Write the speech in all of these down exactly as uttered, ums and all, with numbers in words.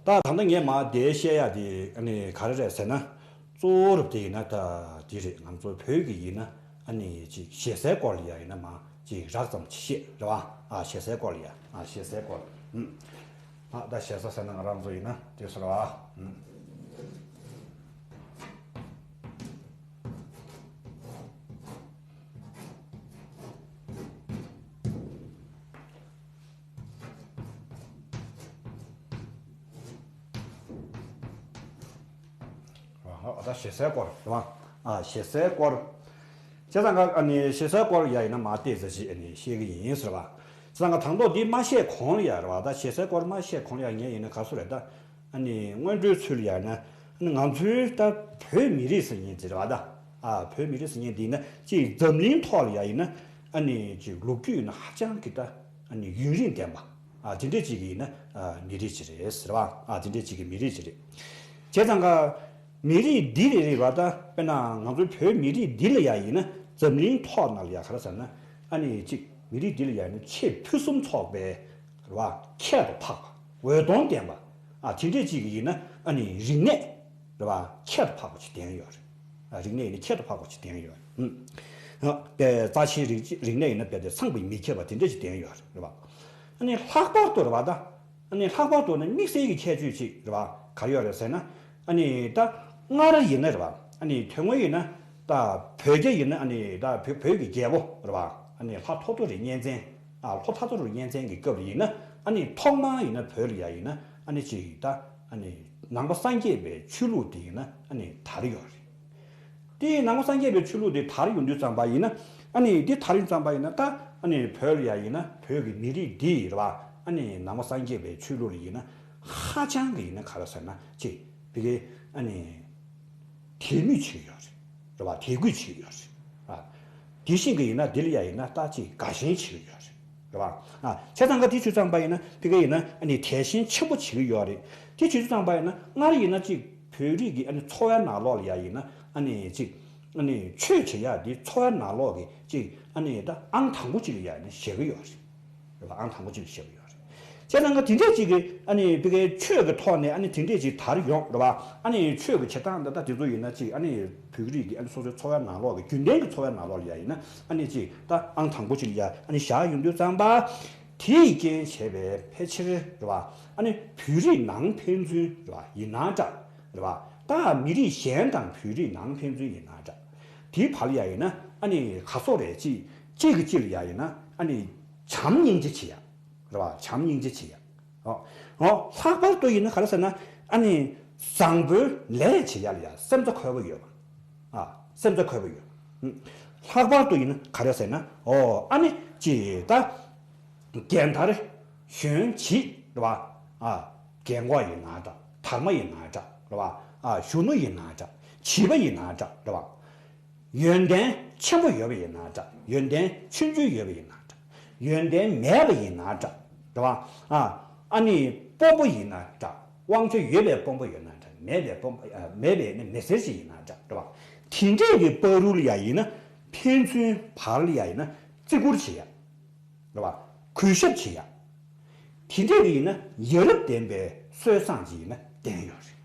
ད་ད་ལྟ་ངས་མར་དེ་བཤད་ཡ་དེ་ཨ་ནི་ག་རེ་རེད་ཟེར་ན། གཙོ་བོ་རུ་དེ་ཡིན་ན་ད་དེ་རེད། ང་ཚོ་བོད་ཀྱི་ཡིན་ན་ཨ་ནི་ཅིག་ཞེ་སའི་སྐོར་ལ་ཡ་ཡིན་ན་མར་ཅིག་རགས་ཙམ་ཅིག་བཤད་རེད་བ། ཨ་ཞེ་སའི་སྐོར་ལ་ཡ། ཨ་ཞེ་སའི་སྐོར། ཨུམ། ཨ་ད་ཞེ་ས་ཟེར་ན་ང་རང་ཚོ་ཡིན་ན་དེ་ཟེར་བ། ཨུམ། ད་ཞེ་སའི་སྐོར་རེད་བ། ཨ་ཞེ་སའི་སྐོར། བྱས་ཙང་ཀ་ཨ་ནི་ཞེ་སའི་སྐོར་ཡ་ཡིན་ན་མ་བལྟས་ཟེར་ཞིག་ཨ་ནི་བཤད་གི་ཡིན་ཟེར་བ། བྱས་ཙང་ཀ་དང་ཐོག་འདི་མ་བཤད་གོང་ལ་ཡ་རེད་བ། ད་ཞེ་སའི་སྐོར་མ་བཤད་གོང་ལ་ཡ་ངས་ཡིན་ན་ག་སུ་རེད་ད། ཨ་ནི་སྔོན་འགྲོའི་ཚུལ་ཡ་ན་ཨ་ནི་ང་ཚོའི་ད་བོད་མི་རིགས་ཟེར་མཁན་ཅིག་རེད་བ་ད། ཨ་བོད་མི་རིགས་ཟེར་མཁན་འདི་ན་ཅིག་འཛམ་གླིང་ཐོག་ལ་ཡ་ཡིན་ན་ཨ་ནི་ཅིག་ལོ་རྒྱུས་ཡིན་ན་ཧ་ཅང་གི་ད་ཨ་ནི་ཡུན་རིང་ལྡན་པ། ཨ་དེ་འདྲས་ཅིག་ཡིན་ན་ཨ་མི་རིགས་ཅིག་རེད་ཟེར་བ། ཨ་དེ་འདྲས་ཅིག་གི་མི་རིགས་ཅིག་རེད། བྱས་ཙང་ཀ་མི་རིགས་འདི་རེ་རེ་བ་ད་དཔེར་ན་ང་ཚོའི་བོད་མི་རིགས་འདི་ལ་ཡ་ཡིན་ན་འཛམ་གླིང་ཐོག་ནང་ལ་ཡ་ག་རེ་ཟེར་ན་ཨ་ནི་ཅིག་མི་རིགས་འདི་ལ་ཡ་ཡིན་ན་ཆེས་ཕུན་སུམ་ཚོགས་པའི་རེད་བ། ཁྱད་དུ་འཕགས་པ། འོད་སྟོང་ལྡན་པ། ཨ་དེ་འདྲས་ཅིག་ཡིན་ན་ཨ་ནི་རིག་གནས་རེད་བ། ཁྱད་དུ་འཕགས་པ་ཅིག་ལྡན་ཡོད་རེད། ཨ་རིག་གནས་ཡིན་ན་ཁྱད་དུ་འཕགས་པ་ཅིག་ལྡན་ཡོད་རེད། ཨུམ། ཨ་དཔེ་རྩ་ཆེན་རིག་རིག་གནས་ཡིན་ན་དཔེ་དེ་ཚངས་པའི་མེ་ཁྱེར་བ་དེ་འདྲས་ཅིག་ལྡན་ཡོད་རེད་བ། ཨ་ནི་ལྷག་པར་དུ་རེད་བ་ད། ཨ་ནི་ལྷག་པར་དུ་ནི་དམིགས་བསལ་གྱི་ཁྱད་ཆོས་ཅིག་རེད་བ། ག་རེ་ཡོད་རེད་ཟེར་ན། ཨ་ནི་ད་སྔར་ཡིན་ན་རེད་བ། ཨ་ནི་དོན་དངོས་ཡིན་ན་ད་བོད་རྒྱ་ཡིན་ན་ཨ་ནི་ད་བོད་བོད་ཀྱི་རྒྱལ་པོ་རེད་བ། ཨ་ནི་ལྷ་ཐོ་ཐོ་རི་གཉན་བཙན། ཨ་ལྷོ་ཐ་ཐོ་རི་གཉན་བཙན་གྱི་སྐབས་ལ་ཡིན་ན་ཨ་ནི་ཐོག་མར་ཡིན་ན་བོད་ལ་ཡ་ཡིན་ན་ཨ་ནི་ཅིག་ད་ཨ་ནི་ནང་པ་སངས་རྒྱས་པའི་ཆོས་ལུགས་དེ་ཡིན་ན་ཨ་ནི་དར་ཡོད་རེད། དེ་ནང་པ་སངས་རྒྱས་པའི་ཆོས་ལུགས་དེ་དར་ཡོང་དུས་ཙམ་པ་ཡིན་ན་ཨ་ནི་དེ་དར་ཡོང་ཙམ་པ་ཡིན་ན་ད་ཨ་ནི་བོད་ལ་ཡ་ཡིན་ན་བོད་ཀྱི་མི་རིགས་འདི་རེད་བ། ཨ་ནི་ནང་པ་སངས་རྒྱས་པའི་ཆོས་ལུགས་ལ་ཡིན་ན་ཧ་ཅང་གི་ཡིན་ན་ག་རེ་ཟེར་ན་ཅིག་བི་གེ་ཨ་ནི་དད་མོས་བྱེད་ཀྱི་ཡོད་རེད་རེད་བ། དད་གུས་བྱེད་ཀྱི་ཡོད་རེད་བ། དེ་བཞིན་གྱི་ཡིན་ན་འདི་ལ་ཡ་ཡིན་ན་ད་ཅིག་དགའ་ཞེན་བྱེད་ཀྱི་ཡོད་རེད་རེད་བ། ཨ་བྱས་ཙང་ཀ་དེ་བྱས་ཙམ་པ་ཡིན་ན་དེ་ག་ཡིན་ན་ཨ་ནི་དད་ཞེན་ཆེན་པོ་བྱེད་ཀྱི་ཡོད་རེད། དེ་བྱས་ཙམ་པ་ཡིན་ན་སྔར་ཡིན་ན་ཅིག་བོད་རིགས་ཀྱི་ཨ་ནི་འཚོ་བའི་ནང་ལོགས་ལ་ཡ་ཡིན་ན་ཨ་ནི་ཅིག་ཨ་ནི་ཆོས་བྱེད་ཡ་འདི་འཚོ་བའི་ནང་ལོགས་ཀྱི་ཅིག་ཨ་ནི་ད་ཨང་དང་པོ་ཅིག་ལ་ཡ་ནི་བཞག་གི་ཡོད་རེད་རེད་བ། ཨང་དང་པོ་ཅིག་ལ་བཞག་གི་ཡོད་རེད། བྱས་ཙང་ཀ་དེ་འདྲས་ཅིག་གི་ཨ་ནི་བི་གའི་ཆོས་ཀྱི་ཐོག་ནས་ཨ་ནི་དེ་འདྲས་ཅིག་དར་ཡོང་རེད་བ། ཨ་ནི་ཆོས་ཀྱི་བྱེད་སྟངས་འདི་ད་དེ་ཚོ་ཡིན་ན་ཅིག་ཨ་ནི་བོད་རིགས་ཀྱི་ཨ་ནི་སོ་སོའི་འཚོ་བའི་ནང་ལོགས་ཀྱི་རྒྱུན་ལྡན་གྱི་འཚོ་བའི་ནང་ལོགས་ལ་ཡ་ཡིན་ན་ཨ་ནི་ཅིག་ད་ཨང་དང་པོ་ཅིག་ལ་ཡ་ཨ་ནི་བཞག་ཡོང་དུས་ཙམ་པ། དེས་རྐྱེན་བྱས་པའི་ཕལ་ཆེར་རེད་བ། ཨ་ནི་བོད་རིགས་ནང་ཕན་ཚུན་རེད་བ་ཡིན་ན་འདྲ་རེད་བ། ད་མི་རིགས་གཞན་དང་བོད་རིགས་ནང་ཕན་ཚུན་ཡིན་ན་འདྲ། དེའི་བར་ལ་ཡ་ཡིན་ན་ཨ་ནི་ག་སོག་རེད་ཅིག་གཅིག་གིས་གཅིག་ལ་ཡ་ཡིན་ན་ཨ་ནི་བྱམས་སྙིང་རྗེ་བྱེད་ཡ། རེད་བ། བྱམས་སྙིང་རྗེ་བྱེད་ཡ། ཨོ། ཨོ། ལྷག་པར་དུ་ཡིན་ན་ག་རེ་ཟེར་ན་ཨ་ནི་བཟང་པོའི་ལས་བྱེད་ཡ་ལ་ཡ་སེམས་རྩ་འཁོལ་བ་ཡོད་པ། ཨ། སེམས་རྩ་འཁོལ་བ་ཡོད། ལྷག་པར་དུ་ཡིན་ན་ག་རེ་ཟེར་ན་ཨོ་ཨ་ནི་ཅི་ད་རྒན་དར་གཞོན་བྱིས་རེད་བ། ཨ། རྒན་གོག་ཡིན་ན་འདྲ། དར་མ་ཡིན་ན་འདྲ་རེད་བ། ཨ། གཞོན་ནུ་ཡིན་ན་འདྲ། བྱིས་པ་ཡིན་ན་འདྲ་རེད་བ། ཡོན་ཏན་ཆེན་པོ་ཡོད་པ་ཡིན་ན་འདྲ། ཡོན་ཏན་ཆུང་ཆུང་ཡོད་པ་ཡིན་ན་འདྲ། ཡོན་ཏན་མེད་པ་ཡིན་ན་འདྲ་རེད་བ། ཨ། ཨ་ནི་དཔོན་པོ་ཡིན་ན་འདྲ། དབང་ཆ་ཡོད་པའི་དཔོན་པོ་ཡོད་ན་འདྲ། མེད་པའི་དཔོན་པོ་ཨ། མེད་པའི་ནི་མི་སེར་ཞིག་ཡིན་ན་འདྲ་རེད་བ། དེ་འདྲས་ཀྱི་བར་དུ་ལ་ཡ་ཡིན་ན་ཕན་ཚུན་བར་ལ་ཡ་ཡིན་ན་བརྩི་བཀུར་བྱེད་ཡ། རེད་བ། གུས་ཞབས་བྱེད་ཡ། དེ་འདྲས་ཀྱི་ཡིན་ན་ཡ་རབས་ལྡན་པའི་སྲོལ་བཟང་ཅིག་ཡིན་ན་ལྡན་ཡོད་རེད།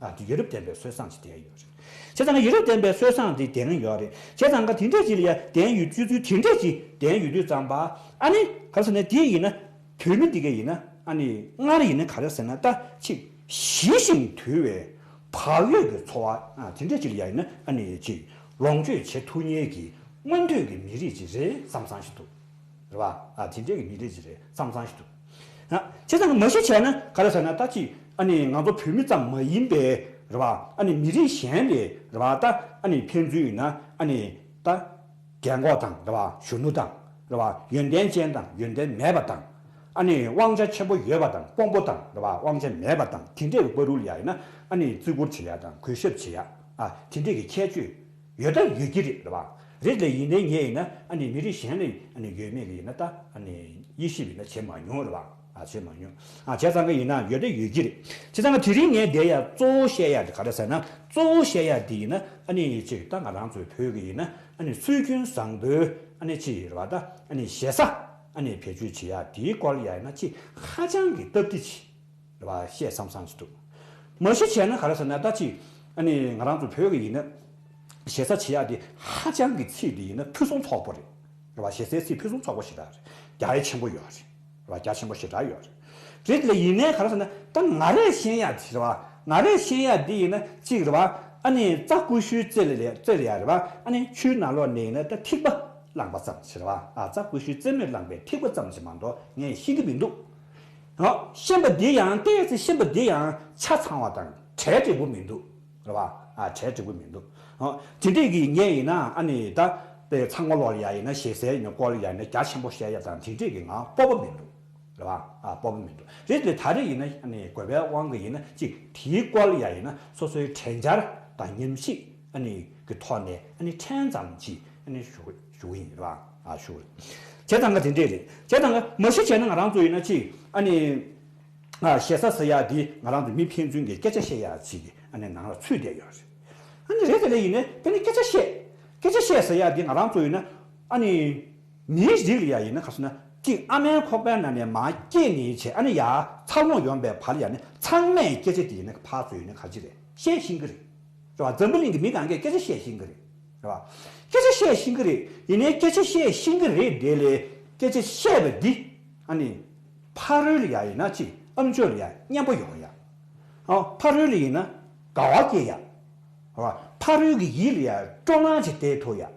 ཨ་དེ་ཡ་རབས་ལྡན་པའི་སྲོལ་བཟང་ཅིག་ལྡན་ཡོད་རེད། བྱས་ཙང་ཡ་རབས་ལྡན་པའི་སྲོལ་བཟང་དེ་ལྡན་ཡོད་རེད། བྱས་ཙང་ཀ་དེ་འདྲས་ཅིག་ལ་ཡ་ལྡན་ཡོད་སྤྱོད་ཚུལ་དེ་འདྲས་ཅིག་ལྡན་ཡོད་དུས་ཙམ་པ་ཨ་ནི་ག་རེ་ཟེར་ན་དེ་ཡིན་ན་བོད་མི་འདི་ག་ཡིན་ན་ཨ་ནི་སྔར་ཡིན་ན་ག་རེ་ཟེར་ན་ད་ཅིག་ཞི་ཞིང་དུལ་བའི་བག་ཡོད་ཀྱི་འཚོ་བ་ཨ་དེ་འདྲས་ཅིག་ལ་ཡ་ཡིན་ན་ཨ་ནི་ཅིག་ལོངས་སྤྱོད་བྱེད་ཐུབ་མཁན་གྱི་མངོན་འདོད་ཀྱི་མི་རིགས་ཅིག་རེད་བསམ་བསམ་ཞིག་འདུག་རེད་བ། ཨ་དེ་འདྲས་ཀྱི་མི་རིགས་ཅིག་རེད་བསམ་བསམ་ཞིག་འདུག་ཨ་བྱས་ཙང་མ་གཞི་བྱས་ན་ག་རེ་ཟེར་ན་ད་ཅིག་ཨ་ནི་ང་ཚོ་བོད་མི་ཙམ་མ་ཡིན་པའི་རེད་བ། ཨ་ནི་མི་རིགས་གཞན་ལས་རེད་བ། ད་ཨ་ནི་ཕན་ཚུན་ཡིན་ན་ཨ་ནི་ད་རྒན་གོག་དང་རེད་བ། གཞོན་ནུ་དང་རེད་བ། ཡོན་ཏན་ཅན་དང་ཡོན་ཏན་མེད་པ་དང་། ཨ་ནི་དབང་ཆ་ཆེན་པོ་ཡོད་པ་དང་དཔོན་པོ་དང་རེད་བ། དབང་ཆ་མེད་པ་དང་དེ་འདྲས་ཀྱི་བར་དུ་ལ་ཡ་ཡིན་ན་ཨ་ནི་བརྩི་བཀུར་བྱེད་ཡ་དང་གུས་ཞབས་བྱེད་ཡ། ཨ་དེ་འདྲས་ཀྱི་ཁྱད་ཆོས་ཡོད་ད་ཡོད་ཀྱི་རེད་རེད་བ། རེད་ལ་ཡིན་ནའི་ངས་ཡིན་ན་ཨ་ནི་མི་རིགས་གཞན་ལ་ཨ་ནི་ཡོད་མེད་ཀྱི་ཡིན་ན་ད་ཨ་ནི་དབྱེ་ཞིབ་ཡིན་ན་བྱེད་མ་མྱོང་རེད་བ། ཨ་བྱེད་མ་མྱོང་། ཨ་བྱས་ཙང་ཀ་ཡིན་ན་ཡོད་ད་ཡོད་ཀྱི་རེད། བྱས་ཙང་ཀ་དེ་རིང་ངས་འདིར་ཡ་གཙོ་བོ་བཤད་ཡ་དེ་ག་རེ་ཟེར་ན་གཙོ་བོ་བཤད་ཡ་དེ་ཡིན་ན་ཨ་ནི་ཅིག་ད་ང་རང་ཚོའི་བོད་ཀྱི་ཡིན་ན་ཨ་ནི་སྲོལ་རྒྱུན་བཟང་པོའི་ཨ་ནི་ཅིག་རེད་བ། ད་ཨ་ནི་ཞེ་ས་ཨ་ནི་བེད་སྤྱོད་བྱེད་ཡ་དེའི་སྐོར་ལ་ཡ་ཡིན་ན་ཅིག་ཧ་ཅང་གི་སྟབས་བདེ་ཅིག་རེད་བ། བཤད་བསམ་བསམ་ཞིག་འདུག་མ་གཞི་བྱས་ན་ག་རེ་ཟེར་ན། ད་ཅིག་ཨ་ནི་ང་རང་ཚོ་བོད་ཀྱི་ཡིན་ན་ཞེ་ས་བྱེད་ཡག་དེ་ཧ་ཅང་གི་ཚིག་དེ་ཡིན་ན་ཕུན་སུམ་ཚོགས་པོ་རེད། རེད་བ། ཞེ་སའི་ཚིག་ཕུན་སུམ་ཚོགས་པོ་ཞེ་དྲག་རེད། རྒྱ་ཡ་ཆེན་པོ་ཡོད་རེད། རེད་བ། རྒྱ་ཆེན་པོ་ཞེ་དྲག་ཡོད་རེད། རེད་ལ་ཡིན་ནའི་ག་རེ་ཟེར་ན། ད་ང་རས་ཤེས་ཡག་དེ་རེད་བ། ང་རས་ཤེས་ཡག་དེ་ཡིན་ན་གཅིག་རེད་བ། ཨ་ནི་རྩྭ་ཀུ་ཤུའི་རྩེ་ལ་རྩེ་ལ་ཡ་རེད་བ། ཨ་ནི་ཆུའི་ནང་ལོགས་ནས་ཡིན་ན་ད་ཐིགས་པ་བླངས་པ་ཙམ་ཞིག་རེད་བ། ཨ། རྩྭ་ཀུ་ཤུའི་རྩེ་མོས་བླངས་པའི་ཐིགས་པ་ཙམ་ཞིག་མ་གཏོགས་ངས་ཤེས་ཀྱི་མི་འདུག་ཨོ། ཤེས་པ་འདི་ཡང་ཏོག་ཙམ་ཤེས་པ་འདི་ཡང་ཆ་ཚང་བ་དང་གྲལ་འགྲིག་པོ་མི་འདུག་རེད་བ། ཨ། གྲལ་འགྲིག་པོ་མི་འདུག་ཨོ། དེ་འདྲས་ཀྱི་ངས་ཡིན་ན་ཨ་ནི་ད་དེ་ཚང་མ་ལོག་ལ་ཡ་ཡིན་ན་ཞེ་སའི་ཡིན་ན་སྐོར་ལ་ཡ་ཡིན་ན་རྒྱ་ཆེན་པོ་བཤད་ཡ་དང་དེ་འདྲས་ཀྱི་ང་སྤོབས་པ་མི་འདུག་རེད་བ། ཨ། སྤོབས་པ་མི་འདུག་རེད་དེ་ད་རེས་ཡིན་ན་ཨ་ནི་དགོས་པའི་དབང་གིས་ཡིན་ན་ཅིག་དེའི་སྐོར་ལ་ཡ་ཡིན་ན་སོ་སོའི་དྲན་འཆར་དང་ཉམས་ཞིབ་ཨ་ནི་གི་ཐོག་ནས་ཨ་ནི་ཕྲན་ཙམ་ཅིག་ཨ་ནི་ཞུ་ཞུ་གི་ཡིན་རེད་བ། ཨ། ཞུ་གི་རེད། བྱས་ཙང་ཀ་དེ་འདྲས་རེད། བྱས་ཙང་ཀ་མ་གཞི་བྱས་ན་ང་རང་ཚོ་ཡིན་ན་ཅིག་ཨ་ནི། ཨ། ཞེ་ས་ཟེར་ཡག་འདི་ང་རང་ཚོ་མི་ཕན་ཚུན་གྱི་སྐད་ཆ་བཤད་ཡག་ཅིག་གི་ཨ་ནི་ནང་ལ་ཚུད་བསྡད་ཡོད་རེད། ཨ་ནི་རེད་དེ་ལས་ཡིན་ནའི་དཔེར་ན་སྐད་ཆ་བཤད། སྐད་ཆ་བཤད་ཟེར་ཡག་འདི་ང་རང་ཚོ་ཡིན་ན་ཨ་ནི། མིའི་རིགས་ལ་ཡ་ཡིན་ན་ག་ཟེར་ན། གཅིག་ཨ་མའི་ཁོག་པའི་ནང་ནས་མར་སྐྱེས་ནས་བྱས་ཨ་ནི་ཡར་འཚར་ལོངས་ཡོང་པའི་བར་ལ་ཡ་ནི་ཚང་མས་སྐད་ཆ་དེ་ཡིན་ན་ཕར་ཚུར་ཡིན་ན་ག་ཅི་རེད་བཤད་ཤེས་ཀྱི་རེད། རེད་བ། འཛམ་བུ་གླིང་གི་མི་གང་གས་སྐད་ཆ་བཤད་ཤེས་ཀྱི་རེད། རེད་བ། སྐད་ཆ་བཤད་ཤེས་ཀྱི་རེད། ཡིན་ནའི་སྐད་ཆ་བཤད་ཤེས་ཀྱི་རེད་དེ་ལས་སྐད་ཆ་བཤད་པ་འདི་ཨ་ནི་ཕ་རོལ་ལ་ཡ་ཡིན་ན་གཅིག་ཨམ་ཅོག་ལ་ཡ་སྙན་པོ་ཡོང་ཡ། ཨ། ཕ་རོལ་ལ་ཡིན་ན་དགའ་བ་སྐྱེ་ཡ། རེད་བ། ཕ་རོལ་གྱི་ཡིད་ལ་ཡ་སྤྲོ་སྣང་ཅིག་སྟེར་ཐུབ་ཡ། རེད་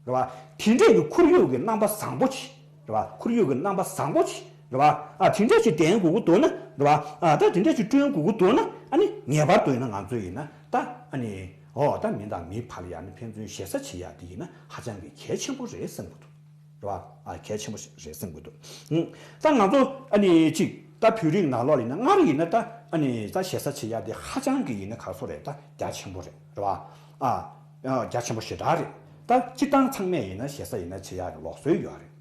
བ། དེ་འདྲས་ཀྱི་ཁོར་ཡུག་གི་རྣམ་པ་བཟང་པོ་ཅིག་རེད་བ། ཁོར་ཡུག་གི་རྣམ་པ་བཟང་པོ་ཅིག་རེད་བ། ཨ། དེ་འདྲས་ཅིག་ལྡན་དགོས་ཀྱི་འདུག་ན། རེད་བ། ཨ། ད་དེ་འདྲས་ཅིག་བསྐྲུན་དགོས་ཀྱི་འདུག་ན། ཨ་ནི་ངེས་པར་དུ་ཡིན་ན་ང་ཚོ་ཡིན་ན་ད་ཨ་ནི་འོ་ད་མི་དང་མིའི་བར་ལ་ཡ་ནི་ཕན་ཚུན་ཞེ་ས་བྱེད་ཡ་དེ་ཡིན་ན་ཧ་ཅང་གི་གལ་ཆེན་པོ་རེད་བསམ་གྱི་འདུག་རེད་བ། ཨ། གལ་ཆེན་པོ་ཞིག་རེད་བསམ་གྱི་འདུག་ཨུ། ད་ང་ཚོ་ཨ་ནི་ཅིག་ད་བོད་རིགས་ནང་ལོགས་ལ་ཡིན་ན་སྔར་ཡིན་ན་ད་ཨ་ནི་ད་ཞེ་ས་བྱེད་ཡ་དེ་ཧ་ཅང་གི་ཡིན་ན་ག་སོ་རེད། ད་རྒྱ་ཆེན་པོ་རེད། རེད་བ། ཨ། ཨ། རྒྱ་ཆེན་པོ་ཞེ་དྲག་རེད། ད་སྤྱིར་བཏང་ཚང་མས་ཡིན་ན་ཞེ་ས་ཡིན་ན་བྱེད་ཡག་གི་ལུགས་སྲོལ་ཡོད་རེད།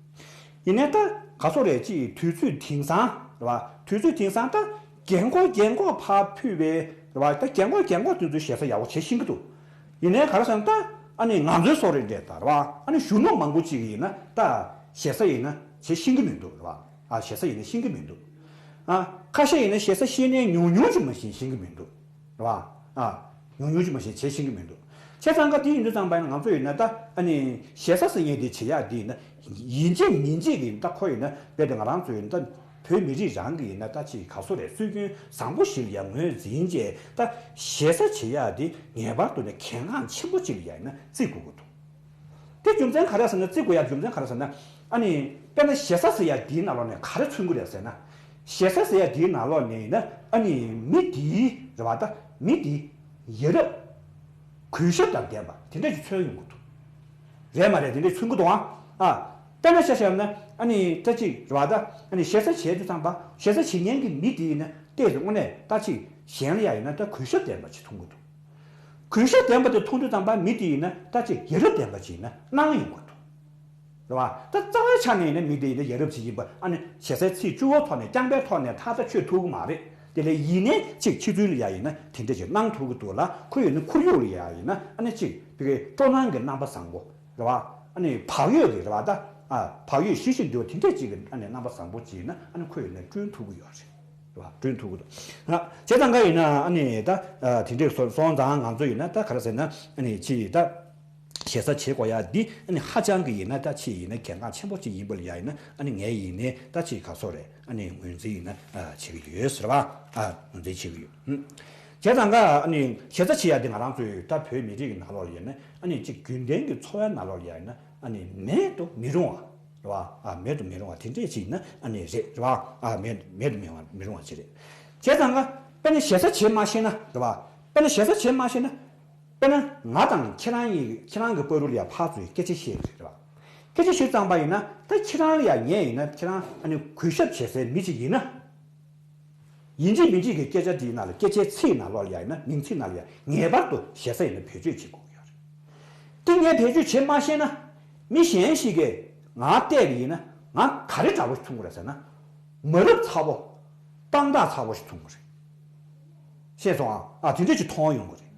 ཡིན་ནའི་ད་ག་སོ་རེད། ཅིག་དུས་ཚོད་དེང་སང་རེད་བ། དུས་ཚོད་དེང་སང་ད་རྒན་གོག་རྒན་གོག་ཕར་ཕུད་པའི་རེད་བ། ད་རྒན་གོག་རྒན་གོག་དེ་ཚོས་ཞེ་ས་ཡག་པོ་བྱེད་ཤེས་ཀྱི་འདུག་ཡིན་ནའི་ག་རེ་ཟེར་ན་ད་ཨ་ནི་ང་ཚོའི་སོ་རེད་འདྲ་ད་རེད་བ། ཨ་ནི་གཞོན་ནུ་མང་པོ་ཅིག་ཡིན་ན་ད་ཞེ་ས་ཡིན་ན་བྱེད་ཤེས་ཀྱི་མི་འདུག་རེད་བ། ཨ། ཞེ་ས་ཡིན་ན་ཤེས་ཀྱི་མི་འདུག་ཨ། ཁ་ཤས་ཡིན་ན་ཞེ་ས་ཤེས་ནའི་ཉུང་ཉུང་ཅིག་མ་ཤེས་ཤེས་ཀྱི་མི་འདུག་རེད་བ། ཨ། ཉུང་ཉུང་ཅིག་མ་ཤེས་བྱེད་ཤེས་ཀྱི་མི་འདུག་བྱས་ཙང་ཀ་དེ་ཡིན་དུས་ཙམ་པ་ཡིན་ན་ང་ཚོ་ཡིན་ན་ད་ཨ་ནི་ཞེ་ས་ཟེར་མཁན་དེ་བྱེད་ཡག་དེ་ཡིན་ན་ཡིན་གཅིག་མིན་གཅིག་ཡིན། ད་ཁོ་ཡིན་ན་རྦད་དེ་ང་རང་ཚོ་ཡིན་ན་ད་བོད་མི་རིགས་རང་གི་ཡིན་ན་ད་ཅིག་ག་སོ་རེད། སྲོལ་རྒྱུན་བཟང་པོ་ཞིག་ལ་ཡ་ངོས་འཛིན་བྱས་ད་ཞེ་ས་བྱེད་ཡག་དེ་ངེས་པར་དུ་ནས་གལ་འགངས་ཆེན་པོ་ཅིག་ལ་ཡ་ཡིན་ན་བརྩི་དགོས་ཀྱི་འདུག་དེ་རྒྱུ་མཚན་ག་རེ་ཟེར་ན། བརྩི་དགོས་ཡ་རྒྱུ་མཚན་ག་རེ་ཟེར་ན། ཨ་ནི་དཔེར་ན་ཞེ་ས་ཟེར་ཡ་འདིའི་ནང་ལོགས་ནས་ག་རེ་མཚོན་གྱི་རེད་ཟེར་ན། ཞེ་ས་ཟེར་ཡ་འདིའི་ནང་ལོགས་ནས་ཡིན་ན་ཨ་ནི་མི་འདིའི་རེད་བ། ད་མི་འདི་ཡ་རབས་གུས་ཞབས་དང་ལྡན་པ་དེ་འདྲ་ཞིག་མཚོན་ཡོང་གི་འདུག་རེད་མ་རེད། དེ་འདྲ་མཚོན་གྱི་འདུག་ཨང་། ཨ། དཔེར་ན་ཆ་བཞག་ན་ཨ་ནི་ད་ཅིག་རེད་བ། ད་ཨ་ནི་ཞེ་ས་བྱེད་དུས་ཙམ་པ་ཞེ་ས་བྱེད་མཁན་གྱི་མི་དེ་ཡིན་ན་ཏོག་ཙམ་དངོས་གནས་ད་ཅིག་གཞན་ལ་ཡ་ཡིན་ན་ད་གུས་ཞབས་ལྡན་པ་ཅིག་མཐོང་གི་འདུག་གུས་ཞབས་ལྡན་པ་དེ་མཐོང་དུས་ཙམ་པ་མི་དེ་ཡིན་ན་ད་ཅིག་ཡ་རབས་ལྡན་པ་ཅིག་ཡིན་ན་སྣང་ཡོང་གི་འདུག་རེད་བ། ད་རྩ་བའི་ཆ་ནས་ཡིན་ན་མི་དེ་ཡིན་ན་ཡ་རབས་ཅིག་ཡིན་པ་ཨ་ནི་ཞེ་སའི་ཚིག་བཅུ་བའི་ཐོག་ནས་རྐྱང་པའི་ཐོག་ནས་ཐག་ད་ཆོད་ཐུབ་ཀྱི་མ་རེད། དེ་ལས་ཡིན་ནའི་ཅིག་ཕྱི་ཚུལ་ལ་ཡ་ཡིན་ན་དེ་འདྲ་ཅིག་སྣང་ཐུབ་ཀྱི་འདུག་ལ། ཁོ་ཡིན་ན་ཁོར་ཡུག་ལ་ཡ་ཡིན་ན་ཨ་ནི་ཅིག་དེ་གའི་སྤྲོ་སྣང་གི་རྣམ་པ་བཟང་པོ་རེད་བ། ཨ་ནི་བག་ཡོད་ཀྱི་རེད་བ། ད་ཨ་བག་ཡོད་ཞི་ཞིང་དུལ་བ་དེ་འདྲ་ཅིག་གི་ཨ་ནི་རྣམ་པ་བཟང་པོ་ཅིག་ཡིན་ན་ཨ་ནི་ཁོ་ཡིན་ན་བསྐྲུན་ཐུབ་ཀྱི་ཡོད་རེད། རེད་བ། བསྐྲུན་ཐུབ་ཀྱི་འདུག་ང་བྱས་ཙང་ཀ་ཡིན་ན་ཨ་ནི་ད་ཨ་དེ་འདྲས་སོང་ཙང་ང་ཚོ་ཡིན་ན་ད་ག་རེ་ཟེར་ན་ཨ་ནི་ཅི་ད་ཞེ་ས་བྱེད་དགོས་ཡ་འདི་ཨ་ནི་ཧ་ཅང་གི་ཡིན་ན་ད་ཅི་ཡིན་ན་གལ་འགངས་ཆེན་པོ་ཅིག་ཡིན་པ་ལ་ཡ་ཡིན་ན་ཨ་ནི་ངས་ཡིན་ནའི་ད་ཅི་ག་སོ་རེད། ཨ་ནི་ངོས་འཛིན་ཡིན་ན་ཨ་བྱེད་ཀྱི་ཡོད་ཟེར་བ། ཨ་ངོས་འཛིན་བྱེད་ཀྱི་ཡོད། ཧུམ། བྱས་ཙང་ཀ་ཨ་ནི་ཞེ་ས་བྱེད་ཡ་འདི་ང་རང་ཚོའི་ད་བོད་མི་རིགས་ཀྱི་ནང་ལོགས་ལ་ཡིན་ན་ཨ་ནི་ཅིག་རྒྱུན་ལྡན་གྱི་འཚོ་བའི་ནང་ལོགས་ལ་ཡ་ཡིན་ན་ཨ་ནི་མེད་དུ་མི་རུང་བ། རེད་བ། ཨ་མེད་དུ་མི་རུང་བ་དེ་འདྲས་ཅིག་ཡིན་ན་ཨ་ནི་རེད། རེད་བ། ཨ་མེད་མེད་དུ་མི་རུང་བ་མི་རུང་བ་ཅིག་རེད། བྱས་ཙང་ཀ་དཔེར་ན་ཞེ་ས་བྱེད་མ་ཤེས་ན་རེད་བ། དཔེར་ན་ཞེ་ས་བྱེད་མ་ཤེས་ན། དཔེར་ན་ང་དང་ཁྱེད་རང་ཡི་ཁྱེད་རང་གི་བར་དུ་ལ་ཡ་ཕར་ཚུར་སྐད་ཆ་བཤད་ཀྱི་རེད་བ། སྐད་ཆ་བཤད་ཙམ་པ་ཡིན་ན་ད་ཁྱེད་རང་ལ་ཡ་ངས་ཡིན་ན་ཁྱེད་རང་ཨ་ནི་གུས་ཞབས་བྱེད་སའི་མི་ཅིག་ཡིན་ན། ཡིན་གཅིག་མིན་གཅིག་གི་སྐད་ཆ་དེའི་ནང་ལ་སྐད་ཆའི་ཚིག་ནང་ལོགས་ལ་ཡ་ཡིན་ན་མིང་ཚིག་ནང་ལ་ཡ་ངེས་པར་དུ་ཞེ་ས་ཡིན་ན་བེད་སྤྱོད་བྱེད་དགོས་ཀྱི་ཡོད་རེད། དེ་ངས་བེད་སྤྱོད་བྱེད་མ་ཤེས་ན། མི་གཞན་ཞིག་གིས་ང་བལྟས་པ་ཡིན་ན་ང་ག་རེ་འདྲ་པོ་ཞིག་མཐོང་གི་རེད་ཟེར་ན། མ་རབས་ཚ་བོ། དཔང་རྟགས་ཚ་བོ་ཞིག་མཐོང་གི་རེད། ཤེས་སོང་ཨ། ཨ་དེ་འདྲ་ཞིག་མཐོང་ཡོང་གི་རེད།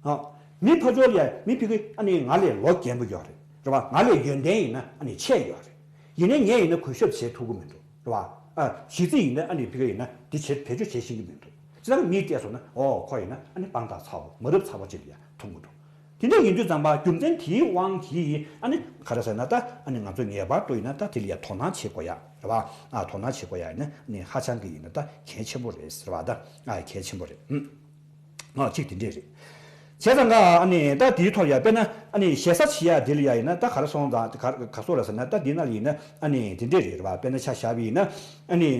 ཨ་མི་ཕར་ཕྱོགས་ལ་ཡ་མི་ཕ་གི་ཨ་ནི་ང་ལས་ལོ་རྒན་པོ་ཡོད་རེད། རེད་བ། ང་ལས་ཡོན་ཏན་ཡིན་ན་ཨ་ནི་ཆེ་ཡོད་རེད། ཡིན་ནའི་ངས་ཡིན་ན་གུས་ཞབས་བྱེད་ཐུབ་ཀྱི་མི་འདུག་རེད་བ། ཨ་གཞི་རྩ་ཡིན་ན་ཨ་ནི་ཕ་གི་ཡིན་ན་འདི་བྱེད་བེད་སྤྱོད་བྱེད་ཤེས་ཀྱི་མི་འདུག་ཅི་ལྟར་མིས་བལྟས་སོང་ན་ཨོ་ཁོ་ཡིན་ན་ཨ་ནི་དཔང་རྟགས་ཚ་བོ་མ་རབས་ཚ་བོ་ཅིག་ལ་ཡ་མཐོང་གི་འདུག་དེ་འདྲ་ཡིན་དུས་ཙམ་པ་རྒྱུ་མཚན་དེའི་དབང་གིས་ཨ་ནི་ག་རེ་ཟེར་ན་ད་ཨ་ནི་ང་ཚོས་ངེས་པར་དུ་ཡིན་ན་ད་དེ་ལ་ཡ་དོ་སྣང་བྱེད་དགོས་ཡ་རེད་བ། ཨ་དོ་སྣང་བྱེད་དགོས་ཡ་ཡིན་ན་ཨ་ནི་ཧ་ཅང་གི་ཡིན་ན་ད་གལ་ཆེན་པོ་རེད་ཟེར་བ་ད་ཨ་གལ་ཆེན་པོ་རེད། ཨུམ། ཨ་གཅིག་དེ་འདྲས་རེད། བྱས་ཙང་ག་ཨ་ནི་ད་དེའི་ཐོག་ཡ་དཔེར་ན་ཨ་ནི་ཞེ་ས་བྱེད་ཡ་དེ་ལ་ཡ་ཡིན་ན་ད་ག་རེ་སོང་ཙང་ག་ག་སོགས་ལ་ཟེར་ན་ད་འདི་ན་ལ་ཡིན་ན་ཨ་ནི་དེ་འདྲས་རེད་རེད་བ། དཔེར་ན་ཆ་བཞག་པ་ཡིན་ན་ཨ་ནི།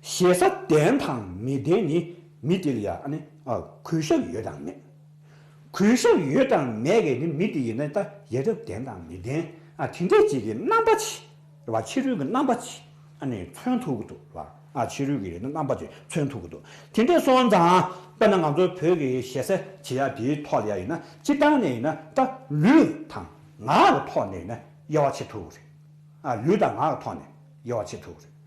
ཞེ་ས་ལྡན་དང་མི་ལྡན་ནི་མི་དེ་ལ་ཡ་ཨ་ནི་ཨ་གུས་ཞབས་ཡོད་དང་མེད། གུས་ཞབས་ཡོད་དང་མེད་ཀྱི་ནི་མི་དེ་ཡིན་ན་ད་ཡ་རབས་ལྡན་དང་མི་ལྡན་ཨ་དེ་འདྲས་ཅིག་གི་རྣམ་པ་ཅིག་རེད་བ། ཕྱི་རོལ་གྱི་རྣམ་པ་ཅིག་ཨ་ནི་མཚོན་ཐུབ་ཀྱི་འདུག་རེད་བ། ཨ་ཕྱི་རོལ་གྱི་རྣམ་པ་ཅིག་མཚོན་ཐུབ་ཀྱི་འདུག་དེ་འདྲས་སོང་ཙང་དཔེར་ན་ང་ཚོ་བོད་ཀྱི་ཞེ་ས་བྱེད་ཡ་དེའི་ཐོག་ལ་ཡ་ཡིན་ན་སྤྱིར་བཏང་ནས་ཡིན་ན་ད་ལུས་དང་ངག་གི་ཐོག་ནས་ཡིན་ན་དབྱེ་བ་ཕྱེ་ཐུབ་ཀྱི་རེད། ཨ་ལུས་དང་ངག་གི་ཐོག་ནས་དབྱེ་བ་ཕྱེ་ཐུབ་ཀྱི་རེད།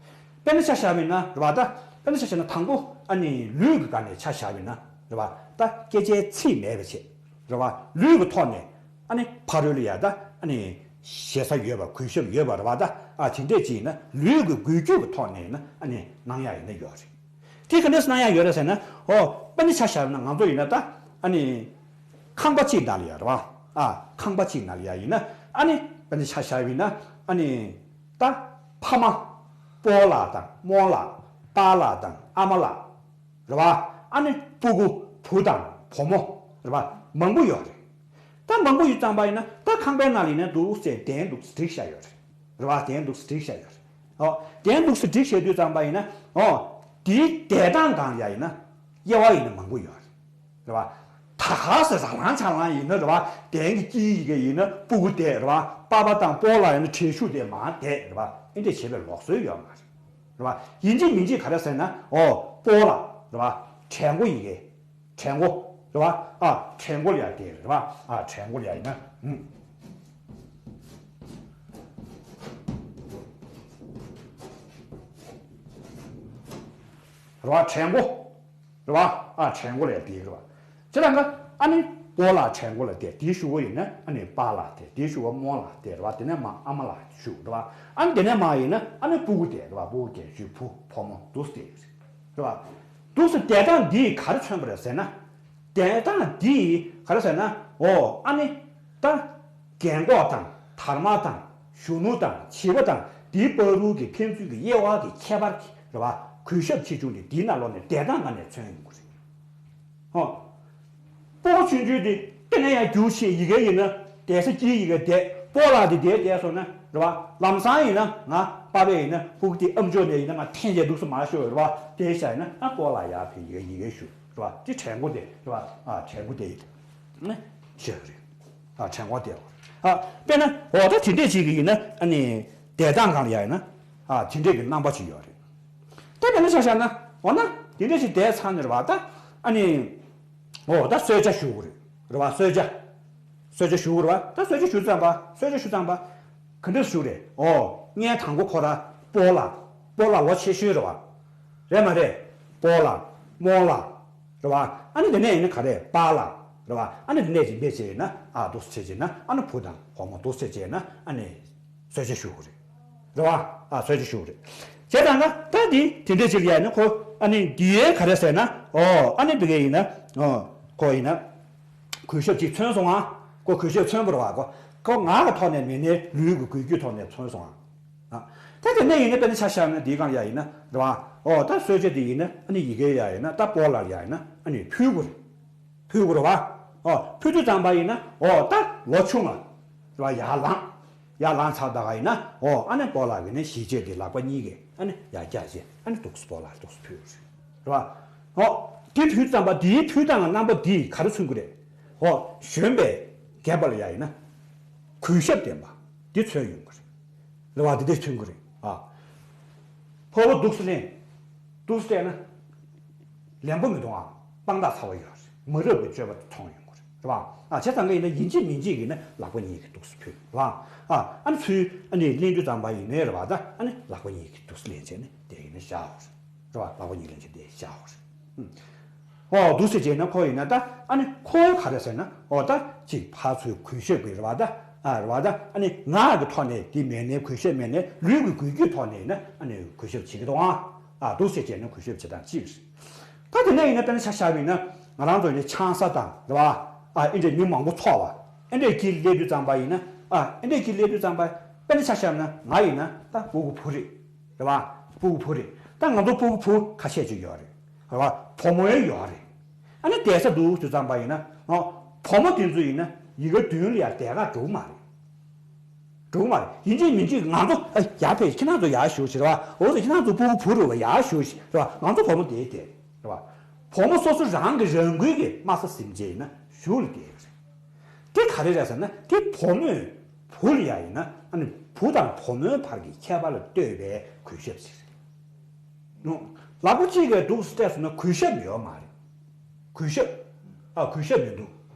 དཔེར་ན་ཆ་བཞག་པ་ཡིན་ན་རེད་བ། ད་དཔེར་ན་ཆ་བཞག་ན་དང་པོ་ཨ་ནི་ལུས་ཀྱི་སྒང་ནས་ཆ་བཞག་པ་ཡིན་ན་རེད་བ། ད་སྐད་ཆའི་ཚིག་མེད་པའི་ཆེད་རེད་བ། ལུས་ཀྱི་ཐོག་ནས་ཨ་ནི་ཕ་རོལ་ལ་ཡ་ད་ཨ་ནི་ཞེ་ས་ཡོད་པ་གུས་ཞབས་ཡོད་པ་རེད་བ། ད་ཨ་དེ་འདྲས་ཅིག་ཡིན་ན་ལུས་ཀྱི་འགུལ་སྐྱོད་ཀྱི་ཐོག་ནས་ཡིན་ན་ཨ་ནི་གནང་ཡ་ཡིན་ན་ཡོད་རེད། དེ་ག་འདྲས་གནང་ཡ་ཡོད་རེད་ཟེར་ན། ཨོ་དཔེར་ན་ཆ་བཞག་ན་ང་ཚོ་ཡིན་ན་ད་ཨ་ནི་ཁང་པ་གཅིག་ནང་ལ་ཡ་རེད་བ། ཨ་ཁང་པ་གཅིག་ནང་ལ་ཡ་ཡིན་ན་ཨ་ནི་དཔེར་ན་ཆ་བཞག་ཡིན་ན་ཨ་ནི་ད་ཕ་མ་སྤོ་ལགས་དང་རྨོ་ལགས་པཱ་ལགས་དང་ཨ་མ་ལགས་རེད་བ། ཨ་ནི་སྤུ་གུ་བུ་དང་བུ་མོ་རེད་བ། མང་པོ་ཡོད་རེད། ད་མང་པོ་ཡོད་ཙམ་པ་ཡིན་ན་ད་ཁང་པའི་ནང་ལ་ཡིན་ན་འདུག་སེ་གདན་འདུག་སེ་བསྒྲིགས་བཞག་ཡོད་རེད། རེད་བ། གདན་འདུག་སེ་བསྒྲིགས་བཞག་ཡོད་རེད། ཨོ་གདན་འདུག་སེ་བསྒྲིགས་བཞག་དུས་ཙམ་པ་ཡིན་ན་ཨོ་དེའི་བསྡད་སྟངས་སྒང་ལ་ཡ་ཡིན་ན་དབྱེ་བ་ཡིན་ན་མང་པོ་ཡོད་རེད། རེད་བ། ད་ག་སེ་ཟ་ལང་ཆ་ལང་ཡིན་ན་རེད་བ། གདན་གྱི་དཀྱིལ་ཡི་གེ་ཡིན་ན་སྤུ་གུ་བསྡད་རེད་བ། པ་ཕ་དང་སྤོ་ལགས་ཡིན་ན་དྲེལ་ཤུགས་དེ་མར་བསྡད་རེད་བ། ཨེ་འདྲས་བྱེད་པའི་ལུགས་སྲོལ་ཡོད་མ་རེད། རེད་བ། ཡིན་གཅིག་མིན་གཅིག་ག་རེ་ཟེར་ན་ཨོ་སྤོ་ལགས་རེད་བ། གྲལ་མགོ་ཡི་གེ་གྲལ་མགོ་རེད་བ། ཨ་གྲལ་མགོ་ལ་ཡ་བསྡད་རེད་བ། ཨ་གྲལ་མགོ་ལ་ཡ་ཡིན་ན་ཨུམ། རེད་བ། གྲལ་མགོ་རེད་བ། ཨ་གྲལ་མགོ་ལ་ཡ་བསྡད་རེད་བ། ཁྱེད་རང་ག་ཨ་ནི་སྤོ་ལགས་གྲལ་མགོ་ལ་བསྡད། དེའི་གཞུག་གུ་ཡིན་ན་ཨ་ནི་པཱ་ལགས་བསྡད། དེའི་གཞུག་གུ་རྨོ་ལགས་བསྡད་རེད་བ། དེ་ནས་མར་ཨ་མ་ལགས་བཞུགས་རེད་བ། ཨ་ནི་དེ་ནས་མར་ཡིན་ན་ཨ་ནི་སྤུ་གུ་བསྡད་རེད་བ། སྤུ་གུ་བསྡད། གཞུག་བུ་བུ་མོ་འདུག་སེ་བསྡད་ཡོད་རེད་བ། འདུག་སེ་བསྡད་སྟངས་འདིས་ག་རེ་མཚོན་པ་རེད་ཟེར་ན། བསྡད་སྟངས་འདིས་ག་རེ་ཟེར་ན། ཨོ་ཨ་ནི་ད་རྒན་གོག་དང་དར་མ་དང་གཞོན་ནུ་དང་བྱིས་པ་དང་དེའི་བར་དུ་གི་ཕན་ཚུན་གྱི་དབྱེ་བ་གི་ཁྱད་པར་གྱི་རེད་བ། གུས་ཞབས་ཆེ་ཆུང་དེ་དེའི་ནང་ལོགས་ནས་བསྡད་སྟངས་ནང་ནས་མཚོན་ཡོང་གི་རེད། ཨོ། སྤོ་ཆུང་ཆུང་དེ་དེ་ནས་ཡང་རྒྱུགས་ཆེ་ཡི་གེ་ཡིན་ན་བསྡད་ས་དཀྱིལ་ཡི་གེ་བསྡད། སྤོ་ལགས་དེ་བསྡད་བསྡད་སོང་ན་རེད་བ། ལམ་སང་ཡིན་ན་ང་པ་ཕ་ཡིན་ན་སྤུ་གུ་དེ་ཨམ་ཅོག་ནས་ཡིན་ན་ང་འཐེན་བྱས་འདུག་སེ་མར་ཤོར་རེད་བ། བསྡད་བཞག་ཡིན་ན་ཨ་སྤོ་ལགས་ཡར་ཕེབས་ཡི་གེ་ཡི་གེ་ཞུ་རེད་བ། དེ་གྲལ་མགོ་དེ་རེད་བ། ཨ་གྲལ་མགོ་དེ་ཡིན་ན་ཤོར་རེད། ཨ་གྲལ་མགོ་དེ་ཨ་དཔེར་ན་འོ་ད་དེ་འདྲས་ཅིག་གི་ཡིན་ན་ཨ་ནི་བསྡད་སྟངས་སྒང་ལ་ཡ་ཡིན་ན་ཨ་དེ་འདྲས་ཀྱི་རྣམ་པ་ཅིག་ཡོད་རེད། ད་དཔེར་ན་ཆ་བཞག་ན་འོ་ན་དེ་འདྲས་ཅིག་བསྡད་ཚར་ནས་རེད་བ། ད་ཨ་ནི་འོ་ད་གསོལ་ཇ་ཞུ་དགོས་རེད་རེད་བ། གསོལ་ཇ། གསོལ་ཇ་ཞུ་དགོས་རེད་བ། ད་གསོལ་ཇ་ཞུ་ཙམ་པ་གསོལ་ཇ་ཞུ་ཙམ་པ་ག་འདྲས་ཞུ་རེད། འོ་སྔོན་དང་པོ་ཁོ་ར་སྤོ་ལགས། སྤོ་ལགས་ལོ་ཆེ་ཤོས་རེད་བ། རེད་མ་རེད། སྤོ་ལགས། རྨོ་ལགས། རེད་བ། ཨ་ནི་དེ་ནས་ཡིན་ན་ག་རེ་པཱ་ལགས། རེད་བ། ཨ་ནི་དེ་ནས་ཅིག་འདི་བྱས་ཡིན་ན་ཨ་འདུག་སེ་བྱས་ཡིན་ན་ཨ་ནི་བུ་དང་བུ་མོ་འདུག་སེ་བྱས་ཡིན་ན་ཨ་ནི་གསོལ་ཇ་ཞུ་དགོས་རེད། རེད་བ། ཨ་གསོལ་ཇ་ཞུ་དགོས་རེད། བྱས་ཙང་ཀ་ད་འདི་དེ་འདྲས་ཅིག་ལ་ཡ་ནི་ཁོ་ཨ་ནི་འདི་ཡས་ག་རེ་ཟེར་ན། ཨོ་ཨ་ནི་འདི་གས་ཡིན་ན་ཨོ་ཁོ་ཡིན་ན་གུས་ཞབས་ཅིག་མཚོན་སོང་ཨ། ཁོ་གུས་ཞབས་མཚོན་པ་རེད་བ། ཁོ་ཁོ་ངག་གི་ཐོག་ནས་མིན་ནའི་ལུས་ཀྱི་འགུལ་སྐྱོད་ཐོག་ནས་མཚོན་སོང་ཨ། ཨ། ད་དེ་ནས་ཡིན་ན་དཔེར་ན་ཆ་བཞག་ན་འདིའི་སྒང་ཡ་ཡིན་ན་རེད་བ། ཨོ་ད་གསོལ་ཇ་དེ་ཡིན་ན་ཨ་ནི་ཡི་གེ་ཡ་ཡིན་ན་ད་སྤོ་ལགས་ཡ་ཡིན་ན་ཨ་ནི་ཕུལ་དགོས་རེད། ཕུལ་དགོས་རེད་བ། ཨོ་ཕུལ་དུས་ཙམ་པ་ཡིན་ན་ཨོ་ད་ལོ་ཆུང་བ་རེད་བ། ཡར་ལངས། ཡར་ལངས་ཚར་ད་ག་ཡིན་ན་ཨོ་ཨ་ནི་སྤོ་ལགས་ཀྱིས་ནི་ཞི་བྱེད་དེ་ལག་པ་གཉིས་ཀས་ཨ་ནི་ཡར་བཀྱགས་བྱས་ཨ་ནི་འདུག་སེ་སྤོ་ལགས་འདུག་སེ་ཕུལ་དགོས་རེད། རེད་བ། ཨོ། དེ་ཕུལ་ཙམ་པ་དེའི་ཕུལ་སྟངས་ཀྱི་རྣམ་པ་འདིས་ག་རེ་མཚོན་གྱི་རེད། ཨོ། གཞོན་པའི་སྒལ་པ་ལ་ཡ་ཡིན་ན། གུས་ཞབས་ལྡན་པ། འདི་མཚོན་ཡོང་གི་རེད། རེད་བ། འདི་འདྲས་མཚོན་གྱི་རེད། ཨ། ཕོ་བོ་འདུག་སེ་ལེན། འདུག་སེ་བལྟས་ན། ལེན་པོ་མི་འདུག་ཨ། དཔང་རྟགས་ཚ་བོ་ཡོད་རེད། མ་རབས་ཀྱི་སྤྱོད་པ་མཐོང་ཡོང་གི་རེད། རེད་བ། ཨ། བྱས་ཙང་ཀ་ཡིན་ན་ཡིན་གཅིག་མིན་གཅིག་ཡིན་ན་ལག་པ་གཉིས་ཀྱིས་འདུག་སེ་ཕུལ། རེད་བ། ཨ། ཨ་ནི་ཚུར་ཨ་ནི་ལེན་རྒྱུ་ཙམ་པ་ཡིན་ནའི་རེད་བ། ད་ཨ་ནི་ལག་པ་གཉིས་ཀྱིས་འདུག་སེ་ལེན་བྱས་ནས་དེ་ཡིན་ན་བཞག་རེད། རེད་བ། ལག་པ་གཉིས་ལེན་བྱས་དེ་བཞག་རེད། ཨོ་འདུག་སེ་བྱས་ན་ཁོ་ཡིན་ན་ད་ཨ་ནི་ཁོ་ག་རེ་ཟེར་ན། ཨོ་ད་ཅིག་ཕར་ཚུར་གུས་ཞབས་ཀྱི་རེད་བ། ད་ ཨ་རེད་བ། ད་ཨ་ནི་ངག་གི་ཐོག་ནས་དེ་མེད་ནའི་གུས་ཞབས་མེད་ནའི་ལུས་ཀྱི་གུས་རྒྱུད་ཐོག་ནས་ཡིན་ན་ཨ་ནི་གུས་ཞབས་བྱེད་ཀྱི་འདུག་ཨང་། ཨ་འདུག་སེ་བྱས་ན་གུས་ཞབས་བྱེད་སྟངས་གཅིག་རེད། ད་དེ་ནས་ཡིན་ན་དཔེར་ན་ཆ་བཞག་པ་ཡིན་ན་ང་རང་ཚོ་ཡིན་ན་ཆང་ས་དང་རེད་བ། ཨ་ཨེ་འདྲས་མི་མང་པོ་ཚོགས་པ་ཨེ་འདྲས་ཀྱི་སླེབས་དུས་ཙམ་པ་ཡིན་ན། ཨ་ཨེ་འདྲས་ཀྱི་སླེབས་དུས་ཙམ་པ་དཔེར་ན་ཆ་བཞག་ན་ང་ཡིན་ན་ད་སྤུ་གུ་བུ་རེད། རེད་བ། སྤུ་གུ་བུ་རེད། ད་ང་ཚོ་སྤུ་གུ་བུ་ཁ་ཤས་ཅིག་ཡོད་རེད། རེད་བ། བུ་མོ་ཡང་ཡོད་རེད། ཨ་ནི་བསྡད་ས་འདུག་དུས་ཙམ་པ་ཡིན་ན། ཨ་བུ་མོ་དེ་ཚོ་ཡིན་ན་ཡི་གེ་བདུན་ལ་ཡང་བསྡད་ག་འགྲོ་གི་མ་རེད། འགྲོ་གི་མ་རེད། ཡིན་གཅིག་མིན་གཅིག་ང་ཚོ་ཨ་ཡར་ཕེབས་ཤིག་ཁྱེད་རང་ཚོ་ཡར་བཞུགས་ཤིག་རེད་བ། འོ་ཙི་ཁྱེད་རང་ཚོ་སྤུ་གུ་བུ་རེད་བ། ཡར་བཞུགས་ཤིག་རེད་བ། ང་ཚོ་བུ་མོ་དེ་དེ་རེད་བ། བུ་མོ་སོ་སོ་རང་གི་རང་འགུལ་གྱིས་དམའ་ས་ཟིན་བྱས་ཡིན་ན་གཞུག་ལ་བསྡད་ཡོད་རེད། དེ་ག་རེ་རེད་ཟེར་ན་དེ་བུ་མོས་བུ་ལ་ཡ་ཡིན་ན་ཨ་ནི་བུ་དང་བུ་མོའི་བར་གྱི་ཁྱད་པར་ལ་ལྟོས་པའི་གུས་ཞབས་ཤིག་རེད། ལག་པ་གཅིག་གིས་འདུག་སེ་སྤྲད་སོང་ན་གུས་ཞབས་ཡོད་མ་རེད། གུས་ཞབས། ཨ་གུས་ཞབས་མི་འདུག་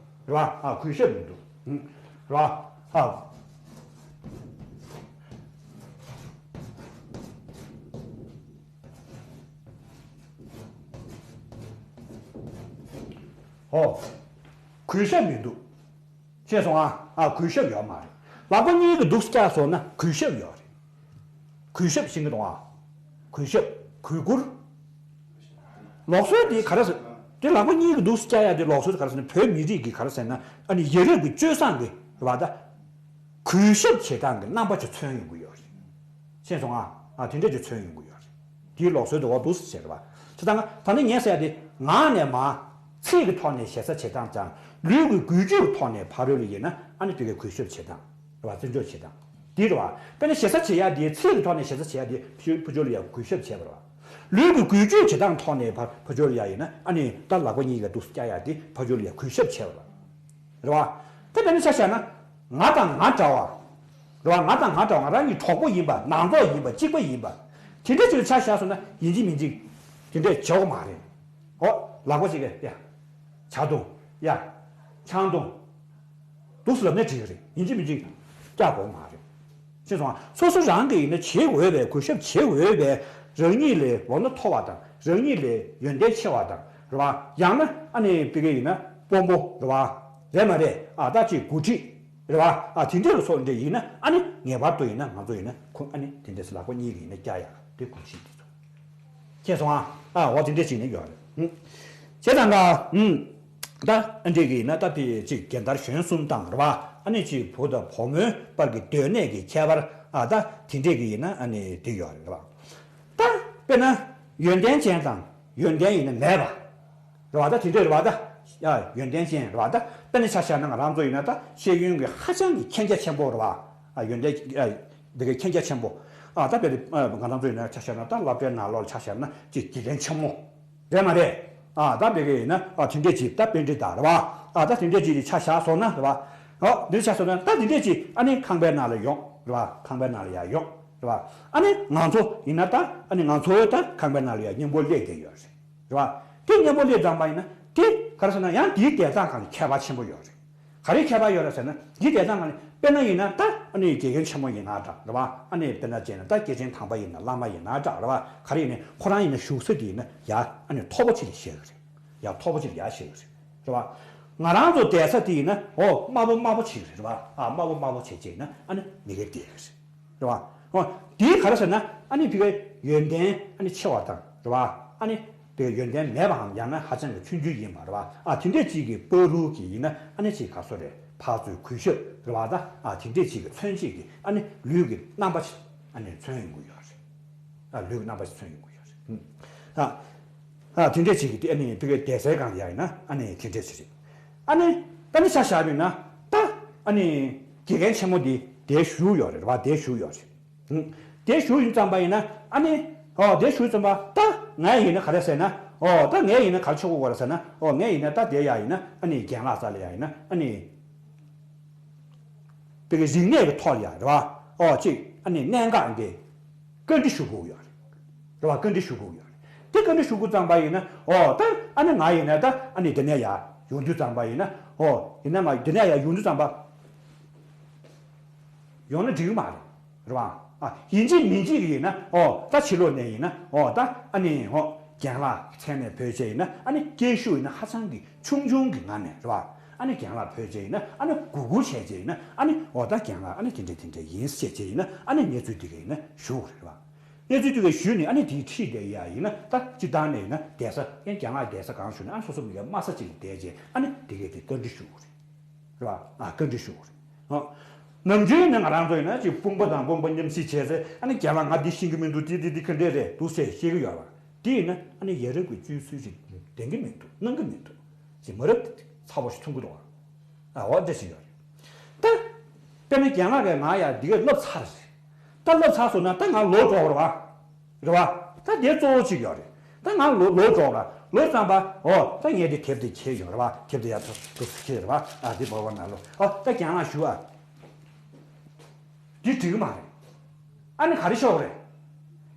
རེད་བ། ཨ་གུས་ཞབས་མི་འདུག་རེད་བ། ཨ། ཨོ། གུས་ཞབས་མི་འདུག་ཤེས་སོང་ཨ། ཨ་གུས་ཞབས་ཡོད་མ་རེད། ལག་པ་གཉིས་ཀྱིས་འདུག་སེ་བཀྱགས་སོང་ན་གུས་ཞབས་ཡོད་རེད། གུས་ཞབས་ཤེས་ཀྱི་འདུག་ཨ། གུས་ཞབས། གུས་བཀུར། ལུགས་སྲོལ་དེ་ག་རེ་ཟེར། དེ་ལག་པ་གཉིས་ཀྱིས་འདུག་སེ་བཀྱག་ཡ་དེ་ལུགས་སྲོལ་ག་རེ་ཟེར་ན་བོད་མི་རིགས་ཀྱི་ག་རེ་ཟེར་ན་ཨ་ནི་ཡ་རབས་ཀྱི་སྤྱོད་བཟང་གི་རེད་བ། ད་གུས་ཞབས་བྱེད་སྟངས་ཀྱི་རྣམ་པ་ཅིག་མཚོན་ཡོང་གི་ཡོད་རེད། ཤེས་སོང་ཨ། ཨ་དེ་འདྲ་ཅིག་མཚོན་ཡོང་གི་ཡོད་རེད། དེའི་ལུགས་སྲོལ་དུ་འོ་འདུག་སེ་བྱས་རེད་བ། བྱས་ཙང་ད་ནི་ངས་ཟེར་ཡ་དེ་ངག་ནས་མར། ཚིག་གི་ཐོག་ནས་ཞེ་ས་བྱེད་སྟངས་ཙམ། ལུས་ཀྱི་འགུལ་སྐྱོད་ཀྱི་ཐོག་ནས་ཕ་རོལ་ལ་ཡིན་ན་ཨ་ནི་དེ་གའི་གུས་ཞབས་བྱེད་སྟངས་རེད་བ། བརྩི་འཇོག་བྱེད་སྟངས་འདི་རེད་བ། དཔེར་ན་ཞེ་ས་བྱེད་ཡ་དེ་ཚིག་གི་ཐོག་ནས་ཞེ་ས་བྱེད་ཡ་དེ་ཕ་ཕ་ཕྱོགས་ལ་ཡ་གུས་ཞབས་བྱས་པ་རེད་བ། ལུས་ཀྱི་འགུལ་སྐྱོད་བྱེད་སྟངས་ཐོག་ནས་ཕ་ཕ་ཕྱོགས་ལ་ཡ་ཡིན་ན་ཨ་ནི་ད་ལག་པ་གཉིས་ཀ་འདུག་སེ་བཀྱག་ཡ་དེ་ཕ་ཕྱོགས་ལ་ཡ་གུས་ཞབས་བྱས་པ་རེད་བ། རེད་བ། དེ་དཔེར་ན་ཆ་བཞག་ན། ང་དང་ང་འདྲ་བ། རེད་བ། ང་དང་ང་འདྲ་བ། ང་རང་གཉིས་གྲོགས་པོ་ཡིན་པ། ནང་ཐོག་ཡིན་པ། གཅིག་པ་ཡིན་པ། དེ་འདྲ་ཅིག་ལ་ཆ་བཞག་སོང་ན་ཡིན་གཅིག་མིན་གཅིག་དེ་འདྲས་བྱེད་དགོས་མ་རེད། ཨོ། ལག་པ་གཅིག་གིས་ཡ། ཇ་འཐུང་། ཡ། ཆང་འཐུང་། འདུག་སེ་ལབ་ནས་འགྲིག་གི་རེད། ཡིན་གཅིག་མིན་གཅིག་བཀྱག་དགོས་མ་རེད། ཤེས་སོང་ཨ། སོ་སོ་རང་གིས་ཡིན་ན་བྱེད་འོས་པའི་གུས་ཞབས་བྱེད་འོས་པའི་རང་ཉིད་ལས་ལོ་ན་མཐོ་བ་དང་རང་ཉིད་ལས་ཡོན་ཏན་ཆེ་བ་དང་རེད་བ། ཡང་ན་ཨ་ནི་དཔེ་ག་ཡིན་ན་དཔོན་པོ་རེད་བ། རེད་མ་རེད། ཨ་ད་ཅིག་འགོ་ཁྲིད་རེད་བ། ཨ་དེ་འདྲ་ལ་སོགས་འདྲ་ཡིན་ན་ཨ་ནི་ངེས་པར་དུ་ཡིན་ན་ང་ཚོ་ཡིན་ན་ཁོ་ཨ་ནི་དེ་འདྲ་སེ་ལག་པ་གཉིས་ཀྱིས་ཡིན་ན་བཀྱག་ཡག་དེ་གོམས་གཤིས་དེ་ཚོ། ཤེས་སོང་ཨ། ཨ་འོ་དེ་འདྲ་ཅིག་ནི་ཡོད་རེད། ཧུམ། བྱས་ཙང་ད། ཧུམ། ད་ཨ་འདྲས་ཀྱི་ཡིན་ན་ད་དེ་ཅིག་རྒན་དར་གཞོན་གསུམ་དང་རེད་བ། ཨ་ནི་ཅིག་བུ་དང་བུ་མོའི་བར་གྱི་སྡོད་གནས་ཀྱི་ཁྱད་པར། ཨ་ད་དེ་འདྲས་ཀྱི་ཡིན་ན་ཨ་ནི་དེ་ཡོད་རེད་བ། ད་དཔེར་ན་ཡོན་ཏན་ཅན་དང་ཡོན་ཏན་ཡིན་ན་མེད་པ། རེད་བ། ད་དེ་འདྲས་རེད་བ། ད་ཡ་ཡོན་ཏན་ཅན་རེད་བ། ད་དཔེར་ན་ཆ་བཞག་ན་ང་རང་ཚོ་ཡིན་ན་ད་ཤེས་ཡོན་གྱི་ཧ་ཅང་གི་མཁྱེན་རྒྱ་ཆེན་པོ་རེད་བ། ཨ་ཡོན་ཏན་ཨ། འདི་གའི་མཁྱེན་རྒྱ་ཆེན་པོ། ཨ་ད་དཔེར་ན་ང་རང་ཚོ་ཡིན་ན་ཆ་བཞག་ན་ད་སློབ་གྲྭའི་ནང་ལོགས་ལ་ཆ་བཞག་ན་ཅིག་དགེ་རྒན་ཆེན་མོ། རེད་མ་རེད། ཨ་ད་འདི་གའི་ཡིན་ན་ཨ་དེ་འདྲས་ཅིག་ད་པཎྜི་ཏ་རེད་བ། ཨ་ད་དེ་འདྲས་ཅིག་ཆ་བཞག་སོང་ན་རེད་བ། ཨོ་འདིར་ཆ་བཞག་སོང་ན་ད་དེ་འདྲས་ཅིག་ཨ་ནི་ཁང་པའི་ནང་ལ་ཡོང་རེད་བ། ཁང་པའི་ནང་ལ་ཡར་ཡོང་རེད་བ། ཨ་ནི་ང་ཚོ་ཡིན་ན་ད་ཨ་ནི་ང་ཚོ་ད་ཁང་པའི་ནང་ལ་ཡར་མཉམ་པོ་སླེབས་བསྡད་ཡོད་རེད། རེད་བ། དེ་མཉམ་པོ་སླེབས་ཙམ་པ་ཡིན་ན་དེ་ག་རེ་ཟེར་ན་ཡང་དེའི་བསྡད་སྟངས་སྒང་ལ་ཁྱད་པར་ཆེན་པོ་ཡོད་རེད། ག་རེ་ཁྱད་པར་ཡོད་རེད་ཟེར་ན་དེའི་བསྡད་སྟངས་སྒང་ལ་དཔེར་ན་ཡིན་ན་ད་ཨ་ནི་དགེ་རྒན་ཆེན་མོ་ཡིན་ན་འདྲ་རེད་བ། ཨ་ནི་དཔེར་ན་བྱས་ན་ད་སྐྱེས་ཆེན་དམ་པ་ཡིན་ན་བླ་མ་ཡིན་ན་འདྲ་རེད་བ། ག་རེ་ཡིན་ན་ཁོ་རང་ཡིན་ན་བཞུགས་ས་དེ་ཡིན་ན་ཡར་ཨ་ནི་མཐོ་པོ་ཅིག་ལ་བཞག་གི་རེད། ཡར་མཐོ་པོ་ཅིག་ལ་ཡར་བཞག་གི་རེད། རེད་བ། ང་རང་ཚོ་བསྡད་ས་དེ་ཡིན་ན་ཨོ་དམའ་པོ་དམའ་པོ་ཅིག་རེད་བ། ཨ་དམའ་པོ་དམའ་པོ་བྱས་བྱས་ན་ཨ་ནི་མི་སྒེར་བསྡད་ཡོད་རེད། རེད་བ། ཨོ། དེའི་ག་རེ་ཟེར་ན་ཨ་ནི་ཕ་གིའི་ཡོན་ཏན་ཨ་ནི་ཆེ་བ་དང་རེད་བ། ཨ་ནི་ཕ་གིའི་ཡོན་ཏན་མེད་པའམ་ཡང་ན་ཧ་ཅང་གི་ཆུང་ཆུང་ཡིན་པ་རེད་བ། ཨ་དེ་འདྲས་ཅིག་གི་བར་དུ་གི་ཡིན་ན་ཨ་ནི་ཅིག་ག་སོ་རེད། ཕར་ཚུར་གུས་ཞབས་རེད་བ། ད་ཨ་དེ་འདྲས་ཅིག་གི་མཚོན་བྱེད་ཀྱི་ཨ་ནི་ལུས་ཀྱི་རྣམ་པ་ཞིག་ཨ་ནི་མཚོན་ཡོང་གི་ཡོད་རེད། ཨ་ལུས་ཀྱི་རྣམ་པ་ཞིག་མཚོན་ཡོང་གི་ཡོད་རེད། ཨ། ཨ་དེ་འདྲས་ཅིག་གི་དེ་ཨ་ནི་ཕ་གིའི་བསྡད་སའི་སྒང་ལ་ཡ་ཡིན་ན་ཨ་ནི་དེ་འདྲས་ཅིག་རེད། ཨ་ནི་ད་ནི་ཆ་བཞག་པ་ཡིན་ན་ད་ཨ་ནི་དགེ་རྒན་ཆེན་མོ་འདི་དེར་བཞུགས་ཡོད་རེད་བ། དེར་བཞུགས་ཡོད་རེད། ཧུམ། དེར་བཞུགས་ཡིན་ཙམ་པ་ཡིན་ན་ཨ་ནི་ཨོ་དེར་བཞུགས་ཙམ་པ་ད་ངས་ཡིན་ན་ག་རེ་ཟེར་ན་ཨོ་ད་ངས་ཡིན་ན་ག་རེ་ཆོག་གི་ཡོད་རེད་ཟེར་ན་ཨོ་ངས་ཡིན་ན་ད་དེ་ཡ་ཡིན་ན་ཨ་ནི་རྒན་ལགས་རྩ་ལ་ཡ་ཡིན་ན་ཨ་ནི། དེ་གི་རིག་གནས་ཀྱི་ཐོག་ལ་ཡ་རེད་བ། ཨོ་གཅིག་ཨ་ནི་གནད་འགག་འདི་བཀའ་འདྲི་ཞུ་དགོས་ཡོད་རེད། རེད་བ། བཀའ་འདྲི་ཞུ་དགོས་ཡོད་རེད། དེ་བཀའ་འདྲི་ཞུ་དགོས་ཙམ་པ་ཡིན་ན་ཨོ་ད་ཨ་ནི་ང་ཡིན་ན་ད་ཨ་ནི་འདི་ནས་ཡ་ཡོང་དུས་ཙམ་པ་ཡིན་ན་ཨོ་ཡིན་ན་ང་འདི་ནས་ཡ་ཡོང་དུས་ཙམ་པ་ཡོང་ན་འགྲིག་གི་མ་རེད། རེད་བ། ཨ་ཡིན་གཅིག་མིན་གཅིག་ཡིན་ན་ཨོ་ད་ཕྱི་ལོགས་ནས་ཡིན་ན་ཨོ་ད་ཨ་ནི་ཨོ་རྒན་ལགས་མཚན་ནས་བོས་བྱས་ཡིན་ན་ཨ་ནི་སྐད་ཤུགས་ཡིན་ན་ཧ་ཅང་གི་ཆུང་ཆུང་གི་ངང་ནས་རེད་བ། ཨ་ནི་རྒན་ལགས་ཕེབས་བྱས་ཡིན་ན་ཨ་ནི་གུས་བཀུར་བྱས་བྱས་ཡིན་ན་ཨ་ནི་འོ་ད་རྒན་ལགས་ཨ་ནི་དེ་འདྲས་དེ་འདྲས་ཡིན་ཟེར་བྱས་བྱས་ཡིན་ན་ཨ་ནི་གནས་ཚུལ་འདི་ག་ཡིན་ན་ཞུ་དགོས་རེད་བ། གནས་ཚུལ་འདི་ག་ཞུས་ནས་ཨ་ནི་དེའི་ཁྲིད་བསྡད་ཡ་ཡིན་ན་ད་སྤྱིར་བཏང་ནས་ཡིན་ན་བསྡད་ས་ཨེ་རྒན་ལགས་བསྡད་ས་གང་ཞུ་ན་ཨ་ནི་སོ་སོ་མི་ག་དམའ་ས་གཅིག་ལ་བསྡད་བྱས་ཨ་ནི་དེ་གས་དེ་བཀའ་འདྲི་ཞུ་དགོས་རེད། རེད་བ། ཨ་བཀའ་འདྲི་ཞུ་དགོས་རེད། ཨ། ནམ་རྒྱུན་ནི་ང་རང་ཚོ་ཡིན་ན་ཅིག་དཔུང་པ་དང་དཔུང་པ་མཉམ་བསྲེས་བྱས་ཚེ་ཨ་ནི་རྒན་ལགས་ང་འདི་ཤེས་ཀྱི་མི་འདུག་འདི་འདི་འདི་ག་འདྲས་རེད་འདུག་ཟེར་བཤད་ཀྱི་ཡོད་རེད་བ། དེ་ཡིན་ན་ཨ་ནི་ཡ་རབས་ཀྱི་སྤྱོད་ཚུལ་ཞིག་ལྡན་གྱི་མི་འདུག་གནང་གི་མི་འདུག་ཅེས་མ་རབས་དེ་ཚ་བོ་ཞིག་མཐོང་གི་འདུག་ཨ་འོ་འདྲ་ཞིག་ཡོད་རེད། ད། དཔེར་ན་རྒན་ལགས་ཀྱིས་ང་ཡ་འདི་ག་བསླབས་ཚར་རེད། ད་བསླབས་ཚར་སོང་ན་ད་ང་ལོག་འགྲོ་དགོས་རེད་བ། རེད་བ། ད་དེ་གཙོ་བོ་གཅིག་ཡོད་རེད། ད་ང་ལོ་ལོ་འགྲོ་ར་ལོ་ཙམ་པ་ཨོ་ད་ངས་དེ་དེབ་དེ་ཁྱེར་ཡོང་རེད་བ། དེབ་དེ་ཡར་ཐོག་ཐོག་ཁྱེར་རེད་བ། ཨ་དེ་བོར་བ་ན་ལོ་ཨོ་ད་རྒན་ལགས་ཞུ་ཨ། འདི་འགྲིག་གི་མ་རེད། ཨ་ནི་ག་རེ་ཤོག་རེད།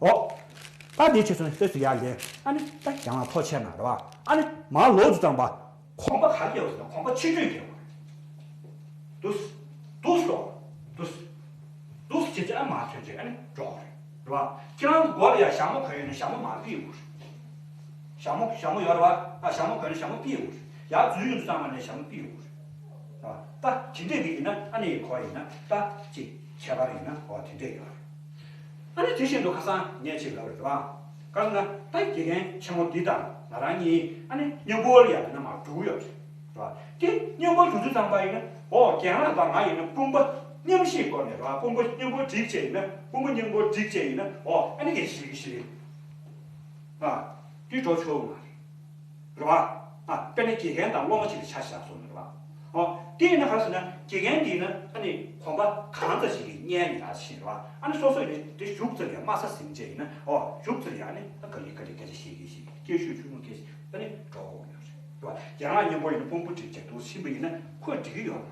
ཨོ། ད་དེ་ཆེ་སོང་ལྟོས་སུ་ཡར་ལེན། ཨ་ནི་ད་རྒན་ལགས་ཐོག་ཆེ་ན་རེད་བ། ཨ་ནི་མ་ལོ་ཙམ་པ། གོམ་པ་ག་རེ་ཡོད་ཟེར་ན་གོམ་པ་ཆེ་ཤོས་རྒྱག་དགོས་རེད། འདུག་འདུག་སོ། འདུག་འདུག་བྱེད་ཚེ་ཨ་མ་ཐོན་ཚེ་ཨ་ནི་འགྲོ་དགོས་རེད། རེད་བ། ཁྱེད་རང་གི་མགོ་ལ་ཡ་ཞྭ་མོ་གོན་ཡོད་ན་ཞྭ་མོ་མར་ཕུད་དགོས་རེད། ཞྭ་མོ་ཞྭ་མོ་ཡོད་རེད་བ། ཨ་ཞྭ་མོ་གོན་ན་ཞྭ་མོ་ཕུད་དགོས་རེད། ཡར་འཛུལ་ཡོང་དུས་ཙམ་པ་ནས་ཞྭ་མོ་ཕུད་དགོས་རེད། རེད་བ། ད་དེ་འདྲས་དེ་ཡིན་ན་ཨ་ནི་གོ་ཡིན་ན་ད་ཅིག་ཁྱད་པར་ཡིན་ན་འོ་དེ་འདྲས་ཡོད་རེད། ཨ་ནི་དེ་བཞིན་དུ་ཁ་སང་ངས་ཅིག་ལབ་རེད་བ། ག་རེ་ཟེར་ན་ད་དགེ་རྒན་ཆེན་མོ་འདི་དང་ང་རང་གཉིས་ཨ་ནི་མཉམ་པོ་ལ་ཡ་དེ་ན་མར་འགྲོ་གི་ཡོད་རེད་བ། དེ་མཉམ་པོ་འགྲོ་དུས་ཙམ་པ་ཡིན་ན་འོ་རྒན་ལགས་དང་ང་ཡིན་ན་དཔུང་པ་མཉམ་གཤིབ་སྒོ་ནས་རེད་བ། དཔུང་པ་མཉམ་པོ་སྒྲིག་བྱས་ཡིན་ན་དཔུང་པ་མཉམ་པོ་སྒྲིག་བྱས་ཡིན་ན་འོ་ཨ་ནི་ག་ཞིག་གི་ཞིག་ཨ་འདི་འགྲོ་ཆོག་གི་མ་རེད། རེད་བ། ཨ་དཔེར་ན་དགེ་རྒན་དང་སློབ་མ་ཅིག་ལ་ཆ་བཞག་སོང་ན་རེད་བ། ཨོ། དེ་ཡིན་ན་ག་རེ་ཟེར་ན་དགེ་རྒན་འདི་ཡིན་ན་ཨ་ནི་གོམ་པ་གང་ཙམ་ཞིག་གིས་བསྙལ་ནས་ཡར་ཕྱིན་རེད་བ། ཨ་ནི་སོ་སོ་ཡིན་ན་དེ་ཞུགས་ཙམ་ཡང་དམའ་ས་ཟིན་བྱས་ཡིན་ན་ཨོ་ཞུགས་ཙམ་ཡང་ཨ་ནི་ཨ་ག་ལེ་ག་ལེ་སྐད་ཆ་བཤད་གིན་བཤད་གིན་སྐད་ཤུགས་ཆུང་ངུ་སྐད་ཤིག་ཨ་ནི་འགྲོ་དགོས་ཡོད་རེད་བ། རྒན་ལགས་མཉམ་པོ་ཡིན་ན་དཔུང་པ་སྒྲིག་བྱས་འདུག་ཕྱིན་པ་ཡིན་ན་ཁོས་འགྲིག་གི་ཡོད་མ་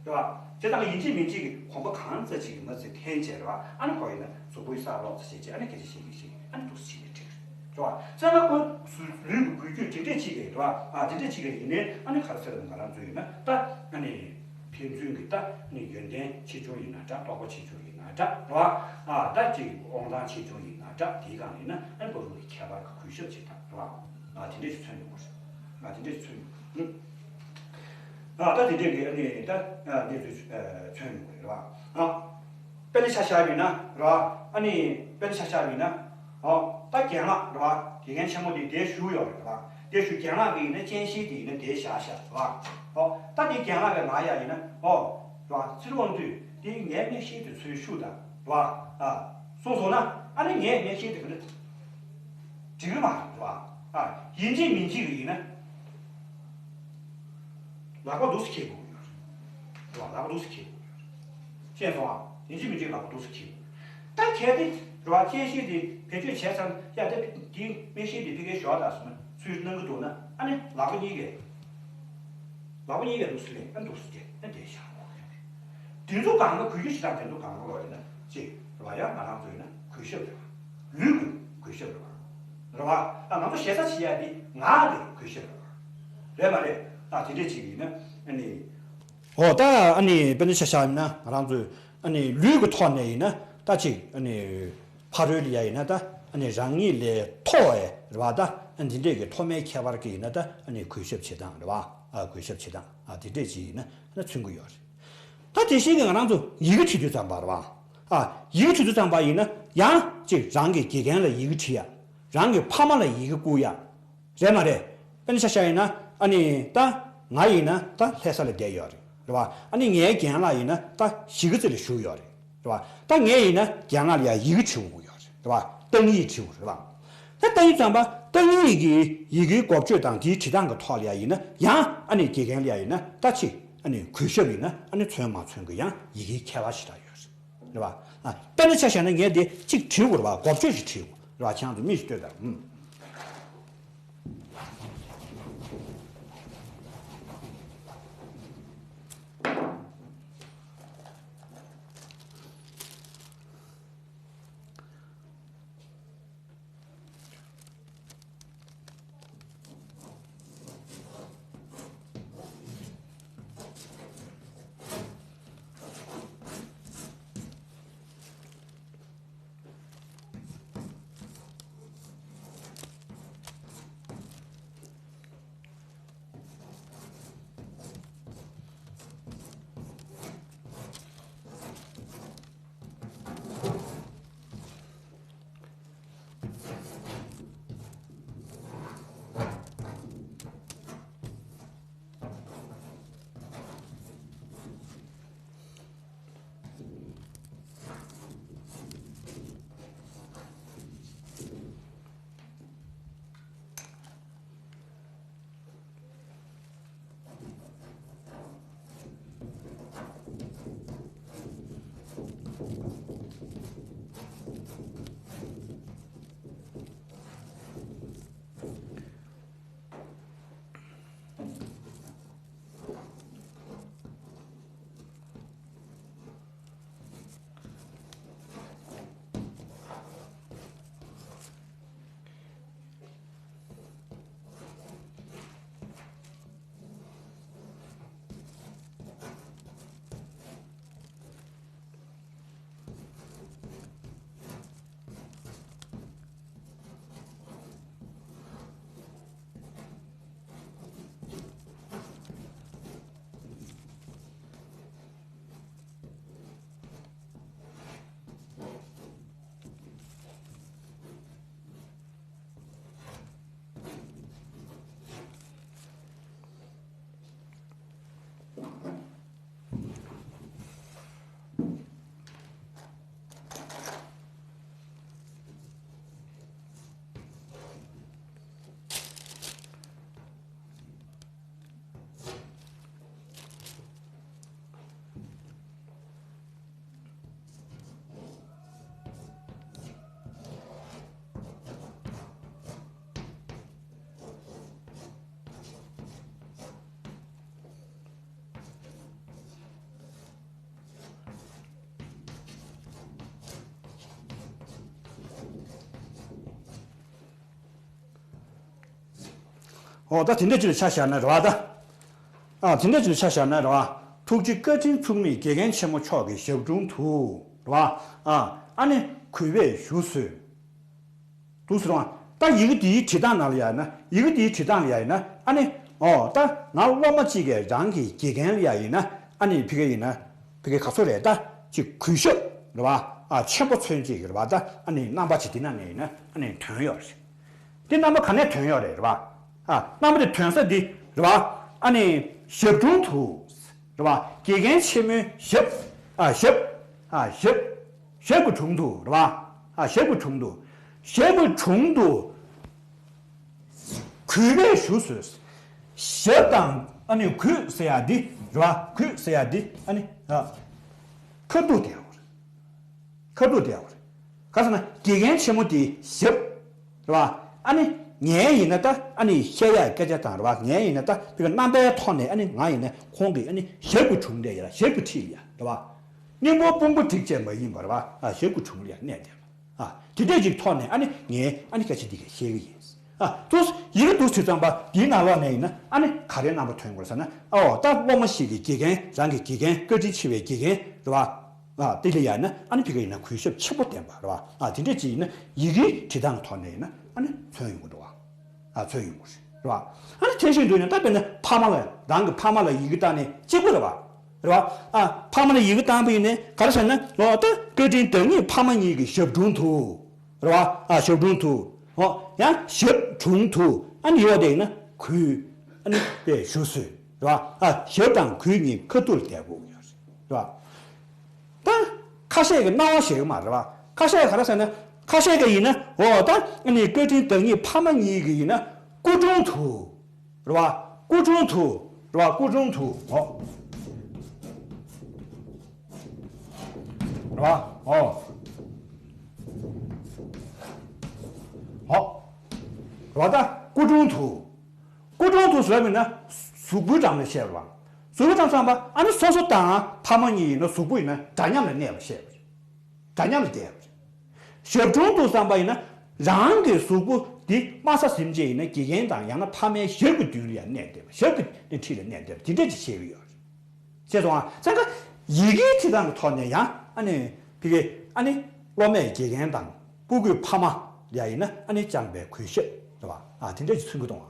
རེད། རེད་བ། དེ་དག་ཡིན་གཅིག་མིན་གཅིག་གི་གོམ་པ་གང་ཙམ་ཅིག་གི་མ་ཚད་འཐེན་བྱས་རེད་བ། ཨ་ནི་ཁོ་ཡིན་ན་གཟུགས་པོའི་ས་ལོག་ཙམ་བྱས་བྱས་ཨ་ནི་སྐད་ཆ་བཤད་གིན་བཤད་གིན་ཨ་ནི་འདུག་སེ་བྱས་ནས་འགྲིག་རེད། རེད་བ། བྱས་ན་ཁོ་ལུས་ཀྱི་འགུལ་སྐྱོད་དེ་འདྲས་ཅིག་གི་རེད་བ། ཨ་དེ་འདྲས་ཅིག་གི་ཡིན་ནའི་ཨ་ནི་ག་རེ་ཟེར་ན་ང་རང་ཚོ་ཡིན་ན་ད་ཨ་ནི་ཕན་ཚུན་གྱི་ད་ཨ་ནི་ཡོན་ཏན་ཆེ་ཆུང་ཡིན་ན་འདྲ། རྟོགས་པ་ཆེ་ཆུང་ཡིན་ན་འདྲ། རེད་བ། ཨ་ད་ཅིག་དབང་ཐང་ཆེ་ཆུང་ཡིན་ན་འདྲ། དེའི་སྒང་ཡིན་ན་ཨ་ནི་བར་དུ་གི་ཁྱད་པར་གྱི་གུས་ཞབས་བྱེད་སྟངས་རེད་བ། ཨ་དེ་འདྲས་ཅིག་མཚོན་ཡོང་གི་རེད། ཨ་དེ་འདྲས་ཅིག་མཚོན་ཡོང་གི་རེད། ཨ་ད་དེ་འདྲས་ཀྱི་ཨ་ནི་ད་ཨ་གནས་ཚུལ་ཨ་མཚོན་ཡོང་གི་རེད་བ། ཨ་དཔེར་ན་ཆ་བཞག་པ་ཡིན་ན་རེད་བ། ཨ་ནི་དཔེར་ན་ཆ་བཞག་པ་ཡིན་ན་ཨོ་ད་རྒན་ལགས་རེད་བ། དགེ་རྒན་ཆེན་མོ་དེ་དེར་བཞུགས་ཡོད་རེད་བ། དེར་བཞུགས། རྒན་ལགས་ཀྱི་ཡིན་ན་སྤྱན་ཤེལ་དེ་ཡིན་ན་དེར་བཞག་བཞག་རེད་བ། ཨོ་ད་དེ་རྒན་ལགས་ཀྱི་ང་ཡ་ཡིན་ན་ཨོ་རེད་བ། ཚུར་འོང་དུས་དེ་ངའི་མིག་ཤེལ་དེ་ཚུར་བཞུགས་དང་རེད་བ། ཨ་གསུངས་སོང་ན་ཨ་ནི་ངའི་མིག་ཤེལ་དེ་ག་འདྲ། འགྲིག་གི་མ་རེད་བ། ཨ་ཡིན་གཅིག་མིན་གཅིག་གི་ཡིན་ན། ལག་པ་འདུག་སེ་འཁྱེར་དགོས་ཀྱི་ཡོད་རེད། རེད་བ། ལག་པ་འདུག་སེ་འཁྱེར་དགོས་ཀྱི་ཡོད་རེད། ཤེས་སོང་ཨ། ཡིན་གཅིག་མིན་གཅིག་ལག་པ་འདུག་སེ་འཁྱེར་དགོས། ད་གལ་ཏེ་རེད་བ། སྤྱན་ཤེལ་དེ་བེད་སྤྱོད་བྱས་ཚར་ན་ཡ་ད་དེའི་མིག་ཤེལ་དེ་ཕ་གིར་ཞོག་དང་ཟེར་ན་ཚུར་གནང་གི་འདུག་ན་ཨ་ནི་ལག་པ་གཉིས་ཀས། ལག་པ་གཉིས་ཀས་འདུག་སེ་ལེན། ཨ་འདུག་སེ་བྱས་ཨ་དེར་བཞག་དགོས་ཀྱི་ཡོད་རེད། དེ་ཚོ་གང་ག་གུས་ཞབས་བྱེད་སྟངས་དེ་ཚོ་གང་ག་ལོག་ཡིན་ན་ཅིག་རེད་བ། ཡང་ང་རང་ཚོ་ཡིན་ན་གུས་ཞབས་རེད་བ། ལུས་ཀྱི་གུས་ཞབས་རེད་བ། རེད་བ། ཨ་ང་ཚོ་ཞེ་ས་བྱེད་ཡ་འདི་ངག་གི་གུས་ཞབས་རེད་བ། རེད་མ་རེད། ཨ་དེ་འདྲས་ཅིག་ཡིན་ན་ཨ་ནི། འོ་ད་ཨ་ནི་དཔེར་ན་ཆ་བཞག་ཡིན་ན་ང་རང་ཚོས་ཨ་ནི་ལུས་ཀྱི་ཐོག་ནས་ཡིན་ན་ད་ཅིག་ཨ་ནི་ཕ་རོལ་ལ་ཡ་ཡིན་ན་ད་ཨ་ནི་རང་ཉིད་ལས་མཐོ་བའི་རེད་བ། ད་ཨ་འདི་འདྲས་ཀྱི་མཐོ་དམན་ཁྱད་པར་གྱི་ཡིན་ན་ད་ཨ་ནི་གུས་ཞབས་བྱེད་སྟངས་རེད་བ། ཨ་གུས་ཞབས་བྱེད་སྟངས་ཨ་དེ་འདྲས་ཅིག་ཡིན་ན་ཨ་ན་མཚོན་གྱི་ཡོད་རེད། ད་དེ་བཞིན་གྱི་ང་རང་ཚོ་ཡི་གེ་བྲིས་དུས་ཙམ་པ་རེད་བ། ཨ་ཡི་གེ་བྲིས་དུས་ཙམ་པ་ཡིན་ན་ཡང་ཅིག་རང་གི་དགེ་རྒན་ལ་ཡི་གེ་བྲིས་ཡ། རང་གི་ཕ་མ་ལ་ཡི་གེ་བསྐུར་ཡ། རེད་མ་རེད། དཔེར་ན་ཆ་བཞག་ཡིན་ན་ཨ་ནི་ད་ང་ཡིན་ན་ད་ལྷ་ས་ལ་བསྡད་ཡོད་རེད། རེད་བ། ཨ་ནི་ངའི་རྒན་ལགས་ཡིན་ན་ད་གཞིས་ཀ་རྩེ་ལ་བཞུགས་ཡོད་རེད། རེད་བ། ད་ངས་ཡིན་ན་རྒན་ལགས་ལ་ཡ་ཡི་གེ་བྲིས་དགོས་ཡོད་རེད། རེད་བ། གཏང་ཡིག་བྲིས་དགོས་རེད་བ། ད་གཏང་ཡིག་ཙམ་པ་གཏང་ཡིག་གི་ཡི་གེའི་འགོ་བརྗོད་དང་དེའི་བྲིས་སྟངས་ཀྱི་ཐོག་ལ་ཡ་ཡིན་ན་ཡང་ཨ་ནི་དགེ་རྒན་ལ་ཡ་ཡིན་ན་ད་ཅིག་ཨ་ནི་གུས་ཞབས་ཡིན་ན་ཨ་ནི་མཚོན་མ་མཚོན་གྱི་ཡང་ཡི་གེའི་ཁྱད་པར་ཞེ་དྲག་ཡོད་རེད། རེད་བ། ཨ་དཔེར་ན་ཆ་བཞག་ན་ངས་འདི་གཅིག་བྲིས་དགོས་རེད་བ། འགོ་བརྗོད་ཅིག་བྲིས་དགོས་རེད་བ། ཁྱེད་རང་ཚོ་མིག་ཅིག་ལྟོས་དང་། ཨུམ། འོ་ད་དེ་འདྲ་ཅིག་ལ་ཆ་བཞག་ན་རེད་བ་ད། ཨ་དེ་འདྲ་ཅིག་ལ་ཆ་བཞག་ན་རེད་བ། ཐུགས་རྗེ་བཀའ་དྲིན་མཚུངས་མེད་དགེ་རྒན་ཆེན་མོ་མཆོག་གི་ཞབས་དྲུང་དུ་རེད་བ། ཨ་ཨ་ནི་གུས་པས་ཞུ་གསོལ། འདུག་ཟེར་བ། ད་ཡི་གེ་འདིའི་བྲིས་སྟངས་ནང་ལ་ཡ་ཡིན་ན་ཡི་གེ་འདིའི་བྲིས་སྟངས་ལ་ཡ་ཡིན་ན་ཨ་ནི། འོ་ད་ང་སློབ་མ་གཅིག་གིས་རང་གི་དགེ་རྒན་ལ་ཡ་ཡིན་ན་ཨ་ནི་ཕ་གི་ཡིན་ན་ཕ་གི་ག་ཚོད་རེད་ད་ཅིག་གུས་ཞབས་རེད་བ། ཨ་ཆེན་པོ་མཚོན་བྱེད་ཀྱི་རེད་བ། ད་ཨ་ནི་རྣམ་པ་ཅིག་འདི་ནང་ནས་ཡིན་ན་ཨ་ནི་ཐོན་ཡོད་རེད། འདི་རྣམ་པ་ག་ནས་ཐོན་ཡོད་རེད་རེད་བ། ཨ་རྣམ་པ་དེ་ཐོན་ས་འདི་རེད་བ། ཨ་ནི་ཞབས་དྲུང་དུ་རེད་བ། དགེ་རྒན་ཆེན་མོའི་ཞབས། ཨ་ཞབས། ཨ་ཞབས། ཞབས་ཀྱི་དྲུང་དུ་རེད་བ། ཨ་ཞབས་ཀྱི་དྲུང་དུ། ཞབས་ཀྱི་དྲུང་དུ་གུས་པས་ཞུ་གསོལ། ཞབས་དང་ཨ་ནི་གུས་ཟེར་ཡ་འདི་རེད་བ། གུས་ཟེར་ཡ་འདི་ཨ་ནི་ཨ་ཁ་ཐུག་དེ་ཡོད་རེད། ཁ་ཐུག་དེ་ཡོད་རེད། ག་ཟེར་ན་དགེ་རྒན་ཆེན་མོ་དེའི་ཞབས་རེད་བ། ཨ་ནི་ངའི་ཡིན་ན་ད་ཨ་ནི་བཤད་ཡ་སྐད་ཆ་དང་རེད་བ། ངའི་ཡིན་ན་ད་ཕ་གི་རྣམ་པའི་ཐོག་ནས་ཨ་ནི་ང་ཡིན་ན་ཁོང་གི་ཨ་ནི་ཞབས་ཀྱི་དྲུང་དེ་ཡ་ཞབས་ཀྱི་འཁྲིས་ལ་ཡ་རེད་བ། སྙིང་པོ་དཔུང་པ་བསྒྲིགས་བྱས་མ་ཡིན་པར་བ། ཨ་ཞབས་ཀྱི་དྲུང་ལ་ཡ་གནས་བསྡད་པ། ཨ་དེ་འདྲས་ཅིག་ཐོག་ནས་ཨ་ནི་ངས་ཨ་ནི་སྐད་ཆ་འདི་ག་བཤད་གི་ཡིན། ཨ་དུ་ཡི་གེ་འདུག་ཟེར་ཙམ་པ་འདིའི་ནང་ལོགས་ནས་ཡིན་ན་ཨ་ནི་ག་རེ་རྣམ་པ་ཐོན་དགོས་ཟེར་ན། ཨོ་ད་སློབ་མ་ཞིག་གི་དགེ་རྒན་རང་གི་དགེ་རྒན་བཀའ་དྲིན་ཆེ་བའི་དགེ་རྒན་རེད་བ། ཨ་དེ་ལ་ཡ་ན་ཨ་ནི་ཕ་གི་ཡིན་ན་གུས་ཞབས་ཆེན་པོ་ལྡན་པ་རེད་བ། ཨ་དེ་འདྲས་ཅིག་ཡིན་ན་ཡི་གེའི་བྲིས་སྟངས་ཐོག་ནས་ཡིན་ན་ཨ་ནི་མཚོན་ཡོང་གི་འདུག་བ། ཨ་མཚོན་ཡོང་གི་རེད་བ། ཨ་ནི་དེ་བཞིན་དུ་ཡིན་ན་ད་དཔེར་ན་ཕ་མ་ལ་རང་གི་ཕ་མ་ལ་ཡི་གེ་བཏང་ནས་གཅིག་པ་རེད་བ། རེད་བ། ཨ་ཕ་མ་ལ་ཡི་གེ་བཏང་པ་ཡིན་ནའི་ག་རེ་ཟེར་ན་ལོ་ད་བཀའ་དྲིན་བདག་ཉིད་ཕ་མ་གཉིས་ཀྱི་ཞབས་དྲུང་དུ། རེད་བ། ཨ་ཞབས་དྲུང་དུ། ཨོ་ཡང་ཞབས་དྲུང་དུ་ཨ་ནི་ཡོད་དེ་ཡིན་ན་གུས་ཨ་ནི་པས་ཞུ་གསོལ་རེད་བ། ཨ་ཞབས་དང་གུས་གཉིས་ཁ་ཐུག་ལ་བསྡད་དགོས་ཀྱི་ཡོད་རེད་བ། ད་ཁ་ཤས་ཀྱི་སྣང་བ་ཞིག་མ་རེད་བ། ཁ་ཤས་ག་རེ་ཟེར་ན་ཁ་ཤས་ཀྱི་ཡིན་ན་འོ་ད་ཨ་ནི་བཀའ་དྲིན་བདག་ཉིད་ཕ་མ་གཉིས་ཀྱི་ཡིན་ན་སྐུ་དྲུང་དུ། རེད་བ། སྐུ་དྲུང་དུ། རེད་བ། སྐུ་དྲུང་དུ། འོ། རེད་བ། འོ། འོ། རེད་བ། ད་སྐུ་དྲུང་དུ། སྐུ་དྲུང་དུ་ཟེར་བ་ཡིན་ན་གཟུགས་པོའི་འགྲམ་ལ་བཤད་པ། གཟུགས་པོའི་འགྲམ་ཟེར་བ་ཨ་ནི་སོ་སོ་དང་ཕ་མ་གཉིས་ཡིན་ན་གཟུགས་པོ་ཡིན་ན་འདྲ་མཉམ་ལ་གནས་པ་བཤད་པ་རེད། འདྲ་མཉམ་ལ་བསྡད་པ་རེད། ཞབས་དྲུང་དུ་བསམ་པ་ཡིན་ན་རང་གི་གཟུགས་པོ་འདི་དམའ་ས་ཟིན་བྱས་ཡིན་ན་དགེ་རྒན་དང་ཡང་ན་ཕ་མའི་ཞབས་ཀྱི་མདུན་ལ་ཡང་གནས་བསྡད་པ། ཞབས་ཀྱི་འཁྲིས་ལ་གནས་བསྡད་པ་དེ་འདྲ་ཅིག་བཤད་ཀྱི་ཡོད་རེད། ཤེས་སོང་ཨ། བཙན་ཁ་ཡི་གེའི་བྲིས་སྟངས་ཀྱི་ཐོག་ནས་ཡང་ཨ་ནི་ཕ་གི་ཨ་ནི་སློབ་མས་དགེ་རྒན་དང་སྤུ་གུས་ཕ་མ་ལ་ཡིན་ན་ཨ་ནི་བཅངས་པའི་གུས་ཞབས་རེད་བ། ཨ་དེ་འདྲ་ཅིག་མཚོན་གྱི་འདུག་ཨ།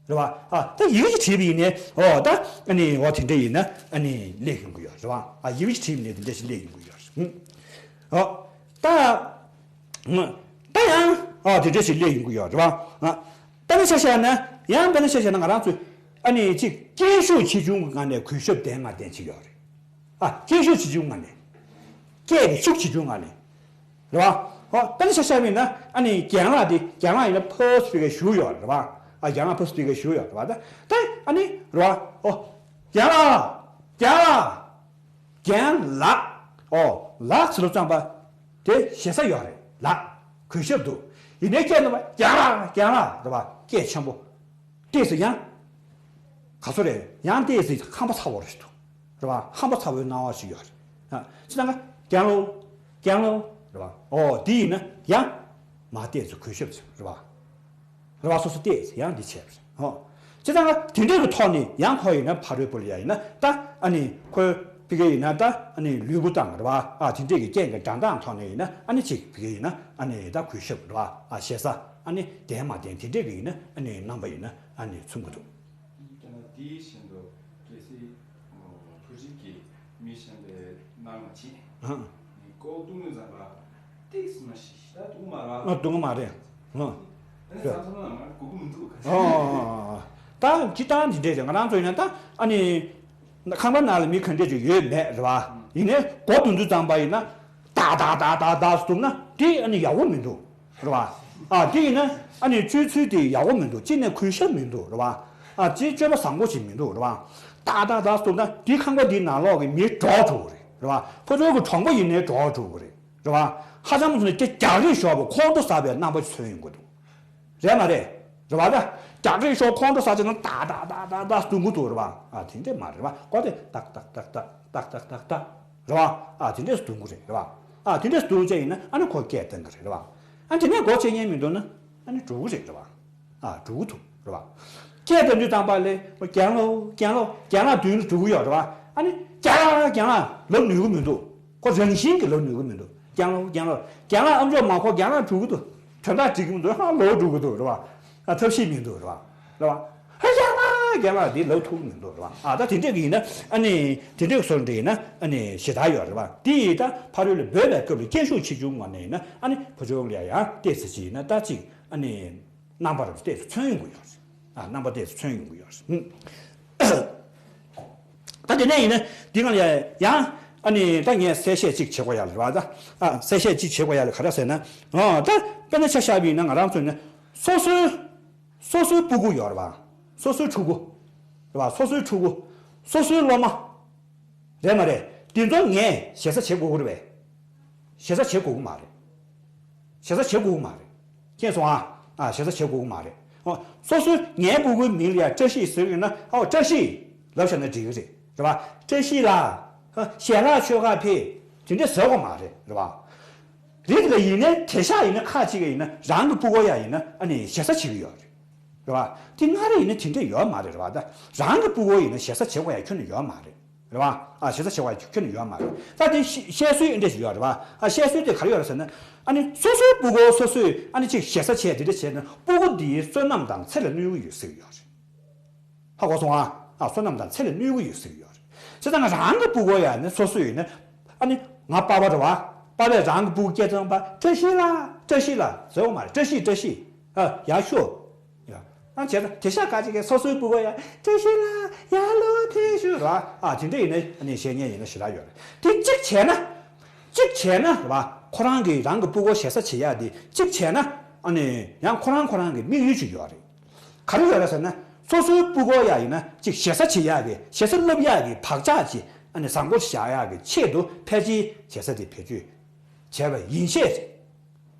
རེད་བ། ཨ་ད་ཡི་གེ་ཅིག་བྲིས་པ་ཡིན་ནའི་འོ་ད་ཨ་ནི་འོ་དེ་འདྲ་ཡིན་ན་ཨ་ནི་སླེབས་ཡོང་གི་ཡོད་རེད་བ། ཨ་ཡི་གེ་ཅིག་བྲིས་པ་ཡིན་ནའི་དེ་འདྲ་ཞིག་སླེབས་ཡོང་གི་ཡོད་རེད། ཨོ་ད་ད་ཡང་ཨ་དེ་འདྲ་ཞིག་སླེབས་ཡོང་གི་ཡོད་རེད་བ། ཨ་ད་ནི་ཆ་བཞག་ན་ཡང་དཔེར་ན་ཆ་བཞག་ན་ང་རང་ཚོས་ཨ་ནི་ཅིག་སྐད་ཤུགས་ཆེ་ཆུང་གི་ངང་ནས་གུས་ཞབས་ལྡན་མ་ལྡན་ཅིག་ཡོད་རེད། ཨ་སྐད་ཤུགས་ཆེ་ཆུང་ངང་ནས། སྐད་ཀྱི་ཤུགས་ཆེ་ཆུང་ངང་ནས། རེད་བ། ཨོ་ད་ནི་ཆ་བཞག་པ་ཡིན་ན་ཨ་ནི་རྒན་ལགས་དེ་རྒན་ལགས་ཡིན་ན་ཕར་སྤེ་ར་ཞུ་ཡོད་རེད་བ། ཨ་རྒན་ལགས་ཕར་སྤེ་ར་ཞུ་ཡོད་རེད་བ། ད་ད་ཨ་ནི་རེད་བ། ཨོ་རྒན་ལགས། རྒན་ལགས། རྒན་ལགས། ཨོ་ལགས་ཟེར་ལབ་ཙམ་པ། དེ་ཞེ་ས་ཡོད་རེད་ལགས། གུས་ཞབས་འདུག་ཡིན་ནའི་སྐད་ནང་པ་རྒན་ལགས་རྒན་ལགས་རེད་བ། སྐད་ཆེན་པོ། ཏོག་ཙམ་ཡང་། ག་ཚོད་རེད། ཡང་ཏོག་ཙམ་ཧམ་པ་ཚ་བོ་རེད་འདུག་རེད་བ། ཧམ་པ་ཚ་བོའི་སྣང་བ་ཞིག་ཡོད་རེད། ཨ་ཅི་ལྟར་ན་རྒན་ལགས། རྒན་ལགས་རེད་བ། ཨོ་དེ་ཡིན་ན་ཡང་། མ་ཏོག་ཙམ་གུས་ཞབས་ཚོད་རེད་བ། རེད་བ། སོ་སོ་ཏོག་ཙམ་ཡང་འདི་བྱས་པ་རེད། ཨོ་ཅི་ལྟར་ན་དེ་འདྲའི་གི་ཐོག་ནས་ཡང་ཁོ་ཡིན་ན་ཕ་རོལ་པོ་ལ་ཡ་ཡིན་ན་ད་ཨ་ནི་ཁོའི་ཕ་གི་ཡིན་ན་ད་ཨ་ནི་ལུས་པོ་དང་རེད་བ། ཨ་དེ་འདྲའི་གི་རྐྱེན་གི་འགྲན་སྟངས་ཐོག་ནས་ཡིན་ན་ཨ་ནི་ཅིག་ཕ་གི་ཡིན་ན་ཨ་ནི་ད་གུས་ཞབས་རེད་བ། ཨ་ཞེ་ས་ཨ་ནི་ལྡན་མ་ལྡན་དེ་འདྲའི་གི་ཡིན་ན་ཨ་ནི་རྣམ་པ་ཡིན་ན་ཨ་ནི་མཚོན་གི་འདུག་ད་ནི་དེའི་བཞིན་དུ་གལ་སྲིད་ཕོ་རིགས་ཀྱི་མི་གཞན་པའི་ནང་ལ་ཕྱིན། ཨ་ནི་ཀོ་བརྡུང་ནས་བཟང་པ་ཏིག་སི་མ་ཤི་ཤི་ད་བརྡུང་མ་ར། ཨ་བརྡུང་མ་རེད། ཨ་ཨ་ཨ་ཨ། ད་ཅི་ལྟར་འདི་འདྲས་རེད། ང་རང་ཚོ་ཡིན་ན་ད་ཨ་ནི་ཁང་པ་ནང་ལ་མི་ག་འདྲས་ཅིག་ཡོད་མེད་རེད་བ། ཡིན་ནའི་མགོ་བརྡུང་དུས་ཙམ་པ་ཡིན་ན་ཏག་ཏག་ཏག་ཏག་ཏག་བརྡུངས་ན་དེ་ཨ་ནི་ཡག་པོ་མི་འདུག་རེད་བ། ཨ་དེ་ཡིན་ན་ཨ་ནི་སྤྱོད་ཚུལ་དེ་ཡག་པོ་མི་འདུག་གཅིག་ནས་གུས་ཞབས་མི་འདུག་རེད་བ། ཨ་གཅིག་སྤྱོད་པ་བཟང་པོ་ཞིག་མི་འདུག་རེད་བ། ཏག་ཏག་ཏག་བརྡུངས་ན་དེ་ཁང་པ་དེའི་ནང་ལོགས་ཀྱི་མི་འདྲོག་འགྲོ་གི་རེད། རེད་བ། ཕར་ཚུར་གྱི་གྲོང་པ་ཡིན་ནའི་འདྲོག་འགྲོ་གི་རེད། རེད་བ། ཧ་ཅང་མ་སོང་ན་ཀྱ་རྒྱག་རེས་ཤོར་བའི་ཁོང་ཁྲོ་ཟ་བའི་རྣམ་པ་ཅིག་མཚོན་ཡོང་གི་འདུག་རེད་མ་རེད། རེད་བ། ད་རྒྱག་རེས་ཤོར་ཁོང་ཁྲོ་ཟ་བྱས་ན་ཏག་ཏག་ཏག་ཏག་ཏག་བརྡུང་གི་འདུག་རེད་བ། ཨ་དེ་འདྲས་མ་རེད་བ། ཀོ་དེ་ཏག་ཏག་ཏག་ཏག་ཏག་ཏག་ཏག་ཏག་རེད་བ། ཨ་དེ་འདྲས་བརྡུང་གི་རེད། རེད་བ། ཨ་དེ་འདྲས་བརྡུང་བྱས་ཡིན་ན་ཨ་ནི་ཁོ་སྐད་བཏང་གི་རེད། རེད་བ། ཨ་དེ་ནས་སྒོ་ཕྱེ་ཉན་མི་འདུག་ན་ཨ་ནི་འགྲོ་གི་རེད། རེད་བ། ཨ་འགྲོ་གི་འདུག་རེད་བ། སྐད་བཏང་དུས་ཙམ་པ་ལ་རྒན་ལགས་རྒན་ལགས་རྒན་ལགས་མདུན་ལ་འགྲོ་གི་ཡོད་རེད་བ། ཨ་ནི་རྒན་ལགས་རྒན་ལགས་ལབ་ནུས་ཀྱི་མི་འདུག་ཁོ་རང་བཞིན་གྱིས་ལབ་ནུས་ཀྱི་མི་འདུག་རྒན་ལགས་རྒན་ལགས་རྒན་ལགས་ཨམ་ཅོག་མ་ཁོ་རྒན་ལགས་འགྲོ་གི་འདུག་དོན་དག་འགྲིག་གི་མི་འདུག་ཧ་ལོག་འགྲོ་གི་འདུག་རེད་བ། ཨ་ཐབས་ཤེས་མི་འདུག་རེད་བ། རེད་བ། ཧ་རྒན་ལགས་རྒན་ལགས་འདི་ལབ་ཐུབ་ཀྱི་མི་འདུག་རེད་བ། ཨ་ད་དེ་འདྲས་ཀྱི་ཡིན་ན་ཨ་ནི་དེ་འདྲས་ཀྱི་བཟོ་འདྲ་ཡིན་ན་ཨ་ནི་ཞེ་དྲག་ཡོད་རེད་བ། དེ་ཡིས་ད་ཕ་རོལ་ལ་འབོད་པའི་སྐབས་ལ་སྐད་ཤུགས་ཆེ་ཆུང་ངོ་ནས་ཡིན་ན་ཨ་ནི་ཕོ་ཆུང་ལ་ཡང་ཏོག་ཙམ་ཅིག་ཡིན་ན་ད་ཅིག་ཨ་ནི་རྣམ་པར་ཏོག་ཙམ་མཚོན་ཡོང་གི་ཡོད་རེད། ཨ་རྣམ་པ་ཏོག་ཙམ་མཚོན་ཡོང་གི་ཡོད་རེད། ད་དེ་ནས་ཡིན་ན་འདི་གང་ལ་ཡང་ཨ་ནི་ད་ངས་གསལ་བཤད་ཅིག་བྱེད་དགོས་ཡ་ལ་རེད་བ། ད་ཨ་གསལ་བཤད་ཅིག་བྱེད་དགོས་ཡ་ལ་ག་རེ་ཟེར་ན། ཨ་ད་དཔེར་ན་ཆ་བཞག་པ་ཡིན་ན་ང་རང་ཚོ་ནི་སོ་སོའི་སོ་སོའི་སྤུ་གུ་ཡོད་རེད་བ། སོ་སོའི་ཕྲུ་གུ་རེད་བ། སོ་སོའི་ཕྲུ་གུ། སོ་སོའི་སློབ་མ། རེད་མ་རེད། འདི་ཚོ་ངས་ཞེ་ས་བྱེད་དགོས་ཀྱི་རེད་པས། ཞེ་ས་བྱེད་དགོས་ཀྱི་མ་རེད། ཞེ་ས་བྱེད་དགོས་ཀྱི་མ་རེད། མཁྱེན་སོང་ཨ། ཨ་ཞེ་ས་བྱེད་དགོས་ཀྱི་མ་རེད། ཨོ་སོ་སོའི་ངའི་སྤུ་གུའི་མིང་ལ་ཡང་བཀྲ་ཤིས་ཟེར་གྱི་ཡོད་ན་ཨོ་བཀྲ་ཤིས་ལབ་བཞག་ན་འགྲིག་གི་རེད། རེད་བ། བཀྲ་ཤིས་ལགས། ཨ་ཞལ་ལག་མཆོད་གར་ཕེབས། དེ་འདྲ་ཟེར་དགོས་མ་རེད། རེད་བ། རེད་དེ་ལ་ཡིན་ནའི་དེང་སང་ཡིན་ན་ཁ་ཅིག་ག་ཡིན་ན་རང་གི་སྤུ་གུ་ཡ་ཡིན་ན་ཨ་ནི་ཞེ་ས་བྱེད་ཀྱི་ཡོད་རེད། རེད་བ། དེ་སྔ་རེ་ཡིན་ན་དེ་འདྲ་ཡོད་མ་རེད། རེད་བ། ད་རང་གི་སྤུ་གུ་ཡིན་ན་ཞེ་ས་བྱེད་དགོས་ཡ་ཁྱོན་ནས་ཡོད་མ་རེད། རེད་བ། ཨ་ཞེ་ས་བྱེད་དགོས་ཡ་ཁྱོན་ནས་ཡོད་མ་རེད། ད་དེ་བཤད་བཤད་སྲོལ་འདི་འདྲ་ཞིག་ཡོད་རེད་བ། ཨ་བཤད་སྲོལ་དེ་ག་རེ་ཡོད་རེད་ཟེར་ན། ཨ་ནི་སོ་སོའི་སྤུ་གུ་སོ་སོས་ཨ་ནི་ཅིག་ཞེ་ས་བྱས་དེ་འདྲ་བྱས་ན་སྤུ་གུ་འདིའི་བསོད་ནམས་དང་ཚེ་ལ་གནོད་ཀྱི་ཡོད་ཟེར་གྱི་ཡོད་རེད། ཧ་གོ་སོང་ཨ། ཨ་བསོད་ནམས་དང་ཚེ་ལ་གནོད་ཀྱི་ཡོད་ཟེར་གྱི་ཡོད་རེད། བྱས་ཙང་ང་རང་གི་སྤུ་གུ་ཡ་ནི་སོ་སོ་ཡིན་ན། ཨ་ནི་ང་པ་ཕ་རེད་བ། པ་ཕས་རང་གི་སྤུ་གུ་སྐད་བཏང་པ་བཀྲ་ཤིས་ལགས་བཀྲ་ཤིས་ལགས་ཟེར་བ་མ་རེད། བཀྲ་ཤིས་བཀྲ་ཤིས། ཨ་ཡར་ཤོག་ཡ། ཨ་བྱས་ཙང་དེང་སང་ཁ་ཅིག་གིས་སོ་སོའི་སྤུ་གུ་ཡ་བཀྲ་ཤིས་ལགས་ཡར་ལོངས་ཕེབས་ཤོག་རེད་བ། ཨ་དེ་འདྲ་ཡིན་ན་ཨ་ནི་བཤད་མཁན་ཡིན་ན་ཞེ་དྲག་ཡོད་རེད། དེ་གཅིག་བྱས་ན། གཅིག་བྱས་ན་རེད་བ། ཁོ་རང་གིས་རང་གི་སྤུ་གུ་ཞེ་ས་བྱེད་ཡ་དེ་གཅིག་བྱས་ན། ཨ་ནི་ཡང་ཁོ་རང་ཁོ་རང་གི་དམིགས་ཡུལ་ཅིག་ཡོད་རེད། ག་རེ་ཡོད་རེད་ཟེར་ན། སོ་སོའི་སྤུ་གུ་ཡ་ཡིན་ན་ཅིག་ཞེ་ས་བྱེད་ཡག་གི་ཞེ་ས་བསླབ་ཡག་གི་བག་ཆགས་ཅིག་ཨ་ནི་བཟང་པོ་ཞིག་བཞག་ཡག་གི་ཆེད་དུ་ཕལ་ཆེར་ཞེ་ས་དེ་བེད་སྤྱོད་བྱས་པ་ཡིན་ཤས་རེད་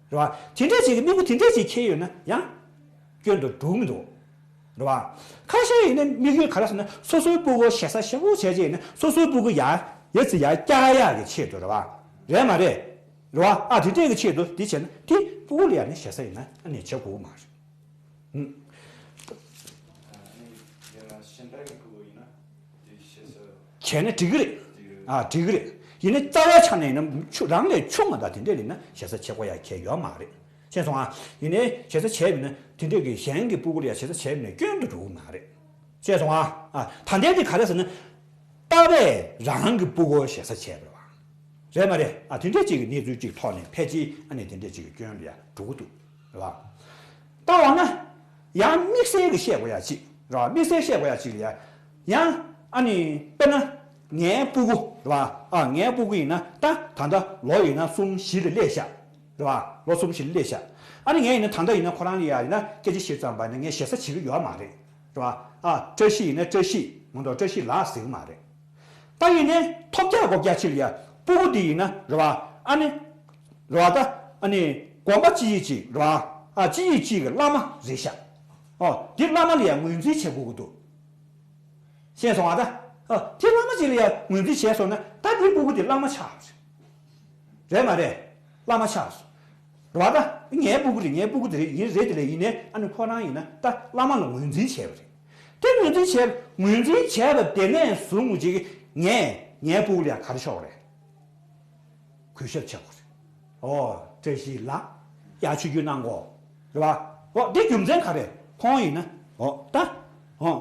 བ། དེ་འདྲས་ཅིག་གི་དམིགས་ཡུལ་དེ་འདྲས་ཅིག་འཁྱེར་ཡོད་ན་ཡང་སྐྱོན་དུ་འགྲོ་མི་འདུག་རེད་བ། ཁ་ཤས་ཡིན་ན་དམིགས་ཡུལ་ག་རེ་ཟེར་ན་སོ་སོའི་སྤུ་གུ་ཞེ་ས་ཞེ་པོ་བྱས་རྗེས་ཡིན་ན་སོ་སོའི་སྤུ་གུ་ཡར་ཡར་ཚེ་ཡར་བཀྱག་ཡག་གི་ཆེད་དུ་རེད་བ། རེད་མ་རེད། རེད་བ། ཨ་དེ་འདྲས་ཀྱི་ཆེད་དུ་དེ་བྱས་ན་དེ་སྤུ་གུ་ལ་ཡ་ནི་ཞེ་ས་ཡིན་ན་ཨ་ནི་བྱེད་དགོས་མ་རེད། ཨ་ནི་ཡང་ན་གཞན་དག་གི་སྐུ་ཡིན་ན་དེ་ཞེ་ས་བྱས་ན་འགྲིག་གི་རེད། འགྲིག་གི་རེད། ཨ་འགྲིག་གི་རེད། ཡིན་ནའི་རྩ་བའི་ཆ་ནས་ཡིན་ན་ཆུང་རང་ལས་ཆུང་བ་དང་དེ་འདྲས་ཡིན་ན་ཞེ་ས་བྱེད་དགོས་ཡ་གལ་ཡོད་མ་རེད། ཤེས་སོང་ཨ། ཡིན་ནའི་ཞེ་ས་བྱས་པ་ཡིན་ན་དེ་འདྲས་ཀྱི་གཞན་གྱི་སྤུ་གུ་ལ་ཡ་ཞེ་ས་བྱས་པ་ཡིན་ན་སྐྱོན་དུ་འགྲོ་གི་མ་རེད། ཤེས་སོང་ཨ། ཨ་ད་ལྟའི་དེ་ག་རེ་ཟེར་ན། པ་ཕས་རང་གི་སྤུ་གུ་ཞེ་ས་བྱས་པ་རེད་བ། རེད་མ་རེད། ཨ་དེ་འདྲས་ཅིག་གི་གནས་ཚུལ་ཅིག་ཐོག་ནས་ཕལ་ཆེར་ཨ་ནི་དེ་འདྲས་ཅིག་གི་སྐྱོན་ལ་ཡ་འགྲོ་གི་འདུག་རེད་བ། ད་འོ་ན། ཡང་དམིགས་བསལ་གྱི་བཤད་དགོས་ཡ་ཅིག་རེད་བ། དམིགས་བསལ་བཤད་དགོས་ཡ་ཅིག་ལ་ཡ། ཡང་ཨ་ནི་དཔེར་ན། ངའི་སྤུ་གུ་རེད་བ། ཨ་ངའི་སྤུ་གུ་ཡིན་ན་ད་ད་ལྟ་ལོ་ཡིན་ན་གསུམ་བཞི་ལ་སླེབས་ཤག་རེད་བ། ལོ་གསུམ་བཞི་ལ་སླེབས་ཤག་ཨ་ནི་ངས་ཡིན་ན་ད་ལྟ་ཡིན་ན་ཁོ་རང་ལ་ཡ་ཡིན་ན་སྐད་ཆ་བཤད་ཙམ་པ་ཡིན་ན་ངས་ཞེ་ས་བྱེད་ཀྱི་ཡོད་མ་རེད། རེད་བ། ཨ་བཀྲ་ཤིས་ཡིན་ན་བཀྲ་ཤིས་མ་གཏོགས་བཀྲ་ཤིས་ལགས་ཟེར་གྱི་མ་རེད། ད་ཡིན་ནའི་ཐོབ་རྒྱག་སྒོ་རྒྱག་ཕྱིར་ཡ་སྤུ་གུ་འདི་ཡིན་ན་རེད་བ། ཨ་ནི། རེད་བ། ད་ཨ་ནི་དགོན་པ་སྤྱི་ཡིག་ཅིག་རེད་བ། ཨ་སྤྱི་ཡིག་ཅིག་གི་བླ་མ་རེད་ཤག་ཨོ་འདི་བླ་མ་ལ་ཡ་ངོས་འཛིན་བྱེད་དགོས་ཀྱི་འདུག་ཤེས་སོང་ཨ། ད་ཨ་དེ་བླ་མ་ཅིག་ལ་ཡ་ངོས་འཛིན་བྱས་སོང་ན་ད་འདི་སྤུ་གུ་འདི་བླ་མ་ཆགས་རེད། རེད་མ་རེད། བླ་མ་ཆགས་སོང་། རེད་བ། ད་ངའི་སྤུ་གུ་རེད། ངའི་སྤུ་གུ་དེ་རེད། ཡིན་རེད། དེ་ལས་ཡིན་ནའི་ཨ་ནི་ཁོ་རང་ཡིན་ན་ད་བླ་མ་ལ་ངོས་འཛིན་བྱས་པ་རེད། དེ་ངོས་འཛིན་བྱས་ངོས་འཛིན་བྱས་པ་དེ་ནས་བཟུང་ཅིག་ངས་ངའི་སྤུ་གུ་ལ་ཡ་ག་རེ་ཤོག་རེད། གུས་ཞབས་བྱེད་དགོས་རེད། ཨོ་བཀྲ་ཤིས་ལགས། ཡར་ཆིབས་བསྒྱུར་གནང་གོ་རེད་བ། ཨོ་དེ་རྒྱུ་མཚན་ག་རེ། ཁོང་ཡིན་ན་ཨོ་ད་ཨོ་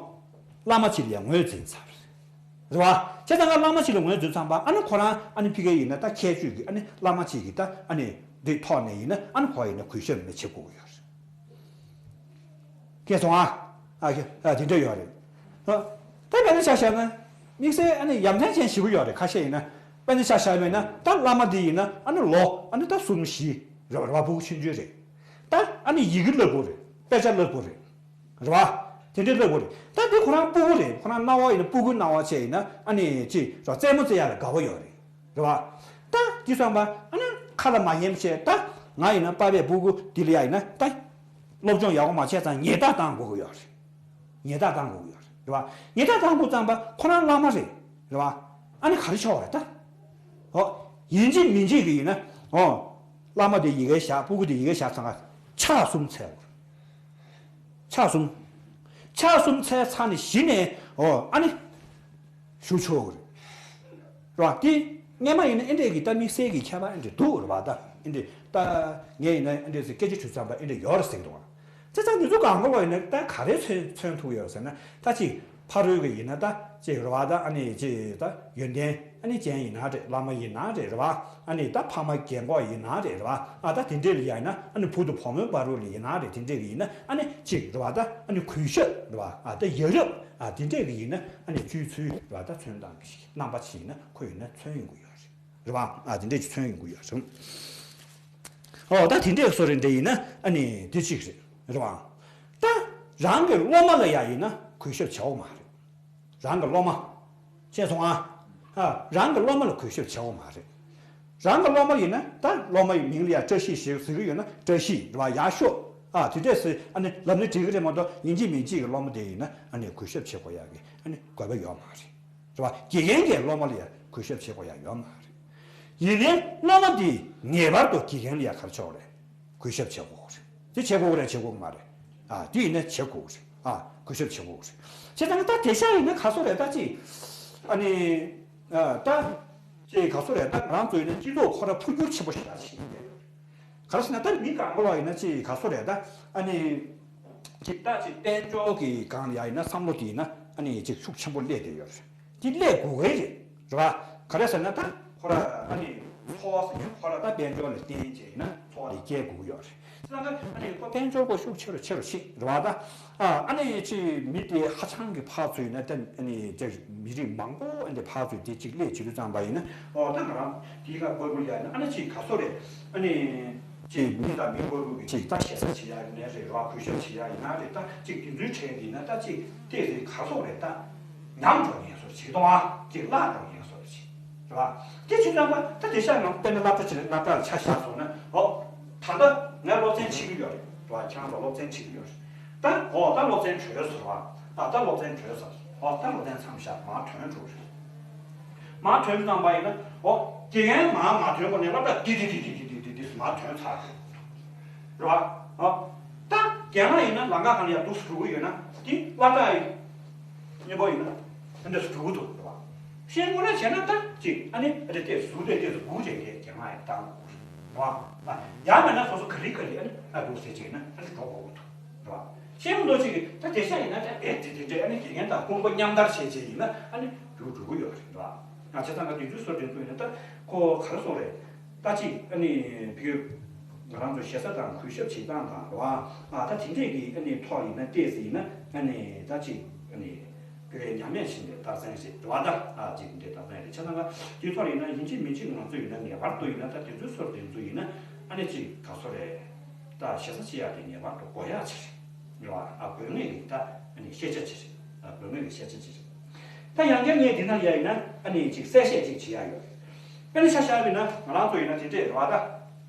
བླ་མ་ཅིག་ལ་ཡ་ངོས་འཛིན་ཚར་རེད་བ། བྱས་ཙང་ང་བླ་མ་ཅིག་ལ་ངོས་འཛིན་ཚར་བ་ཨ་ནི་ཁོ་རང་ཨ་ནི་ཕ་གི་ཡིན་ན་ད་ཁྱད་ཆོས་ཀྱི་ཨ་ནི་བླ་མ་ཅིག་གི་ད་ཨ་ནི་འདི་ཐོག་ནས་ཡིན་ན་ཨ་ནི་ཁོ་ཡིན་ན་གུས་ཞབས་མི་བྱེད་དགོས་ཀྱི་ཡོད་རེད། སྐྱེས་སོང་ཨ། ཨ་ཁྱེད་ཨ་དེ་འདྲ་ཡོད་རེད། ཨ་ད་དཔེར་ན་ཆ་བཞག་ན། དམིགས་བསལ་ཨ་ནི་ཡ་མཚན་ཅན་ཞེ་པོ་ཡོད་རེད། ཁ་ཤས་ཡིན་ན། དཔེར་ན་ཆ་བཞག་པ་ཡིན་ན་ད་བླ་མ་འདི་ཡིན་ན་ཨ་ནི་ལོ་ཨ་ནི་ད་གསུམ་བཞི་རེད་བ། རེད་བ། ཕྲུ་གུ་ཆུང་ཆུང་རེད། ད་ཨ་ནི་ཡི་གེ་བསླབ་དགོས་རེད། དཔེ་ཆ་བསླབ་དགོས་རེད། རེད་བ། དེ་འདྲའི་བསླབ་དགོས་རེད། ད་འདི་ཁོ་རང་སྤུ་གུ་རེད། ཁོ་རང་སྣང་བ་ཡིན་ན་སྤུ་གུའི་སྣང་བ་བྱས་ཡིན་ན་ཨ་ནི་ཅི་རེད་བ། རྩེད་མོ་རྩེ་ཡག་ལ་དགའ་བོ་ཡོད་རེད། རེད་བ། ད་འདི་བསམ་པ་ཨ་ནི་ཁ་ལ་མ་ཉན་བྱས། ད་ང་ཡིན་ན་པ་ཕས་སྤུ་གུ་འདི་ལ་ཡ་ཡིན་ན་ད་སློབ་སྦྱོང་ཡག་པོ་མ་བྱས་ཙང་ཉེས་རྡུང་བཏང་དགོས་ཀྱི་ཡོད་རེད། ཉེས་རྡུང་བཏང་དགོས་ཀྱི་ཡོད་རེད། རེད་བ། ཉེས་རྡུང་བཏང་དགོས་ཙམ་པ་ཁོ་རང་བླ་མ་རེད། རེད་བ། ཨ་ནི་ག་རེ་ཆོག་རེད་ད། ཨོ། ཡིན་གཅིག་མིན་གཅིག་གི་ཡིན་ན། ཨོ། བླ་མ་དེ་ཡི་གེ་བཞག་སྤུ་གུ་དེ་ཡི་གེ་བཞག་ཚང་ཀ་ཕྱག་གསུམ་འཚལ་དགོས། ཕྱག་གསུམ། ཆ་གསུམ་ཚར་ཚར་ནས་གཞི་ནས་ཨོ་ཨ་ནི་ཞུ་ཆོག་གི་རེད། རེད་བ། དེ་སྔས་མ་ཡིན་ན་ཨེ་འདྲས་ཀྱི་ད་དམིགས་བསལ་གྱི་ཁྱད་པར་ཨེ་འདྲས་འདུག་རེད་བ། ད་ཨེ་འདྲས་ད་ངས་ཡིན་ན་ཨེ་འདྲས་སེ་སྐད་ཆ་དྲིས་ཙམ་པ་ཨེ་འདྲས་ཡོད་རེད་ཟེར་གི་འདུག་བ། བྱས་ཙང་འདི་ཚོ་གང་ག་ལོག་ཡིན་ན་ད་ག་རེ་མཚོན་མཚོན་ཐུབ་ཡོད་ཟེར་ན། ད་ཅིག་ཕ་རོལ་གྱི་ཡིན་ན་ད་ཅིག་རེད་བ། ད་ཨ་ནི་ཅིག་ད་ཡོན་ཏན་ཨ་ནི་ཅན་ཡིན་ན་རེད། བླ་མ་ཡིན་ན་རེད། རེད་བ། ཨ་ནི་ད་ཕ་མ་རྒན་གོག་ཡིན་ན་རེད། རེད་བ། ཨ་ད་དེ་འདྲས་ལ་ཡ་ཡིན་ན་ཨ་ནི་བུ་དང་བུ་མོའི་བར་དུ་ལ་ཡིན་ན་རེད། དེ་འདྲས་ཀྱི་ཡིན་ན་ཨ་ནི་ཅིག་རེད་བ། ད་ཨ་ནི་གུས་ཞབས་རེད་བ། ཨ་ད་ཡ་རབས་ཨ་དེ་འདྲས་ཀྱི་ཡིན་ན་ཨ་ནི་སྤྱོད་ཚུལ་རེད་བ། ད་མཚོན་སྟངས་ཀྱི་རྣམ་པ་ཅིག་ཡིན་ན་ཁོ་ཡིན་ན་མཚོན་ཡོང་གི་ཡོད་རེད། རེད་བ། ཨ་དེ་འདྲས་ཅིག་མཚོན་ཡོང་གི་ཡོད་རེད། ཨོ་ད་དེ་འདྲས་བཟོ་རེད་འདྲ་ཡིན་ན་ཨ་ནི་དེ་གཅིག་རེད། རེད་བ། ད་རང་གི་སློབ་མ་ལ་ཡ་ཡིན་ན་གུས་ཞབས་བྱའོ་མ་རེད། རང་གི་སློབ་མ། ཤེས་སོང་ཨ། ཨ་རང་གི་སློབ་མ་ལ་གུས་ཞབས་བྱའོ་མ་རེད། རང་གི་སློབ་མ་ཡིན་ན་ད་སློབ་མ་ཡི་མིང་ལ་ཡ་བཀྲ་ཤིས་ཞེས་ཟེར་གི་ཡོད་ན་བཀྲ་ཤིས་རེད་བ། ཡག་ཤོས། ཨ་དེ་འདྲས་ཟེར་ཨ་ནི་ལབ་ན་འགྲིག་གི་རེད་མ་གཏོགས་ཡིན་གཅིག་མིན་གཅིག་གི་སློབ་མ་དེ་ཡིན་ན་ཨ་ནི་གུས་ཞབས་བྱེད་དགོས་ཡག་གི་ཨ་ནི་དགོས་པ་ཡོད་མ་རེད། རེད་བ། དགེ་རྒན་གྱིས་སློབ་མ་ལ་ཡ་གུས་ཞབས་བྱེད་དགོས་ཡ་ཡོད་མ་རེད། ཡིན་ནའི་སློབ་མ་དེས་ངེས་པར་དུ་དགེ་རྒན་ལ་ཡ་ག་རེ་བྱེད་དགོས་རེད། གུས་ཞབས་བྱེད་དགོས་རེད། དེ་བྱེད་དགོས་རེད་བྱེད་དགོས་མ་རེད། ཨ་དེ་ཡིན་ན་བྱེད་དགོས་རེད། ཨ་གུས་ཞབས་བྱེད་དགོས་རེད། བྱས་ཙང་ད་དེ་ཤ་ཡིན་ན་ག་སོ་རེད། ད་ཅི་ཨ་ནི་ཨ་ད་ཅི་ག་སོ་རེད། ད་ང་རང་ཚོ་ཡིན་ན་སྤྱི་ཚོགས་ཁོ་ར་འཕོ་འགྱུར་ཆེན་པོ་ཞིག་ད་ཕྱིན་ཡོད་རེད། ག་རེ་ཟེར་ན་ད་མི་གང་ག་ལ་ཡིན་ན་ཅི་ག་སོ་རེད། ད་ཨ་ནི་ཅིག་ད་ཅིག་དཔལ་འབྱོར་གྱི་སྒང་ལ་ཡ་ཡིན་ན་བསམ་བློ་དེ་ཡིན་ན་ཨ་ནི་ཅིག་ཤུགས་ཆེན་པོ་སླེབས་བསྡད་ཡོད་རེད། དེ་སླེབས་དགོས་ཀྱི་རེད། རེད་བ། ག་རེ་ཟེར་ན་ད་ཁོ་ར་ཨ་ནི་འཚོ་བ་ཟེར་ནས་ཁོ་ར་ད་དཔལ་འབྱོར་ལ་བརྟེན་བྱས་ཡིན་ན་འཚོ་བ་དེ་སྐྱེལ་དགོས་ཀྱི་ཡོད་རེད། དེ་ལ་ཨ་ནི་ཁོ་དཔལ་འབྱོར་པོ་ཤུགས་ཆེ་རུ་ཆེ་རུ་ཕྱིན་རེད་བ། ད་ཨ་ནི་ཅིག་མི་དེ་ཧ་ཅང་གི་ཕར་ཚུར་ཡིན་ན་ད་ཨ་ནི་ཅིག་མི་རིགས་མང་པོ་ཨ་ནི་ཕར་ཚུར་དེ་གཅིག་སླེབས་བྱེད་དུས་ཙམ་པ་ཡིན་ན་ཨོ་ད་ང་རང་དེའི་ཁ་བར་བར་ཡ་ཡིན་ན་ཨ་ནི་ཅིག་ག་སོ་རེད། ཨ་ནི། ཅིག་མི་དང་མི་བར་དུ་གི་ཅིག་ད་ཞེ་ས་བྱེད་ཡ་ཡིན་ན་རེད་ར། གུས་ཞབས་བྱེད་ཡ་ཡིན་ན་རེད། ད་ཅིག་དེ་ཚོའི་གྲས་ཡིན་ན་ད་ཅིག་ཏོག་ཙམ་ག་སོག་རེད། ད་ཉམས་འགྲོ་ངེས་སོགས་བྱེད་གཏོང་ཨ་ཅིག་བརླག་འགྲོ་ངེས་སོགས་བྱེད་ར། དེ་བྱེད་ཙམ་པ་ད་དེ་ཤ་ནང་དཔེར་ན་སློབ་གྲྭ་ཆེ་ནས་སློབ་གྲྭ་ལ་ཆ་བཞག་སོང་ན་ཨོ་ད་ལྟ་ངས་སློབ་ཚན་ཁྲིད་ཀྱི་ཡོད་རེད་ར། ཁྱེད་རང་ཚོ་སློབ་ཚན་ཁྲིད་ཀྱི་ཡོད་རེད། ད་ཨོ་ད་སློབ་ཚན་གྲོལ་སོང་ར། ཨ་ད་སློབ་ཚན་གྲོལ་སོང་ཨོ་ད་སློབ་ཚན་མཚམས་བཞག་མར་ཐོན་འགྲོ་རེད། མར་ཐོན་བཏང་པ་ཡིན་ན་ཨོ་དགེ་རྒན་མར་མ་ཐོན་གོང་ནས་སློབ་གྲྭ་འདི་འདི་འདི་འདི་མར་ཐོན་ཚར་རེད་བ། ཨོ་ད་རྒན་ལགས་ཡིན་ན་ལམ་ཁ་གང་ལ་ཡར་འདུག་སེ་འགྲོ་གི་ཡོད་ན་དེ་སློབ་གྲྭ་ཡིན་གཉེན་པོ་ཡིན་ན་ཨ་འདྲ་སེ་འགྲོ་གི་འདུག་རེད་བ། ཤེས་དགོས་ན་བྱས་ན་ད་ཅིག་ཨ་ནི་ཨ་འདྲ་ཏོག་ཙམ་ཟུར་ཏོག་ཙམ་སྒུག་བྱས་ཏེ་རྒན་ལགས་ཡར་བཏང་དགོས་རེད་བ། ཨ་ཡང་མིན་ན་སོ་སོ་ག་ལེ་ག་ལེ་ཨ་ནི་ཨ་འདུག་སེ་བྱས་ན་ཨ་ནི་འགྲོ་དགོས་ཀྱི་འདུག་རེད་བ། ཤེས་མི་འདུག་ཅིག་གིས་ད་དེ་ཤ་ཡིན་ན་ད་ཨེ་དེ་དེ་འདྲ་ཨ་ནི་དགེ་རྒན་དང་དཔུང་པ་མཉམ་དར་བྱས་བྱས་ཡིན་ན་ཨ་ནི་འགྲོ་འགྲོ་གི་ཡོད་རེད་བ། ང་བྱས་ཙང་ད་དེ་ཚོའི་སོ་དེ་ཚོ་ཡིན་ན་ད་ཁོ་ག་རེ་སོང་རེད། ད་ཅིག་ཨ་ནི་བུ་ང་རང་ཚོ་ཞེ་ས་དང་གུས་ཞབས་བྱེད་སྟངས་དང་རེད་བ། ཨ་ད་དེ་འདྲས་ཀྱི་ཨ་ནི་ཐོག་ཡིན་ན་ཏོག་ཙམ་ཡིན་ན་ཨ་ནི་ད་ཅིག་ཨ་ནི་བོད་ཉམས་ལེན་བྱེད་པའི་རྟགས་མཚན་རེད་བ། ད་ཨ་ཅིག་འདྲའི་རྟགས་མཚན་རེད། བྱས་ཙང་ད་དེ་ཐོག་ཡིན་ན་ཡིན་གཅིག་མིན་གཅིག་ང་ཚོ་ཡིན་ན་ངེས་པར་དུ་ཡིན་ན་ད་དེ་ཚོའི་སོ་དེ་ཚོ་ཡིན་ན་ཨ་ནི་ཅིག་ག་སོ་རེད། ད་ཞེ་ས་བྱེད་ཡག་དེ་ངེས་པར་དུ་དགོས་ཡག་ཅིག་རེད། རེད་བ། ཨ་དགོས་ངེས་ཀྱི་ད་ཨ་ནི་ཤེས་བྱ་ཅིག་རེད། ཨ་དགོས་ངེས་ཀྱི་ཤེས་བྱ་ཅིག་རེད། ད་ཡང་བསྐྱར་ངས་འདི་ན་ཡ་ཡིན་ན་ཨ་ནི་ཅིག་གསལ་བཤད་ཅིག་བྱེད་ཡག་ཡོད་རེད། དཔེར་ན་ཆ་བཞག་པ་ཡིན་ན་ང་རང་ཚོ་ཡིན་ན་དེ་འདྲས་རེད་བ། ད་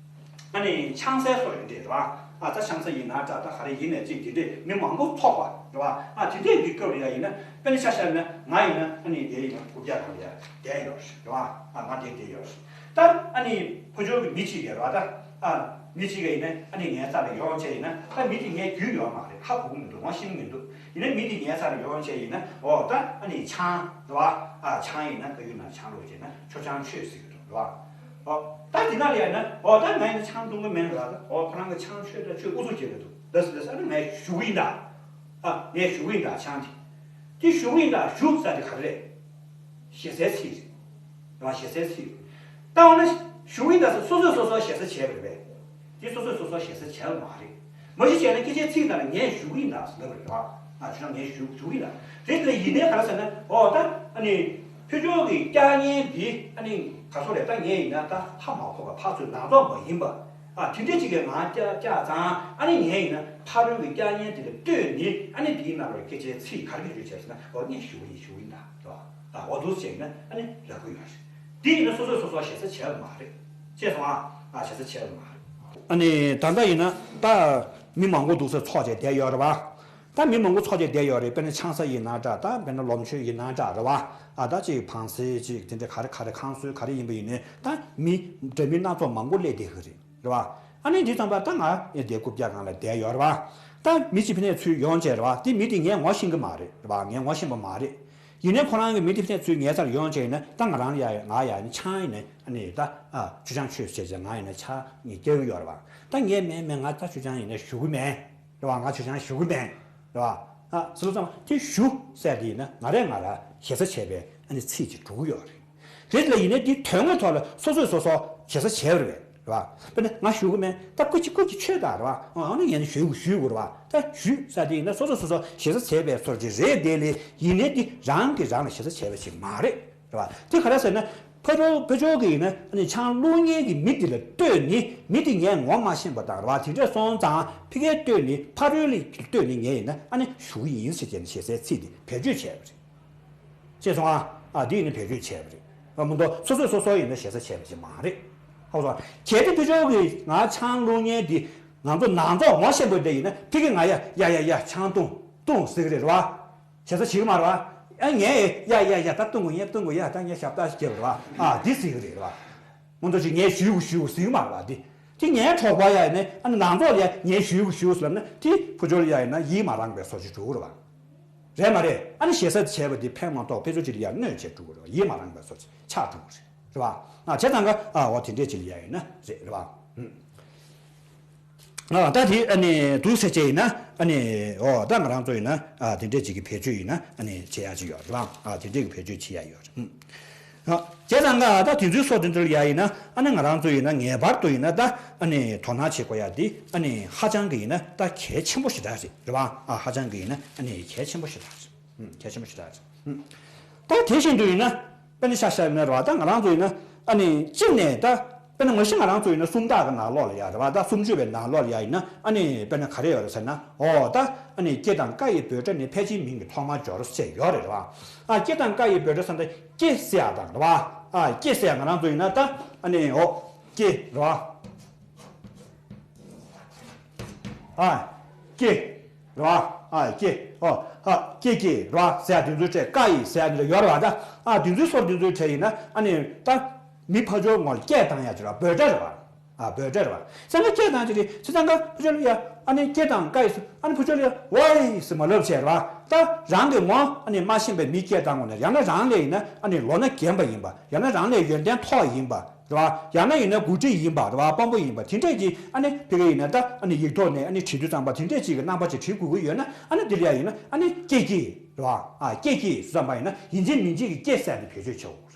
ཨ་ནི་ཆང་ས་སོགས་ཡིན་འདྲས་རེད་བ། ཨ་ད་ཆང་ས་ཡིན་ན་འདྲ་ད་ག་རེ་ཡིན་ནས་ཅིག་དེ་འདྲས་མི་མང་པོ་ཚོགས་པ་རེད་བ། ཨ་དེ་འདྲས་ཀྱི་སྐབས་ལ་ཡ་ཡིན་ན་དཔེར་ན་ཆ་བཞག་པ་ཡིན་ན་ང་ཡིན་ན་ཨ་ནི་དེ་ཡིན་ན་རྐུབ་བཀྱག་སྒང་ལ་ཡ་བསྡད་ཡོད་རེད་བ། ཨ་ང་དེ་བསྡད་ཡོད་རེད། ད་ཨ་ནི་ཕར་ཕྱོགས་ཀྱི་མི་གཅིག་གིས་རེད་བ། ད་ཨ་མི་གཅིག་གིས་ཡིན་ན་ཨ་ནི་ངའི་རྩ་ལ་ཡོང་བྱས་ཡིན་ན་ད་མི་དེ་ངའི་རྒྱུས་ཡོད་མ་རེད། ཧ་གོ་གི་མི་འདུག་ང་ཤེས་ཀྱི་མི་འདུག་ཡིན་ན་མི་དེ་ངའི་རྩ་ལ་ཡོང་བྱས་ཡིན་ན་ཨོ་ད་ཨ་ནི་ཆང་རེད་བ། ཨ་ཆང་ཡིན་ན་ཁ་ཡུ་ན་ཆང་ལོག་བྱས་ན་མཆོད་ཆང་མཆོད་ཟེར་གི་འདུག་རེད་བ། ཨོ་ད་དེ་ན་ལ་ཡིན་ན་ཨོ་ད་ང་ཡིན་ན་ཆང་འཐུང་གི་མེད་རེད་བ། ད་ཨོ་ཁོ་རང་གི་ཆང་མཆོད་ད་མཆོད་ཨུ་ཚུགས་བྱེད་གི་འདུག་ད་ཟེར་ད་ཟེར་ཨ་ནི་ངས་ཞུ་གི་ཡིན་ད། ཨ་ངས་ཞུ་གི་ཡིན་ད་ཆང་དེ། དེ་ཞུ་གི་ཡིན་ད་ཞུ་ཟེར་དེ་ག་རེ་རེད། ཞེ་སའི་ཚིག་རེད། རེད་བ། ཞེ་སའི་ཚིག་རེད། ད་འོ་ན་ཞུ་གི་ཡིན་ད་ཟེར་སོ་སོས་སོ་སོར་ཞེ་ས་བྱས་པ་རེད་པས། དེ་སོ་སོས་སོ་སོར་ཞེ་ས་བྱས་པ་མ་རེད། མ་གཞི་བྱས་ན་སྐད་ཆའི་ཚིག་ནང་ལ་ངས་ཞུ་གི་ཡིན་ད་ཟེར་ལབ་པ་རེད་བ། ཨ་ཁྱོད་རང་ངས་ཞུ་ཞུ་གི་ཡིན་ད། རེད་དེ་ཡིན་ནའི་ག་རེ་ཟེར་ན་འོ་ད་ཨ་ནི་ཕར་ཕྱོགས་ཀྱི་བཀྱག་ཉེན་འདི་ཨ་ནི་ག་སོ་རེད། ད་ངས་ཡིན་ན་ད་ཧ་མ་གོ་བ་ཕར་ཚུར་ནང་ཐོག་མ་ཡིན་པ། ཨ་དེ་འདྲས་ཅིག་གིས་ང་བཀྱག་བཀྱག་ཙང་ཨ་ནི་ངས་ཡིན་ན་ཕ་རོལ་གྱི་བཀྱག་ཉེན་དེ་ལ་ལྟོས་ནས་ཨ་ནི་དེའི་ནང་ལ་སྐད་ཆའི་ཚིག་ག་རེ་བརྗོད་བྱས་ཟེར་ན་འོ་ངས་ཞུ་གི་ཡིན་ཞུ་གི་ཡིན་ད་རེད་བ། ཨ་འོ་འདུག་སེ་བྱས་ན་ཨ་ནི་ལབ་ཀྱི་ཡོད་རེད། འདི་ཡིན་ན་སོ་སོས་སོ་སོར་ཞེ་ས་བྱས་པ་མ་རེད། ཤེས་སོང་ཨ། ཨ་ཞེ་ས་བྱས་པ་མ་རེད། ཨ་ནི་ད་ལྟ་ཡིན་ན་ད་མི་མང་པོ་འདུག་སེ་ཚོགས་བྱས་བསྡད་ཡོད་རེད་བ། ད་མི་མང་པོ་ཚོགས་བྱས་བསྡད་ཡོད་རེད། དཔེར་ན་ཆང་ས་ཡིན་ན་འདྲ། ད་དཔེར་ན་ལོ་མཆོད་ཡིན་ན་འདྲ་རེད་བ། ཨ་ད་ཅིག་བང་སོ་ཅིག་དེ་འདྲ་ག་རེ་ག་རེ་ཁང་གསོལ་ག་རེ་ཡིན་པ་ཡིན་ནའི་ད་མི་འདྲ་མིན་སྣ་ཚོགས་མང་པོ་སླེབས་བསྡད་ཀྱི་རེད། རེད་བ། ཨ་ནི་འདི་ཙམ་པ་ད་ང་ཡ་དེ་རྐུབ་བཀྱག་སྒང་ལ་བསྡད་ཡོད་རེད་བ། ད་མི་གཅིག་ཕ་ནས་ཚུར་ཡོང་བྱས་རེད་བ། དེ་མི་དེ་ངས་ངོ་ཤེས་ཀྱི་མ་རེད་རེད་བ། ངས་ངོ་ཤེས་པ་མ་རེད། ཡིན་ནའི་ཁོ་རང་གི་མི་དེ་ཕ་ནས་ཚུར་ངའི་རྩར་ཡོང་བྱས་ཡིན་ན། ད་ང་རང་ལ་ཡ་ང་ཡ་ནི་ཆང་ཡིན་ནའི་ཨ་ནི་ད་ཨ་ཆུ་ཆང་མཆོད་བྱས་བྱས་ང་ཡིན་ན་ཆང་ངས་བསྐྱལ་གི་ཡོད་རེད་བ། ད་ངས་མེད་མེད་ང་ད་ཆུ་ཆང་ཡིན་ན་ཞུ་གི་མེད་རེད་བ། ང་ཆུ་ཆང་ཞུ་གི་མེད་རེད་བ། ཨ་ཟེར་ལ་ཙམ་དེ་ཞུ་ཟེར་དེ་ཡིན་ན་ང་རས་ང་ར་ཞེ་ས་བྱས་པའི་ཨ་ནི་ཚིག་ཅིག་འགྲོ་གི་ཡོད་རེད། རེད་ལ་ཡིན་ནའི་འདི་དོན་དངོས་ཐོག་ལ་སོ་སོས་སོ་སོ་ཞེ་ས་བྱས་པ་རེད་བས་རེད་བ། དཔེར་ན་ང་ཞུ་གི་མེད། ད་སྐུ་མཁྱེན་སྐུ་མཁྱེན་ཆོས་དང་རེད་བ། ཨ་ནི་ངས་ནི་ཞུ་དགོས་ཞུ་དགོས་རེད་བ། ད་ཞུ་ས་དེ་ཡིན་ན་སོ་སོ་སོ་སོ་ཞེ་ས་བྱས་པའི་སོར་ཅིག་རེད་དེ་ལས་ཡིན་ནའི་འདི་རང་གིས་རང་ལ་ཞེ་ས་བྱས་པ་ཞིག་མ་རེད་རེད་བ། དེ་ག་རེ་ཟེར་ན་ཕ་ཕྱོགས་ཕ་ཕྱོགས་ཀྱི་ཡིན་ན་ཨ་ནི་ཆང་བླུག་མཁན་གྱི་མི་དེ་ལ་ལྟོས་ནི་མི་དེ་ངས་ངོ་མ་ཤེས་པ་དང་རེད་བ། དེ་འདྲ་སོང་ཙང་ཕ་གིར་ལྟོས་ནི་ཕ་རོལ་ལ་ལྟོས་ནི་ངས་ཡིན་ན་ཨ་ནི་ཞུ་གི་ཡིན་ཟེར་བྱས་ནས་ཞེ་སའི་ཚིག་དེ་བེད་སྤྱོད་བྱས་པ་རེད། ཅེས་སོང་ཨ། ཨ་འདི་ཡིན་ན་བེད་སྤྱོད་བྱས་པ་རེད། ཨ་མི་འདུག་སོ་སོས་སོ་སོ་ཡིན་ན་ཞེ་ས་བྱས་པ་ཞིག་མ་རེད། ཧ་གོ་སོང་ཨ། གལ་ཏེ་ཕ་ཕྱོགས་ཀྱི་ང་ཆང་བླུག་མཁན་འདི་ང་ཚོ་ནང་ཚོགས་ངོ་ཤེས་པ་འདྲ་ཡིན་ན་ཕ་གི་ང་ཡ་ཡ་ཡ་ཡ་ཆང་བཏུང་བཏུང་ཟེར་གི་རེད་རེད་བ། ཞེ་ས་བྱེད་གི་མ་རེད་བ། ཨ་ངས་ཡ་ཡ་ཡ་ད་བཏུང་དགོས་ངས་བཏུང་དགོས་ཡ་ད་ངས་ཞབས་ཏག་ཞིག་བརྒྱབ་རེད་བ། ཨ་འདི་ཟེར་གི་རེད་རེད་བ། མི་འདུག་ཅིག་ངས་ཞུ་དགོས་ཞུ་དགོས་ཟེར་གི་མ་རེད་བ། འདི་དེ་ངའི་གྲོགས་པོ་ཡ་ཡིན་ན་ཨ་ནི་ནང་ཚོགས་ལ་ཡ་ངས་ཞུ་དགོས་ཞུ་དགོས་ཟེར་ལབ་ན་དེ་ཕ་ཕྱོགས་ལ་ཡ་ཡིན་ན་ཡིད་མ་རངས་པའི་བཟོ་ཅིག་འགྲོ་གི་རེད་བ། རེད་མ་རེད། ཨ་ནི་ཞེ་ས་བྱས་པ་འདི་ཕན་མ་ཐོགས་ཕ་ཕྱོགས་ཅིག་ལ་ཡ་གནོད་བྱེད་འགྲོ་གི་རེད། ཡིད་མ་རངས་པའི་བཟོ་ཅིག་ཆགས་འགྲོ་གི་རེད། རེད་བ། ཨ་བྱས་ཙང་ཀ་ཨ་འོ་དེ་འདྲས་ཅིག་ལ་ཡ་ཡིན་ན་རེད། རེད་བ། ཨ་ད་དེ་ཨ་ནི་འདུག་ཟེར་བྱས་ཡིན་ན་ཨ་ནི་འོ་ད་ང་རང་ཚོ་ཡིན་ན་ཨ་དེ་འདྲས་ཅིག་གི་བེད་སྤྱོད་ཡིན་ན་ཨ་ནི་བྱེད་ཡ་ཅིག་ཡོད་རེད་བ། ཨ་དེ་འདྲས་ཀྱི་བེད་སྤྱོད་བྱེད་ཡ་ཡོད་རེད། ཨ་བྱས་ཙང་ཀ་ད་དེ་ཚོའི་སོ་དེ་ཚོ་ལ་ཡ་ཡིན་ན་ཨ་ནི་ང་རང་ཚོ་ཡིན་ན་ངེས་པར་དུ་ཡིན་ན་ད་ཨ་ནི་དོ་སྣང་བྱེད་དགོས་ཡ་དེ་ཨ་ནི་ཧ་ཅང་གི་ཡིན་ན་ད་གལ་ཆེན་པོ་ཞེ་དྲག་རེད། རེད་བ། ཨ་ཧ་ཅང་གི་ཡིན་ན་ཨ་ནི་གལ་ཆེན་པོ་ཞེ་དྲག་རེད། ཨུམ། གལ་ཆེན་པོ་ཞེ་དྲག་རེད། ཨུམ། ད་དེ་བཞིན་དུ་ཡིན་ན་དཔེར་ན་ཤ་ཤ་ཡིན་ན་རེད་བ། ད་ང་རང་ཚོ་ཡིན་ན་ཨ་ནི་གཅིག་ནས་ད་དཔེར་ན་ང་ཤི་ང་རང་ཚོ་ཡིན་ན་སུམ་རྟགས་ཀྱི་ནང་ལོགས་ལ་ཡ་རེད་བ། ད་སུམ་ཅུ་པའི་ནང་ལོགས་ལ་ཡ་ཡིན་ན་ཨ་ནི་དཔེར་ན་ག་རེ་ཡོད་རེད་ཟེར་ན། ཨོ་ད་ཨ་ནི་ཀྱེ་དང་ཀ་ཡི་འབོད་སྒྲ་ནི་ཕལ་ཆེར་མིང་གི་ཐོག་མར་སྦྱོར་ཟེར་ཡོད་རེད་བ། ཨ་ཀྱེ་དང་ཀ་ཡི་འབོད་སྒྲ་ཟེར་ན་ཀྱེ་ཟེར་ཡ་དང་རེད་བ། ཨ་ཀྱེ་ཟེར་ཡ་ང་རང་ཚོ་ཡིན་ན་ད་ཨ་ནི་ཨོ་ཀྱེ་རེད་བ། ཨ། ཀྱེ། རེད་བ། ཨ་ཀྱེ། ཨོ། ཨ་ཀྱེ་ཀྱེ་རེད་བ། ཟེར་ཡ་དེ་ཚོའི་གྲས་ཀ་ཡི་ཟེར་ཡ་དེ་འདྲ་ཡོད་རེད་བ། ད་ཨ་དེ་ཚོའི་སོར་དེ་ཚོའི་གྲས་ཡིན་ན་ཨ་ནི་ད་མི་ཕ་ཕྱོགས་ངོ་ལ་སྐད་བཏང་ཡ་ཅིག་རེད་བ། འབོད་སྒྲ་རེད་བ། ཨ་འབོད་སྒྲ་རེད་བ། ཟེར་ན་སྐད་བཏང་ཅིག་རེད་ཟེར་ཙང་ཀ་ཕ་ཕྱོགས་ལ་ཡ་ཨ་ནི་ཀྱེ་དང་ཀ་ཡི་ཟེར་ཨ་ནི་ཕ་ཕྱོགས་ལ་ཡ་ཝའི་ཟེར་མ་ལབ་བྱས་རེད་བ། ད་རང་གི་ངོ་ཨ་ནི་མ་ཤེས་པའི་མི་སྐད་བཏང་དགོས་ན་ཡང་ན་རང་ལས་ཡིན་ན་ཨ་ནི་ལོ་ན་རྒན་པ་ཡིན་པ། ཡང་ན་རང་ལས་ཡོན་ཏན་མཐོ་བ་ཡིན་པ། རེད་བ། ཡང་ན་ཡིན་ན་འགོ་ཁྲིད་ཡིན་པ་རེད་བ། དཔོན་པོ་ཡིན་པ་དེ་འདྲས་ཀྱི་ཨ་ནི་ཕ་གི་ཡིན་ན་ད་ཨ་ནི་ཡིག་ཐོག་ནས་ཨ་ནི་བྲིས་དུས་ཙམ་པ་དེ་འདྲས་ཅིག་གི་རྣམ་པ་ཅིག་བྲིས་དགོས་ཀྱི་ཡོད་ན་ཨ་ནི་དེ་ལ་ཡ་ཡིན་ན་ཨ་ནི་ཀྱེ་ཀྱེ་རེད་བ། ཨ་ཀྱེ་ཀྱེ་ཟེར་ཙམ་པ་ཡིན་ན་ཡིན་གཅིག་མིན་གཅིག་གི་ཀྱེ་ཟེར་དེ་བེད་སྤྱོད་བྱེད་དགོས་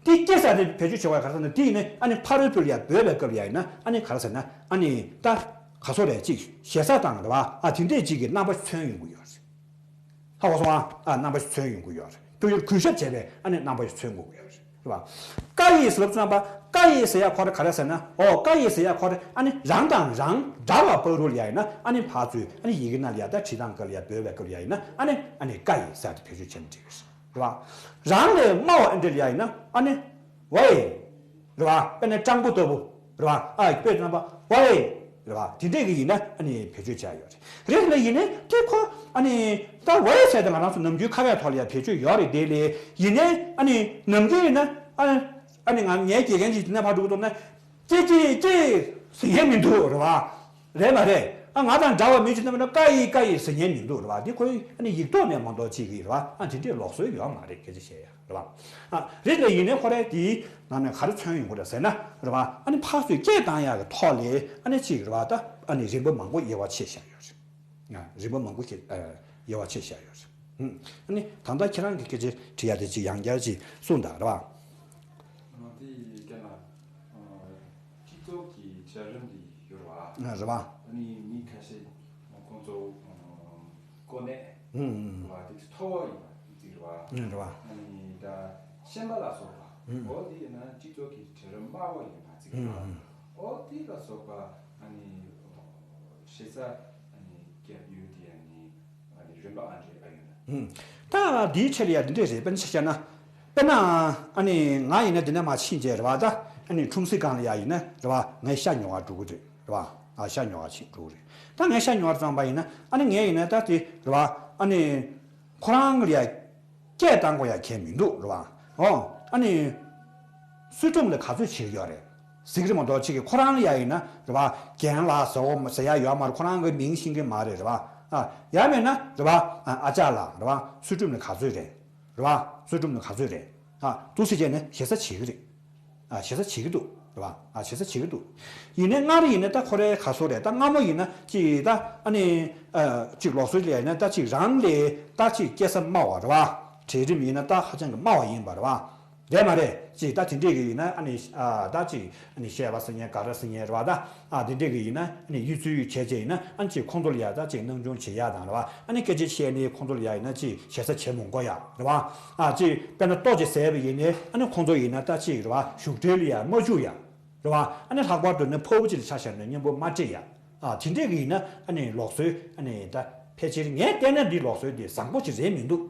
རེད། དེ་ཀྱེ་ཟེར་དེ་བེད་སྤྱོད་བྱེད་དགོས་ག་རེ་ཟེར་ན་དེ་ཡིན་ན་ཨ་ནི་ཕ་རོལ་པོ་ལ་ཡ་འབོད་པའི་སྐབས་ལ་ཡ་ཡིན་ན་ཨ་ནི་ག་རེ་ཟེར་ན་ཨ་ནི་ད་ག་ཚོད་རེད་ཅིག་ཞེ་ས་དང་རེད་བ། ཨ་དེ་འདྲས་ཅིག་གི་རྣམ་པ་མཚོན་ཡོང་གི་ཡོད་རེད། ཧ་གོ་སོང་ཨ། ཨ་རྣམ་པ་ཞིག་མཚོན་ཡོང་གི་ཡོད་རེད། ཁྱོད་ཡུལ་གུས་ཞབས་བྱས་པའི་ཨ་ནི་རྣམ་པ་ཞིག་མཚོན་དགོས་ཀྱི་ཡོད་རེད། རེད་བ། ཀ་ཡེ་ཟེར་ལབ་ཙམ་པ་ཀ་ཡེ་ཟེར་ཡ་ཁོ་རེ་ག་རེ་ཟེར་ན། ཨོ་ཀ་ཡེ་ཟེར་ཡ་ཁོ་རེ་ཨ་ནི་རང་དང་རང་འདྲ་བ་པ་རུ་ལ་ཡ་ཡིན་ན་ཨ་ནི་ཕར་ཚུར་ཨ་ནི་ཡི་གེ་ནང་ལ་ཡ་ད་བྲིས་སྟངས་སྐབས་ལ་ཡ་འབོད་པའི་སྐབས་ལ་ཡ་ཡིན་ན་ཨ་ནི་ཨ་ནི་ཀ་ཡེ་ཟེར་དེ་བེད་སྤྱོད་བྱས་ན་འགྲིག་གི་རེད། རེད་བ། རང་ལས་དམའ་བ་ཨ་འདྲ་ལ་ཡ་ཡིན་ན་ཨ་ནི་ཝའེ། རེད་བ། དཔེར་ན་སྤྲང་པོ་ལྟ་བུ། རེད་བ། ཨ་དཔེ་བཏང་པ་ཝའེ། རེད་བ། དེ་འདྲས་ཀྱི་ཡིན་ན་ཨ་ནི་བེད་སྤྱོད་བྱ་ཡོད་རེད། རེད་ལ་ཡིན་ནའི་དེ་ཁོ་ཨ་ནི་ད་ཝའེ་ཟེར་ཏེ་ང་རང་ཚོ་ནམ་རྒྱུན་ཁ་སྐད་ཐོག་ལ་ཡང་བེད་སྤྱོད་ཡོད་རེད་དེ་ལས་ཡིན་ནའི་ཨ་ནི་ནམ་རྒྱུན་ཡིན་ན་ཨ་ཨ་ནི་ང་ངའི་དགེ་རྒན་གྱིས་དེ་ནས་ཕར་འགྲོ་གི་འདུག་ན་ཀྱེ་ཀྱེ་ཀྱེ་ཟེར་མཁན་མི་འདུག་རེད་བ། རེད་མ་རེད། ཨ་ང་དང་འདྲ་བ་མི་ཅིག་ནམ་ན་ཀ་ཡི་ཀ་ཡི་ཟེར་མཁན་མི་འདུག་རེད་བ། འདི་ཁོའི་ཨ་ནི་ཡིག་ཐོག་ནས་མ་གཏོགས་ཅིག་གི་རེད་བ། ཨ་དེ་འདྲའི་ལུགས་སྲོལ་ཡོད་མ་རེད། སྐད་ཆ་བཤད་ཡ་རེད་བ། ཨ་རེད་ལ་ཡིན་ནའི་ཁོ་རའི་དེའི་ནང་ནས་ག་རེ་མཚོན་ཡོང་གི་རེད་ཟེར་ན་རེད་བ། ཨ་ནི་ཕར་ཚུར་སྐད་བཏང་ཡག་གི་ཐོག་ལས་ཨ་ནི་ཅིག་རེད་བ། ད་ཨ་ནི་རིམ་པ་མང་པོ་དབྱེ་བ་ཕྱེ་བཞག་ཡོད་རེད། ཨ་རིམ་པ་མང་པོ་ཞིག་ཨ་དབྱེ་བ་ཕྱེ་བཞག་ཡོད་རེད། ཨ་ནི་ད་ལྟ་ཁྱེད་རང་གི་སྐད་ཆ་དྲི་ཡ་དེ་ཅིག་ཡང་བསྐྱར་ཅིག་གསུངས་དང་རེད་བ། ཨ་དེ་ཡི་སྐད་ལ་ཨ་སྤྱི་ཚོགས་ཀྱི་གྲལ་རིམ་དེ་ཡོད་རེད་བ། ཨ་རེད་བ། ཨ་ནི་མི་ཁ་ཤས་ཁོང་ཚོ་ཨ་གོ་གནས་ཨུམ་ཨུམ། རེད་བ། དེ་མཐོ་བ་ཡིན་པ་གཅིག་རེད་བ། ཨུམ་རེད་བ། ཨ་ནི་ད་ཤན་པ་ལ་སོགས་པ་ཨུམ་ཨོ་དེ་ཡིན་ན་སྤྱི་ཚོགས་ཀྱི་གྲལ་རིམ་དམའ་བ་ཡིན་པ་གཅིག་རེད་བ། ཨུམ་ཨུམ། ཨོ་དེ་ལ་སོགས་པ་ཨ་ནི་ཞེ་ས་ཨ་ནི་རྒྱབ་ཡོད་དེ་ཨ་ནི་ཨ་ནི་རིམ་པ་ཨ་འདྲས་ཨ་ཡོད་ན། ཨུམ། ད་དེའི་ཆེད་ལ་ཡ་འདི་འདྲས་རེད། དཔེར་ན་ཆ་བཞག་ན། དཔེར་ན་ཨ་ནི་ང་ཡིན་ན་འདི་ནས་མར་ཕྱིན་བྱས་རེད་བ། ད་ཨ་ནི་ཁྲོམ་གཟིགས་སྒང་ལ་ཡ་ཡིན་ན་རེད་བ། ངས་ཤ་ཉོ་བར་འགྲོ་གི་རེད་རེད་བ། ཨ་ཤ་ཉོ་བར་ཕྱིན་འགྲོ་གི་རེད། ད་ངས་ཤ་ཉོ་བར་བརྩམས་པ་ཡིན་ན་ཨ་ནི་ངས་ཡིན་ན་ད་དེ་རེད་བ། ཨ་ནི་ཁོ་རང་ལ་ཡ་སྐད་བཏང་དགོས་ཡ་གལ་མི་འདུག་རེད་བ། ཨོ་ཨ་ནི་སུས་ཁྲོམ་ལ་ག་ཚོད་བྱེད་ཀྱི་ཡོད་རེད། གཟིགས་རི་མོ་མདོག་ཅིག་གིས་ཁོ་རང་ལ་ཡ་ཡིན་ན་རེད་བ། རྒན་ལགས་ཟེར་བ་ཟེར་ཡ་ཡོད་མ་རེད། ཁོ་རང་གི་མིང་ཤེས་ཀྱི་མ་རེད་རེད་བ། ཨ་ཡང་མེད་ན་རེད་བ། ཨ་ཅག་ལགས་རེད་བ། ཚུལ་ཁྲིམས་ནི་ག་ཚོད་རེད། རེད་བ། ཚུལ་ཁྲིམས་ནི་ག་ཚོད་རེད། ཨ་འདུག་སེ་བྱས་ནས་ཞེ་ས་བྱེད་ཀྱི་རེད། ཨ་ཞེ་ས་བྱེད་ཀྱི་འདུག་རེད་བ། ཨ་ཞེ་ས་བྱེད་ཀྱི་འདུག་ཡིན་ནའི་སྔར་ཡིན་ན་ད་ཁོ་རའི་ག་ཚོད་རེད། ད་སྔ་མོ་ཡིན་ན་ཅིག་ད་ཨ་ནི་ཨ་ཅིག་ལུགས་སྲོལ་ལ་ཡིན་ན་ད་ཅིག་རང་ལས་ད་ཅིག་སྐྱེ་ས་དམའ་བ་རེད་བ། གྲལ་རིམ་ཡིན་ན་ད་ཧ་ཅང་གི་དམའ་བ་ཡིན་པ་རེད་བ། རེད་མ་རེད། ཅིག་ད་དེ་འདྲས་ཀྱི་ཡིན་ན་ཨ་ནི་ཨ་ད་ཅིག་ཨ་ནི་བཤད་པ་ཟེར་མཁན་ག་རེ་ཟེར་མཁན་རེད་བ། ད་ཨ་དེ་འདྲས་ཀྱི་ཡིན་ན་ཨ་ནི་གཡུ་མཚོའི་བྱས་བྱས་ཡིན་ན་ཨ་ནི་ཅིག་ཁོང་ཚོ་ལ་ཡ་ད་ཅིག་སྣང་ཆུང་བྱེད་ཡ་དང་རེད་བ། ཨ་ནི་སྐད་ཆ་བཤད་ནས་ཁོང་ཚོ་ལ་ཡ་ཡིན་ན་ཅིག་ཞེ་ས་བྱེད་མི་དགོས་ཡ་རེད་བ། ཨ་ཅིག་དཔེར་ན་ལྟོ་ཅིག་ཟས་པ་ཡིན་ནའི་ཨ་ནི་ཁོང་ཚོ་ཡིན་ན་ད་ཅིག་རེད་བ། བཞུགས་གྲལ་ལ་ཡ་མ་བཅུག་ཡ་རེད་བ། ཨ་ནི་ལྷག་པར་དུ་ནི་ཕོར་པ་ཅིག་ལ་ཆ་བཞག་ནས་མཉམ་པོ་མ་སྤྲད་ཡ། ཨ་དེ་འདྲས་ཀྱི་ཡིན་ན་ཨ་ནི་ལུགས་སྲོལ་ཨ་ནི་ད་ཕལ་ཆེར་ངས་བལྟས་ན་འདི་ལུགས་སྲོལ་འདི་བཟང་པོ་ཅིག་རེད་མི་འདུག་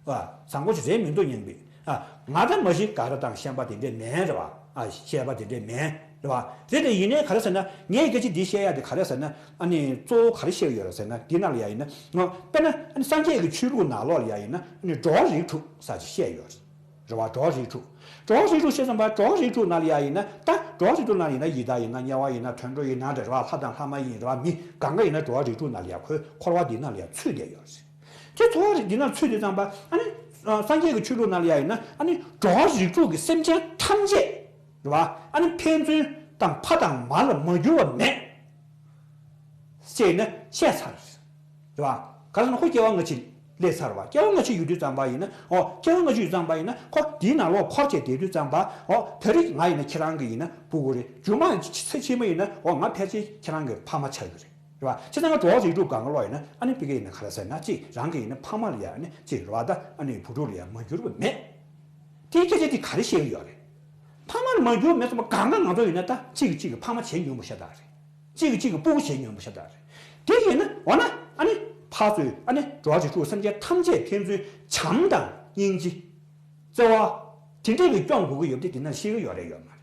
ཨ་བཟང་པོ་ཅིག་རེད་མི་འདུག་སྙམ་པའི། ཨ་ང་ད་མ་གཞི་ག་རེ་དང་ཤན་པ་དེ་འདྲས་མིན་རེད་བ། ཨ་བཤད་པ་དེ་འདྲས་མིན་རེད་བ། རེད་དེ་ཡིན་ནའི་ག་རེ་ཟེར་ན་ངས་སྐད་ཆ་འདི་བཤད་ཡ་དེ་ག་རེ་ཟེར་ན་ཨ་ནི་གཙོ་བོ་ག་རེ་བཤད་ཀྱི་ཡོད་རེད་ཟེར་ན་འདི་ནང་ལ་ཡ་ཡིན་ན་ང་དཔེར་ན་ཨ་ནི་སངས་རྒྱས་ཀྱི་ཆོས་ལུགས་ནང་ལོགས་ལ་ཡ་ཡིན་ན་ཨ་ནི་འགྲོ་བ་རིགས་དྲུག་ཟེར་ཅིག་བཤད་ཡོད་རེད། རེད་བ། འགྲོ་བ་རིགས་དྲུག་འགྲོ་བ་རིགས་དྲུག་བཤད་ཙམ་པ་འགྲོ་བ་རིགས་དྲུག་ནང་ལ་ཡ་ཡིན་ན་ད་འགྲོ་བ་རིགས་དྲུག་ནང་ཡིན་ན་ཡི་དྭགས་ཡིན་ན་དམྱལ་བ་ཡིན་ན་དུད་འགྲོ་ཡིན་ན་འདྲ་རེད་བ། ལྷ་དང་ལྷ་མ་ཡིན་རེད་བ། མི་གང་ག་ཡིན་ན་འགྲོ་བ་རིགས་དྲུག་ནང་ལ་ཡ་ཁོའི་འཁོར་བ་འདི་ནང་ལ་ཡ་ཚུད་བསྡད་ཡོད་རེད། དེ་འཁོར་བ་རིགས་འདི་ནང་ཚུད་དུས་ཙམ་པ་ཨ་ནི་སངས་རྒྱས་ཀྱི་ཆོས་ལུགས་ནང་ལ་ཡ་ཡིན་ན་ཨ་ནི་འགྲོ་བ་རིགས་དྲུག་གི་སེམས་ཅན་ཐམས་ཅད་རེད་བ། ཨ་ནི་ཕན་ཚུན་དང་ཕ་དང་མ་ལ་མ་གྱུར་བ་མེད། ཅེས་ནི་བཤད་ཚར། རེད་བ། ག་རེ་ཟེར་ན་ཁོ་སྐྱེ་བ་སྔ་ཕྱི་སླེབས་ཚར་བ། སྐྱེ་བ་སྔ་ཕྱི་ཡོད་དུས་ཙམ་པ་ཡིན་ན་ཨོ་སྐྱེ་བ་སྔ་ཕྱི་ཡོད་ཙམ་པ་ཡིན་ན་ཁོ་དེའི་ནང་ལོགས་འཁོར་བྱས་བསྡད་དུས་ཙམ་པ་ཨོ་ད་རེས་ང་ཡིན་ན་ཁྱེད་རང་གི་ཡིན་ན་སྤུ་གུ་རེད། རྗེས་མ་ཚེ་ཕྱི་མ་ཡིན་ན་ཨོ་ང་ཕལ་ཆེར་ཁྱེད་རང་གི་ཕ་མ་ཆགས་ཀྱི་རེད། རེད་བ། བྱས་ཙང་ང་འགྲོ་བ་རིགས་དྲུག་སྒང་ག་ལོག་ཡིན་ན་ཨ་ནི་ཕ་གི་ཡིན་ན་ག་རེ་ཟེར་ན་ཅིག་རང་གི་ཡིན་ན་ཕ་མ་ལ་ཡ་ཨ་ནི་ཅིག་རེད་བ། ད་ཨ་ནི་བུ་ཕྲུག་ལ་ཡ་མ་གྱུར་བ་མེད། དེའི་སྐད་ཆ་དེ་ག་རེ་བཤད་ཀྱི་ཡོད་རེད། ཕ་མ་ལ་མ་གྱུར་མེད་ཙམ་པ་གང་ག་ང་ཚོ་ཡིན་ན་ད་གཅིག་གིས་གཅིག་གི་ཕ་མ་བྱེད་མྱོང་བ་ཤ་སྟག་རེད། གཅིག་གིས་གཅིག་གི་སྤུ་གུ་བྱེད་མྱོང་བ་ཤ་སྟག་རེད། དེ་ཡིན་ན་འོ་ན་ཨ་ནི་ཕར་ཚུར་ཨ་ནི་འགྲོ་བ་རིགས་དྲུག་སེམས་ཅན་ཐམས་ཅད་ཕན་ཚུན་བྱམས་དང་སྙིང་རྗེ། བརྩེ་བ། དེ་འདྲས་ཀྱི་སྐྱོང་དགོས་ཀྱི་ཡོད་དེ་དེ་ན་ཤེས་ཀྱི་ཡོད་རེད་ཡོད་མ་རེད།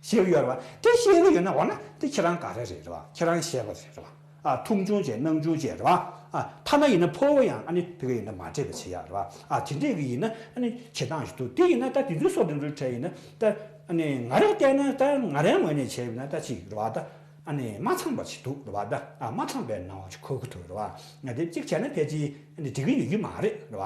ཤེས་ཀྱི་ཡོད་རེད་བ། དེ་ཤེས་ཀྱི་ཡོད་ན་འོ་ན་དེ་ཁྱེད་རང་ག་རེ་རེད་རེད་བ། ཁྱེད་རང་ཤེས་པ་རེད་རེད་བ། ཨ་མཐོང་ཆུང་བྱས་སྣང་ཆུང་བྱས་རེད་བ། ཨ་ཐ་ན་ཡིན་ན་ཕོ་བ་ཡང་ཨ་ནི་ཕ་གི་ཡིན་ན་མ་སྤྲད་པ་བྱེད་ཡ་རེད་བ། ཨ་དེ་འདྲས་ཀྱི་ཡིན་ན་ཨ་ནི་བྱེད་སྟངས་ཤིག་འདུག་དེ་ཡིན་ན་ད་དེ་ཚོའི་སོགས་དེ་ཚོའི་གྲས་ཡིན་ན་ད་ཨ་ནི་ང་རང་བལྟས་ན་ད་ང་རའི་ངོས་ནས་བྱས་ཡིན་ན་ད་ཅིག་རེད་བ། ད་ཨ་ནི་མ་ཚང་བ་ཞིག་འདུག་རེད་བ། ད་ཨ་མ་ཚང་བའི་སྣང་བ་ཞིག་འཁོར་གི་འདུག་རེད་བ། ང་དེ་གཅིག་བྱས་ན་ཕལ་ཆེར་ཨ་ནི་འགྲིག་གི་ཡོད་ཀྱི་མ་རེད་རེད་བ།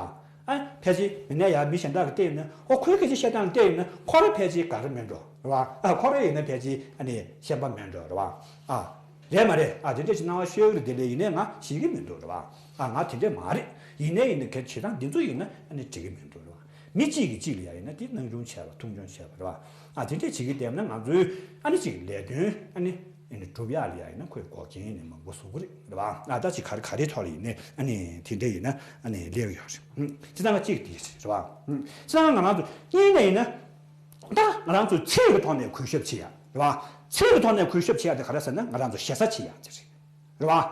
ཨ་ཕལ་ཆེར་མི་ནས་ཡང་མི་གཞན་དག་གི་སྟེང་ནས་ཨོ་ཁོའི་སྐད་ཆ་བཤད་སྟངས་ལ་བལྟས་ཡིན་ན་ཁོ་རང་ཕལ་ཆེར་ག་རེ་མིན་འགྲོ་རེད་བ། ཨ་ཁོ་རང་ཡིན་ན་ཕལ་ཆེར་ཨ་ནི་ཤན་པ་མིན་འགྲོ་རེད་བ། ཨ་རེད་མ་རེད། ཨ་དེ་འདྲ་ཞིག་སྣང་བ་ཤོར་གི་རེད། དེ་ལས་ཡིན་ནའི་ང་ཤེས་ཀྱི་མི་འདུག་རེད་བ། ཨ་ང་དེ་འདྲ་མ་རེད། ཡིན་ནའི་ཡིན་ན་གལ་བྱེད་སྟངས་འདི་ཚོ་ཡིན་ན་ཨ་ནི་འགྲིག་གི་མི་འདུག་རེད་བ། མི་གཅིག་གིས་གཅིག་ལ་ཡ་ཡིན་ན་དེ་སྣང་ཆུང་བྱས་པ་མཐོང་ཆུང་བྱས་པ་རེད་བ། ཨ་དེ་འདྲ་བྱེད་ཀྱི་བསྡད་ན་ང་ཚོའི་ཨ་ནི་ཅིག་ལས་དོན་ཨ་ནི་ཨ་ནི་སྒྲུབ་ཡག་ལ་ཡ་ཡིན་ན་ཁོས་འགོག་རྐྱེན་ནི་མང་པོ་བཟོ་གི་རེད་རེད་བ། ཨ་ད་ཅིག་ག་རེ་ག་རེའི་ཐོག་ལ་ཡིན་ནའི་ཨ་ནི་དེ་འདྲ་ཡིན་ན་ཨ་ནི་སླེབས་ཡོད་རེད། ཨུམ། སྤྱིར་བཏང་གཅིག་དེ་རེད་བ། ཨུམ། སྤྱིར་བཏང་ང་རང་ཚོ་གཉིས་ནས་ཡིན་ན་ད་ང་རང་ཚོ་ཚིག་གི་ཐོག་ནས་གུས་ཞབས་བྱེད་ཡ་རེད་བ། ཚིག་གི་ཐོག་ནས་གུས་ཞབས་བྱེད་ཡ་དེ་ག་རེ་ཟེར་ན་ང་རང་ཚོ་ཞེ་ས་བྱེད་ཡ་དེ་རེད། རེད་བ།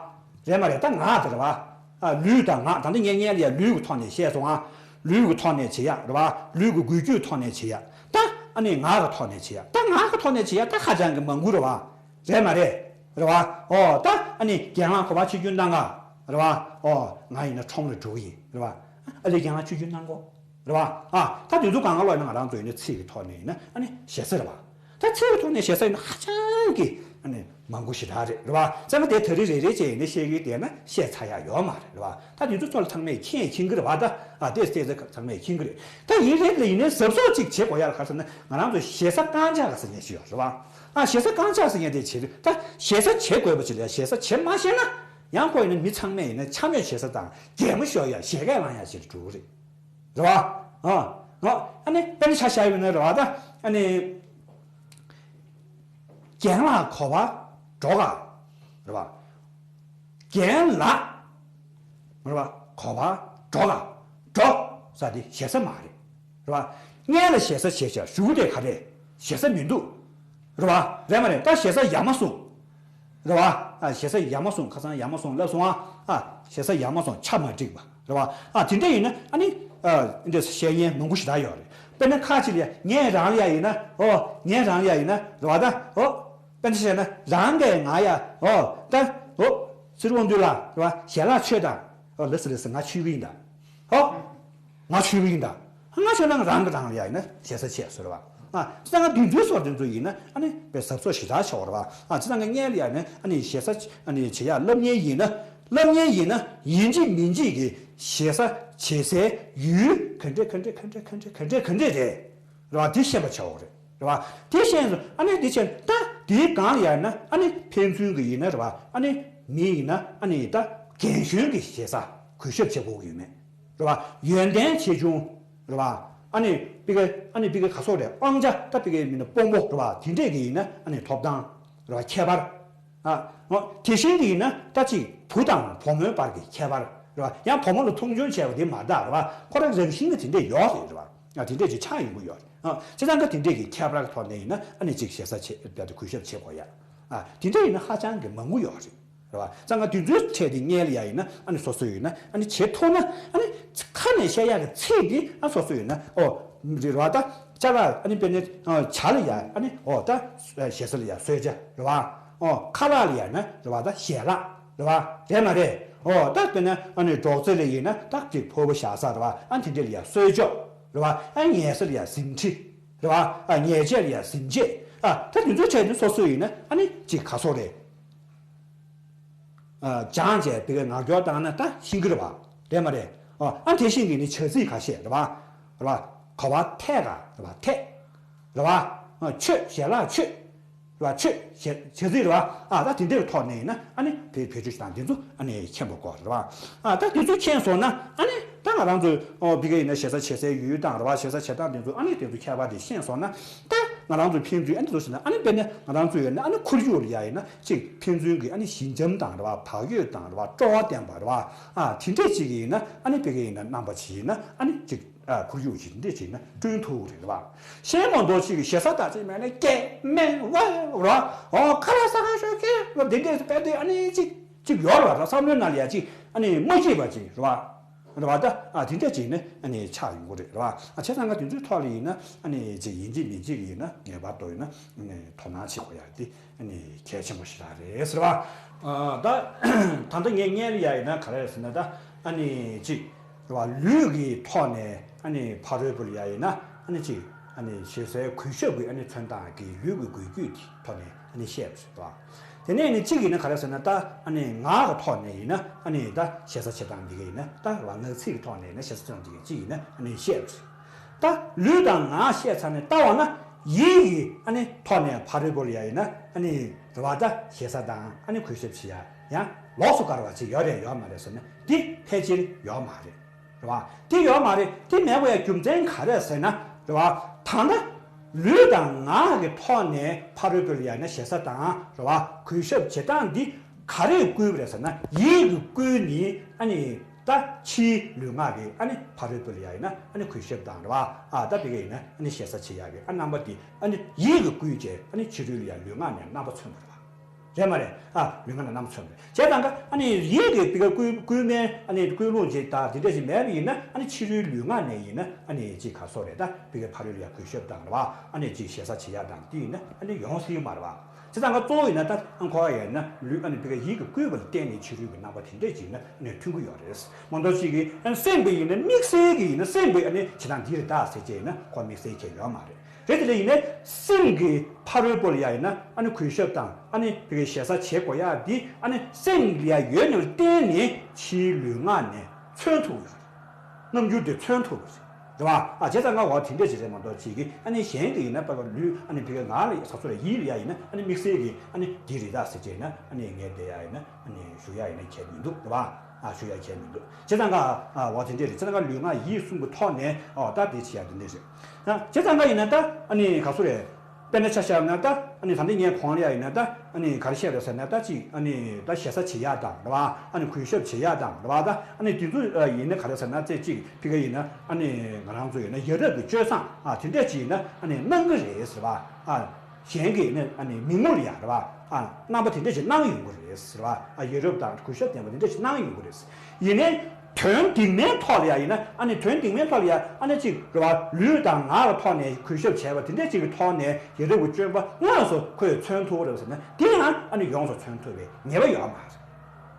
རེད་མ་རེད། ད་ང་དེ་རེད་བ། ཨ་ལུས་དང་ངག་ད་ལྟ་ངས་ངས་ལ་ཡ་ལུས་ཀྱི་ཐོག་ནས་བཤད་སོང་ཨ། ལུས་ཀྱི་ཐོག་ནས་བྱེད་ཡ་རེད་བ། ལུས་ཀྱི་འགུལ་སྐྱོད་ཐོག་ནས་བྱེད་ཡ། ད་ཨ་ནི་ངག་གི་ཐོག་ནས་བྱེད་ཡ། ད་ངག་གི་ཐོག་ནས་བྱེད་ཡ་ད་ཧ་ཅང་གི་མང་པོ་རེད་བ། རེད་མ་རེད། རེད་བ། ཨོ་ད་ཨ་ནི་རྒན་ལགས་ག་པར་ཆིབས་བསྒྱུར་གནང་ག་རེད་བ། ཨོ་ང་ཡིན་ན་ཁྲོམ་ལ་འགྲོ་གི་ཡིན་རེད་བ། ཨ་ལས་རྒན་ལགས་ཆིབས་བསྒྱུར་གནང་གོ་རེད་བ། ཨ་ད་དེ་ཚོ་གང་ག་ལོག་ཡིན་ན་ང་རང་ཚོ་ཡིན་ན་ཚིག་གི་ཐོག་ནས་ཡིན་ན་ཨ་ནི་ཞེ་ས་རེད་བ། ད་ཚིག་གི་ཐོག་ནས་ཞེ་ས་ཡིན་ན་ཧ་ཅང་གི་ཨ་ནི་མང་པོ་ཞེ་དྲག་རེད་རེད་བ། ཙང་ཀ་དེ་ད་རེས་རེ་རེ་བྱས་ཡིན་ན་བཤད་ཀྱི་བསྡད་ན་བཤད་ཚར་ཡག་ཡོད་མ་རེད་རེད་བ། ད་དེ་ཚོ་ཚོ་ལ་ཚང་མས་མཁྱེན་མཁྱེན་གི་རེད་བ། ད་ཨ་དེ་དེ་ཚོ་ཚང་མས་མཁྱེན་གི་རེད། ད་ཡིན་རེད་ལ་ཡིན་ནའི་གཟབ་གཟབ་ཅིག་བྱེད་དགོས་ཡག་ག་རེ་ཟེར་ན་ང་རང་ཚོ་ཞེ་ས་རྐང་ཆག་ཟེར་མཁན་ཞིག་ཡོད་རེད་བ། ཨ་ཞེ་ས་རྐང་ཆག་ཟེར་མཁན་དེ་བྱེད་རེད། ད་ཞེ་ས་བྱེད་དགོས་པ་ཅིག་ལ་ཞེ་ས་བྱེད་མ་ཤེས་ན་ཡང་ཁོ་ཡིན་ན་མི་ཚང་མས་ཡིན་ན་འཕྱ་སྨོད་བྱེད་ས་དང་གད་མོ་ཤོར་ཡག་བཞད་གད་ལངས་ཡག་ཅིག་ལ་འགྲོ་གི་རེད། རེད་བ། ཨ། ཨ་ནི་དཔེར་ན་ཆ་བཞག་ཡོད་ན་རེད་བ། ད་ཨ་ནི་རྒན་ལགས་ག་པར་འགྲོ་ག་རེད་བ། རྒན་ལགས་རེད་བ། ག་པར་འགྲོ་ག་འགྲོ་ས་དེ་ཞེ་ས་མ་རེད། རེད་བ། སྔོན་ལ་ཞེ་ས་བྱས་བྱས་གཞུག་དེ་ག་རེ་ཞེ་ས་མི་འདུག་རེད་བ། རེད་མ་རེད། ད་ཞེ་ས་ཡ་མ་གསུངས། རེད་བ། ཨ་ཞེ་ས་ཡ་མ་གསུངས། ཁ་སང་ཡ་མ་གསུངས་ལབ་སོང་ཨ། ཨ་ཞེ་ས་ཡ་མ་གསུངས། ཆ་མ་འགྲིག་པ་རེད་བ། ཨ་དེ་འདྲ་ཡིན་ན་ཨ་ནི་ཨ་འདི་འདྲ་བཤད་མཁན་མང་པོ་ཞེ་དྲག་ཡོད་རེད། དཔེར་ན་ཁ་ཅིག་ལ་ཡ་ངས་རང་ལ་ཡ་ཡིན་ན་ཨོ་ངས་རང་ལ་ཡ་ཡིན་ན་རེད་བ། ད་ཨོ་དཔེར་ན་བཤད་ན་རང་གིས་ང་ཡ་ཨོ་ད་ཨོ་ཚེ་རིང་དབང་འདུས་ལགས་རེད་བ། ཞལ་ལག་མཆོད་དང་། ཨོ་ལགས་སོ་ལགས་སོ། ང་མཆོད་གི་ཡིན་ད། ཨོ་ང་མཆོད་གི་ཡིན་ད། ང་མཆོད་ན་རང་གིས་རང་ལ་ཡ་ཡིན་ན་ཞེ་ས་ཆེ་ཟེར་བ། ཨ། སྤྱིར་བཏང་འདི་ཚོའི་སོགས་དེ་ཚོ་ཡིན་ན་ཨ་ནི་དཔེ་གཟབ་གཟབ་ཞེ་དྲག་བྱེད་དགོས་རེད་བ། ཨ། སྤྱིར་བཏང་གི་སྔོན་ལ་ཡ་ནི་ཨ་ནི་ཞེ་ས་ཨ་ནི་བྱེད་ཡག་སློབ་གཉེར་ཡིན་ན། སློབ་གཉེར་ཡིན་ན་ཡིན་གཅིག་མིན་གཅིག་གི་ཞེ་ས་བྱེད་སའི་ཡུལ་ག་འདྲས་ག་འདྲས་ག་འདྲས་ག་འདྲས་ག་འདྲས་ག་འདྲས་རེད། རེད་བ། དེ་ཤེས་པ་བྱེད་དགོས་རེད། རེད་བ། དེ་ཤེས་སོང་། ཨ་ནི་དེ་བྱས་ད་དེའི་སྒང་ལ་ཡ་ན་ཨ་ནི་ཕན་ཚུན་གྱི་ཡིན་ན་རེད་བ། ཨ་ནི་མི་ཡིན་ན་ཨ་ནི་ད་རྒན་གཞོན་གྱི་ཞེ་ས་གུས་ཞབས་བྱེད་དགོས་ཀྱི་ཡོད་མེད། རེད་བ། ཡོན་ཏན་ཆེ་ཆུང་། རེད་བ། ཨ་ནི་པི་ཀ་ཨ་ནི་པི་ཀ་ག་སོགས་རེད། དབང་ཆ་ད་པི་ཀའི་མི་ན་དཔོན་པོ་རེད་བ། དེ་འདྲས་ཀྱི་ཡིན་ན་ཨ་ནི་ཐོབ་ཐང་། རེད་བ། ཁྱད་པར། ཨ། འོ། དེ་བཞིན་དུ་ཡིན་ན་ད་ཅིག་བུ་དང་བུ་མོའི་བར་གྱི་ཁྱད་པར། རེད་བ། ཡང་བུ་མོ་ལ་མཐོང་ཆུང་བྱས་པ་དེ་མ་རེད་ད། རེད་བ། ཁོ་རང་རང་བཞིན་གྱི་དེ་འདྲས་ཡོད་རེད། རེད་བ། ཨ། དེ་འདྲས་ཅིག་ཆགས་ཡོང་གི་ཡོད་རེད། ཨ། བྱས་ཙང་ཀ་དེ་འདྲས་ཀྱི་ཁྱད་པར་གྱི་ཐོག་ནས་ཡིན་ན་ཨ་ནི་ཅིག་ཞེ་ས་བྱེད་ད་དེ་གུས་ཞབས་བྱེད་དགོས་ཡ། ཨ། དེ་འདྲས་ཡིན་ན་ཧ་ཅང་གི་མང་པོ་ཡོད་རེད། རེད་བ། ཙང་ཀ་དེ་ཚོའི་གྲས་དེ་སྔོན་ལ་ཡ་ཡིན་ན་ཨ་ནི་སོ་སོ་ཡིན་ན་ཨ་ནི་བྱེད་ཐུབ་ན། ཨ་ནི་ཁ་ནས་བཤད་ཡག་གི་ཚིག་འདི་ཨ་སོ་སོ་ཡིན་ན། ཨོ། རེད་བ། ད་ཅ་ལག་ཨ་ནི་དཔེར་ན་ཨ་ཇ་ལ་ཡ་ཨ་ནི། ཨོ། ད་ཞེ་ས་ལ་ཡ་གསོལ་ཇ། རེད་བ། ཨོ། ཁ་ལག་ལ་ཡ་ན་རེད་བ། ད་ཞལ་ལག། རེད་བ། རེད་མ་རེད། ཨོ། ད་དཔེར་ན་ཨ་ནི་སྒྲོག་ཙེ་ལ་ཡིན་ན་ད་ཅིག་ཕོར་པ་བཞག་ས། རེད་བ། ཨ་དེ་འདྲ་ལ་ཡ་གསོལ་ཇོ། རེད་བ། ཨ་ཉལ་ས་ལ་ཡ་གཟིམ་ཁྲི། རེད་བ། ཨ་ཉལ་ཆས་ལ་ཡ་གཟིམ་ཆས། ཨ་ད་དེ་ཚོའི་གྲས་ནི་སོ་སོ་ཡིན་ན་ཨ་ནི་ཅིག་ག་སོགས་རེད། ཨ། སྦྱངས་བྱས་དེ་གའི་ངག་སྐྱོར་བཏང་ན་ད་ཤེས་ཀྱི་རེད་བ། རེད་མ་རེད། ཨ། ཨ་དེ་བཞིན་གྱི་ནི་བྱ་ཚིག་ཁ་ཤས་རེད་བ། རེད་བ། ག་བ་ཐད་ག་རེད་བ། ཐད། རེད་བ། ཨ། མཆོད། ཞལ་ལག་མཆོད། རེད་བ། མཆོད། བྱ་བྱ་ཚིག་རེད་བ། ཨ། ད་དེ་འདྲའི་ཐོག་ནས་ཡིན་ན་ཨ་ནི་བེད་བེད་སྤྱོད་བྱེད་སྟངས་དེ་ཚོ་ཨ་ནི་མཁྱེན་པ་དགོས་རེད་བ། ཨ། ད་དེ་ཚོ་མཁྱེན་སོང་ན་ཨ་ནི་ད་ང་རང་ཚོ། ཨོ། བི་ག་ཡིན་ན་ཞེ་ས་བྱེད་སའི་ཡུལ་དང་རེད་བ། ཞེ་ས་བྱེད་སྟངས་དེ་ཚོ་ཨ་ནི་དེ་ཚོ་ཁྱད་པར་དེ་ཤེས་སོང་ན། ད་ང་རང་ཚོ་ཕན་ཚུན་ཨ་ནི་འདུག་ཟེར་ན། ཨ་ནི་དཔེར་ན་ང་རང་ཚོ་ཡོད་ན་ཨ་ནི་ཁོར་ཡུག་ལ་ཡ་ཡིན་ན་ཅིག་ཕན་ཚུན་གྱི་ཨ་ནི་ཞི་འཇམ་དང་རེད་བ། བག་ཡོད་དང་རེད་བ། སྤྲོ་བ་ལྡན་པ་རེད་བ། ཨ། དེ་འདྲས་ཅིག་ཡིན་ན་ཨ་ནི་བི་ག་ཡིན་ན་རྣམ་པ་ཅིག་ཡིན་ན་ཨ་ནི་ཅིག་ཨ། ཁོར་ཡུག་ཅིག་འདི་ཅིག་ན་བསྐྲུན་ཐུབ་རེད་བ། གཞན་མ་གཏོགས་ཅིག་གི་ཞེ་ས་དག་ཅིག་མེད་ན་སྐད་སྨྲས་བ་ར། ཨོ། ཁ་ལག་ཟ་ག་ཤོག་ཁྱེད་ར། འདི་འདྲས་དཔེ་དེ་ཨ་ནི་ཅིག་ཅིག་ཡོད་ར། བསམ་བློའི་ནང་ལ་ཡ་ཅིག་ཨ་ནི་མ་སྐྱིད་པ་ཅིག་རེད་བ། རེད་བ། ད་ཨ་དེ་འདྲས་ཅིག་ནི་ཨ་ནི་ཆགས་ཡོང་གི་རེད། རེད་བ། ཨ། བྱས་ཙང་ཀ་དེ་ཚོའི་ཐོག་ལ་ཡིན་ན་ཨ་ནི་ཅིག་ཡིན་གཅིག་མིན་གཅིག་ཡིན་ན་ངེས་པར་དུ་ཡིན་ན་ཨ་ནི་དོ་སྣང་བྱེད་དགོས་ཡ་དེ་ཨ་ནི་གལ་ཆེན་པོ་ཞིག་རང་རེད་ཟེར་བ། ཨ། ད་ད་ལྟ་ངས་སྔོན་ལ་ཡ་ཡིན་ན་ག་རེ་ཟེར་ན། ད་ཨ་ནི་ཅིག་རེད་བ། ལུས་ཀྱི་ཐོག་ནས་ཨ་ནི་ཕ་རོལ་པོ་ལ་ཡ་ཡིན་ན་ཨ་ནི་ཅིག་ཨ་ནི་ཞེ་སའི་གུས་ཞབས་ཀྱི་ཨ་ནི་མཚོན་སྟངས་ཀྱི་ལུས་ཀྱི་འགུལ་སྐྱོད་ཀྱི་ཐོག་ནས་ཨ་ནི་བཤད་པ་རེད་བ། དེ་ནས་ནི་གཅིག་ཡིན་ན་ག་རེ་ཟེར་ན། ད་ཨ་ནི་ངག་གི་ཐོག་ནས་ཡིན་ན་ཨ་ནི་ད་ཞེ་ས་བྱེད་སྟངས་འདི་ག་ཡིན་ན། ད་རེད་བ། ངག་ཚིག་གི་ཐོག་ནས་ཡིན་ན་ཞེ་ས་བྱེད་སྟངས་འདི་ག་གཅིག་ཡིན་ན་ཨ་ནི་བཤད་པ་རེད། ད་ལུས་དང་ངག་བཤད་ཚར་ནས་ལྟ་བ་ན་ཡིད་ཀྱི་ཨ་ནི་ཐོག་ནས་ཕ་རོལ་པོ་ལ་ཡ་ཡིན་ན་ཨ་ནི་རེད་བ། ད་ཞེ་ས་དང་ཨ་ནི་གུས་ཞབས་བྱེད་ཡ་ཡང་ལོགས་སུ་བཀར་བ་ཅིག་ཡོད་རེད་ཡོད་མ་རེད་ཟེར་ན། འདི་ཕལ་ཆེར་ཡོད་མ་རེད། རེད་བ། དེ་ཡོད་མ་རེད། དེ་མེད་པ་ཡ་རྒྱུ་མཚན་ག་རེ་ཟེར་ན། རེད་བ། ད་ལྟ་ལུས་དང་ངག་གི་ཐོག་ནས་ཕ་རོལ་པོ་ལ་ཡ་ཡིན་ན་ཞེ་ས་དང་རེད་བ། གུས་ཞབས་བྱེད་སྟངས་འདི་ག་རེས་བསྐུལ་བ་རེད་ཟེར་ན། ཡིད་ཀྱིས་བསྐུལ་ནས་ཨ་ནི་ད་ཕྱིའི་ལུས་ངག་གིས་ཨ་ནི་ཕ་རོལ་པོ་ལ་ཡ་ཡིན་ན་ཨ་ནི་གུས་ཞབས་དང་རེད་བ། ཨ། ད་བི་ག་ཡིན་ན་ཨ་ནི་ཞེ་ས་བྱེད་ཡ་གི་ཨ་རྣམ་པ་འདི་ཨ་ནི་ཡིད་ཀྱིས་བསྐུལ་བྱས་ཨ་ནི་ཕྱི་རོལ་ལ་ཡ་ལུས་ངག་ནས་རྣམ་པ་མཚོན་པ་རེད་བ། རེད་མ་རེད། ཨ། ལུས་ངག་ནས་རྣམ་པ་མཚོན་པ་རེད། བྱས་ཙང་ཀ་ཨ་ནི་ཡིད་ཀྱིས་བི་ག་བསྐུལ་བསྐུལ་མའི་ཨ་ནི་བསྐུལ་ལུང་ཅིག་དང་དེ་འདྲ་ཞིག་མེད་པ་ཡིན་ན། ཨ་ནི་ཕྱི་རོལ་ལུས་ངག་ནས་ཡིན་ན་ཨ་ནི་ཅིག་ག་སོགས་རེད། ད་བི་གའི་ཕ་རོལ་ལ་ཡ་གུས་ཞབས་དང་རེད་བ། ཨ་ནི་ཅིག་ཞེ་ས་བྱེད་ཡ་དང་དེ་ཡིན་ན་ཨ་ནི་ཡོང་སྲིད་མ་རེད་བ། བྱས་ཙང་ཀ་གཙོ་བོ་ཡིན་ན་ད་ཨ་ཁོ་ཡ་ཡིན་ན་ལུས་ཨ་ནི་བི་ག་ཡིད་ཀྱིས་བསྐུལ་བ་ལ་བརྟེན་ནས་ཕྱི་རོལ་གྱི་རྣམ་པ་དེ་འདྲ་ཅིག་ན་ཨ་ནི་མཐུན་གྱི་ཡོད་རེད། མ་གཏོགས་ཅིག་གིས་ཨ་ནི་སེམས་པ་ཡིན་ན་དམིགས་བསལ་གྱི་ཡིན་ན་སེམས་པའི་ཨ་ནི་བྱེད་སྟངས་འདི་རེད་ད་ཟེར་བྱས་ཡིན་ན་ཁོ་དམིགས་བསལ་གྱི་ཡོད་མ་རེད། རེད། དེ་ལས་ཡིན་ནའི་སེམས་ཀྱི་ཕ་རོལ་པོ་ལ་ཡ་ཡིན་ན་ཨ་ནི་གུས་ཞབས་དང་ཨ་ནི་བི་གའི་ཞེ་ས་བྱེད་དགོས་ཡ་འདི་ཨ་ནི་སེམས་ལ་ཡ་ཡོད་ནས་བརྟེན་ནས་ཕྱིའི་ལུས་ངག་ནས་མཚོན་ཐུབ་ཡོད་རེད། རྣམ་འགྱུར་དེ་མཚོན་ཐུབ་པ་རེད། རེད་བ། ཨ། བྱས་ཙང་ང་འོ་དེ་འདྲ་ཅིག་རེད་མ་གཏོགས་ཅིག་གིས་ཨ་ནི་གཞན་གྱི་ཡིན་ན་པ་པ་ལུས་ཨ་ནི་བི་གའི་ངག་ལ་ས་སོ་ལ་ཡིད་ལ་ཡ་ཡིན་ན་ཨ་ནི་དམིགས་བསལ་གྱི་ཨ་ནི་འདི་རེད་ད་ཟེར་བྱས་ན་ཨ་ནི་ངས་བསྡད་ཡ་ཡིན་ན་ཨ་ནི་ཞུ་ཡ་ཡིན་ན་ཁྱད་མི་འདུག་རེད་བ། ཨ། ཞུ་ཡ་ཁྱད་མི་འདུག་བྱས་ཙང་ཀ་ཨ་འོ་དེ་འདྲ་རེད། བྱས་ཙང་ཀ་ལུས་ངག་ཡིད་གསུམ་གྱི་ཐོག་ནས་ཨོ་ད་དེ་བྱེད་ཡ་དེ་འདྲ་རེད། ཨ། བྱས་ཙང་ཀ་ཡིན་ན་ད་ཨ་ནི་ག་སུ་རེད། དཔེར་ན་ཆ་བཞག་ན་ད་ཨ་ནི་ད་ལྟ་ངས་གོང་ལ་ཡ་ཡིན་ན་ད་ཨ་ནི་ག་རེ་བཤད་རེད་ཟེར་ན། ད་ཅིག་ཨ་ནི་ད་ཞེ་ས་བྱེད་ཡ་དང་རེད་བ། ཨ་ནི་གུས་ཞབས་བྱེད་ཡ་དང་རེད་བ། ད་ཨ་ནི་དེ་ཚོ་ཡིན་ན་ག་རེ་ཟེར་ན་ཚེ་གཅིག་བི་ག་ཡིན་ན་ཨ་ནི་ང་རང་ཚོ་ཡིན་ན་ཡ་རབས་ཀྱི་སྤྱོད་བཟང་ཨ་དེ་འདྲ་ཅིག་ཡིན་ན་ཨ་ནི་གནང་གི་རེད་ཟེར་བ། ཨ། གཞན་གྱིས་ནི་ཨ་ནི་མི་ངོ་ལ་ཡ་རེད་བ། ཨ། རྣམ་པ་དེ་འདྲ་ཞིག་གནང་ཡོང་གི་རེད་ཟེར་བ། ཨ། ཡ་རབས་དང་གུས་ཞབས་ལྡན་པ་དེ་འདྲ་ཞིག་གནང་ཡོང་གི་རེད། ཡིན་ནའི་དོན་སྟེང་མའི་ཐོག་ལ་ཡ་ཡིན་ན་ཨ་ནི་དོན་སྟེང་མའི་ཐོག་ལ་ཡ་ཨ་ནི་གཅིག་རེད་བ། ལུས་དང་ངག་གི་ཐོག་ནས་གུས་ཞབས་བྱས་པ་དེ་འདྲ་གཅིག་གི་ཐོག་ནས་ཡ་རབས་ཀྱི་སྤྱོད་པ་དངོས་སུ་ཁོས་མཚོན་ཐུབ་པ་རེད་ཟེར་ན། དེ་ཡང་ཨ་ནི་ཡོངས་སུ་མཚོན་ཐུབ་པའི་ངེས་པ་ཡོད་མ་རེད།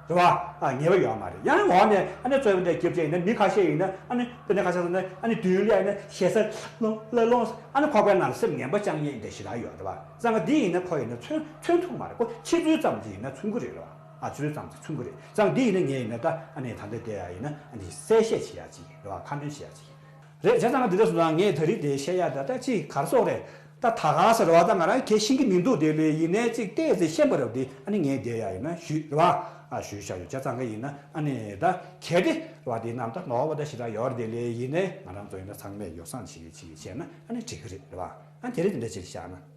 རེད་བ། ཨ་ངེས་པ་ཡོད་མ་རེད། ཡང་འོག་ནས་ཨ་ནི་རྩོད་པ་འདྲ་རྒྱབ་བྱས་ཡིན་ན། མི་ཁ་ཤས་ཡིན་ན་ཨ་ནི་དེ་ནས་ཁ་ཤས་ཡིན་ན་ཨ་ནི་མདུན་ལ་ཡིན་ན་ཞེ་ས་ལོང་ལ་ལོང་། ཨ་ནི་ཁོག་པའི་ནང་ལ་སེམས་ངན་པ་བཅངས་ཡས་འདྲ་ཞེ་དྲག་ཡོད་རེད་བ། བྱས་ཙང་འདི་ཡིན་ན་ཁོ་ཡིན་ན་མཚོན་མཚོན་ཐུབ་མ་རེད། ཁོ་ཕྱི་ཚུལ་ཙམ་ཅིག་ཡིན་ན་མཚོན་གི་རེད་རེད་བ། ཨ་ཕྱི་ཚུལ་ཙམ་ཅིག་མཚོན་གི་རེད། བྱས་ཙང་འདི་ཡིན་ན་ངས་ཡིན་ན་ད་ཨ་ནི་ད་ལྟ་དེ་ཡ་ཡིན་ན་ཨ་ནི་གསལ་བཤད་བྱེད་ཡ་ཅིག་རེད་བ། ཁ་སྣོན་བྱེད་ཡ་ཅིག་རེད། བྱས་ཙང་འདི་འདྲ་སོང་ཙང་ངས་ད་རེས་དེ་བཤད་ཡ་ད་ལྟ་ཅིག་ག་རེ་ཟེར་དགོས་རེད། ད་ད་ག་ཟེར་བ་ད་ང་རང་གལ་ཤེས་ཀྱི་མི་འདུག་དེ་ལས་ཡིན་ནའི་ཅིག་ཏོག་ཙམ་ཤེས་པ་རེད་དེ། ཨ་ནི་ངས་དེ་ཡ་ཡིན་ན་ཞུས་རེད་བ། ཨ་ཞུས་བཞག་ཡོད། བྱས་ཙང་གི་ཡིན་ན་ཨ་ནི་ད་གལ་ཏེ་རེད་བ་དེ་རྣམས་ད་ནོར་བ་ད་ཞེ་དྲག་ཡོད་རེད། དེ་ལས་ཡིན་ནའི་ང་རང་ཚོ་ཡིན་ན་ཚང་མས་ཡོ་བསྲང་བྱེད་ཀྱི་བྱེད་ཀྱི་བྱས་ན་ཨ་ནི་འགྲིག་གི་རེད་རེད་བ། ཨ་དེ་རིང་དེ་འདྲ་ཅིག་བཞག་ན།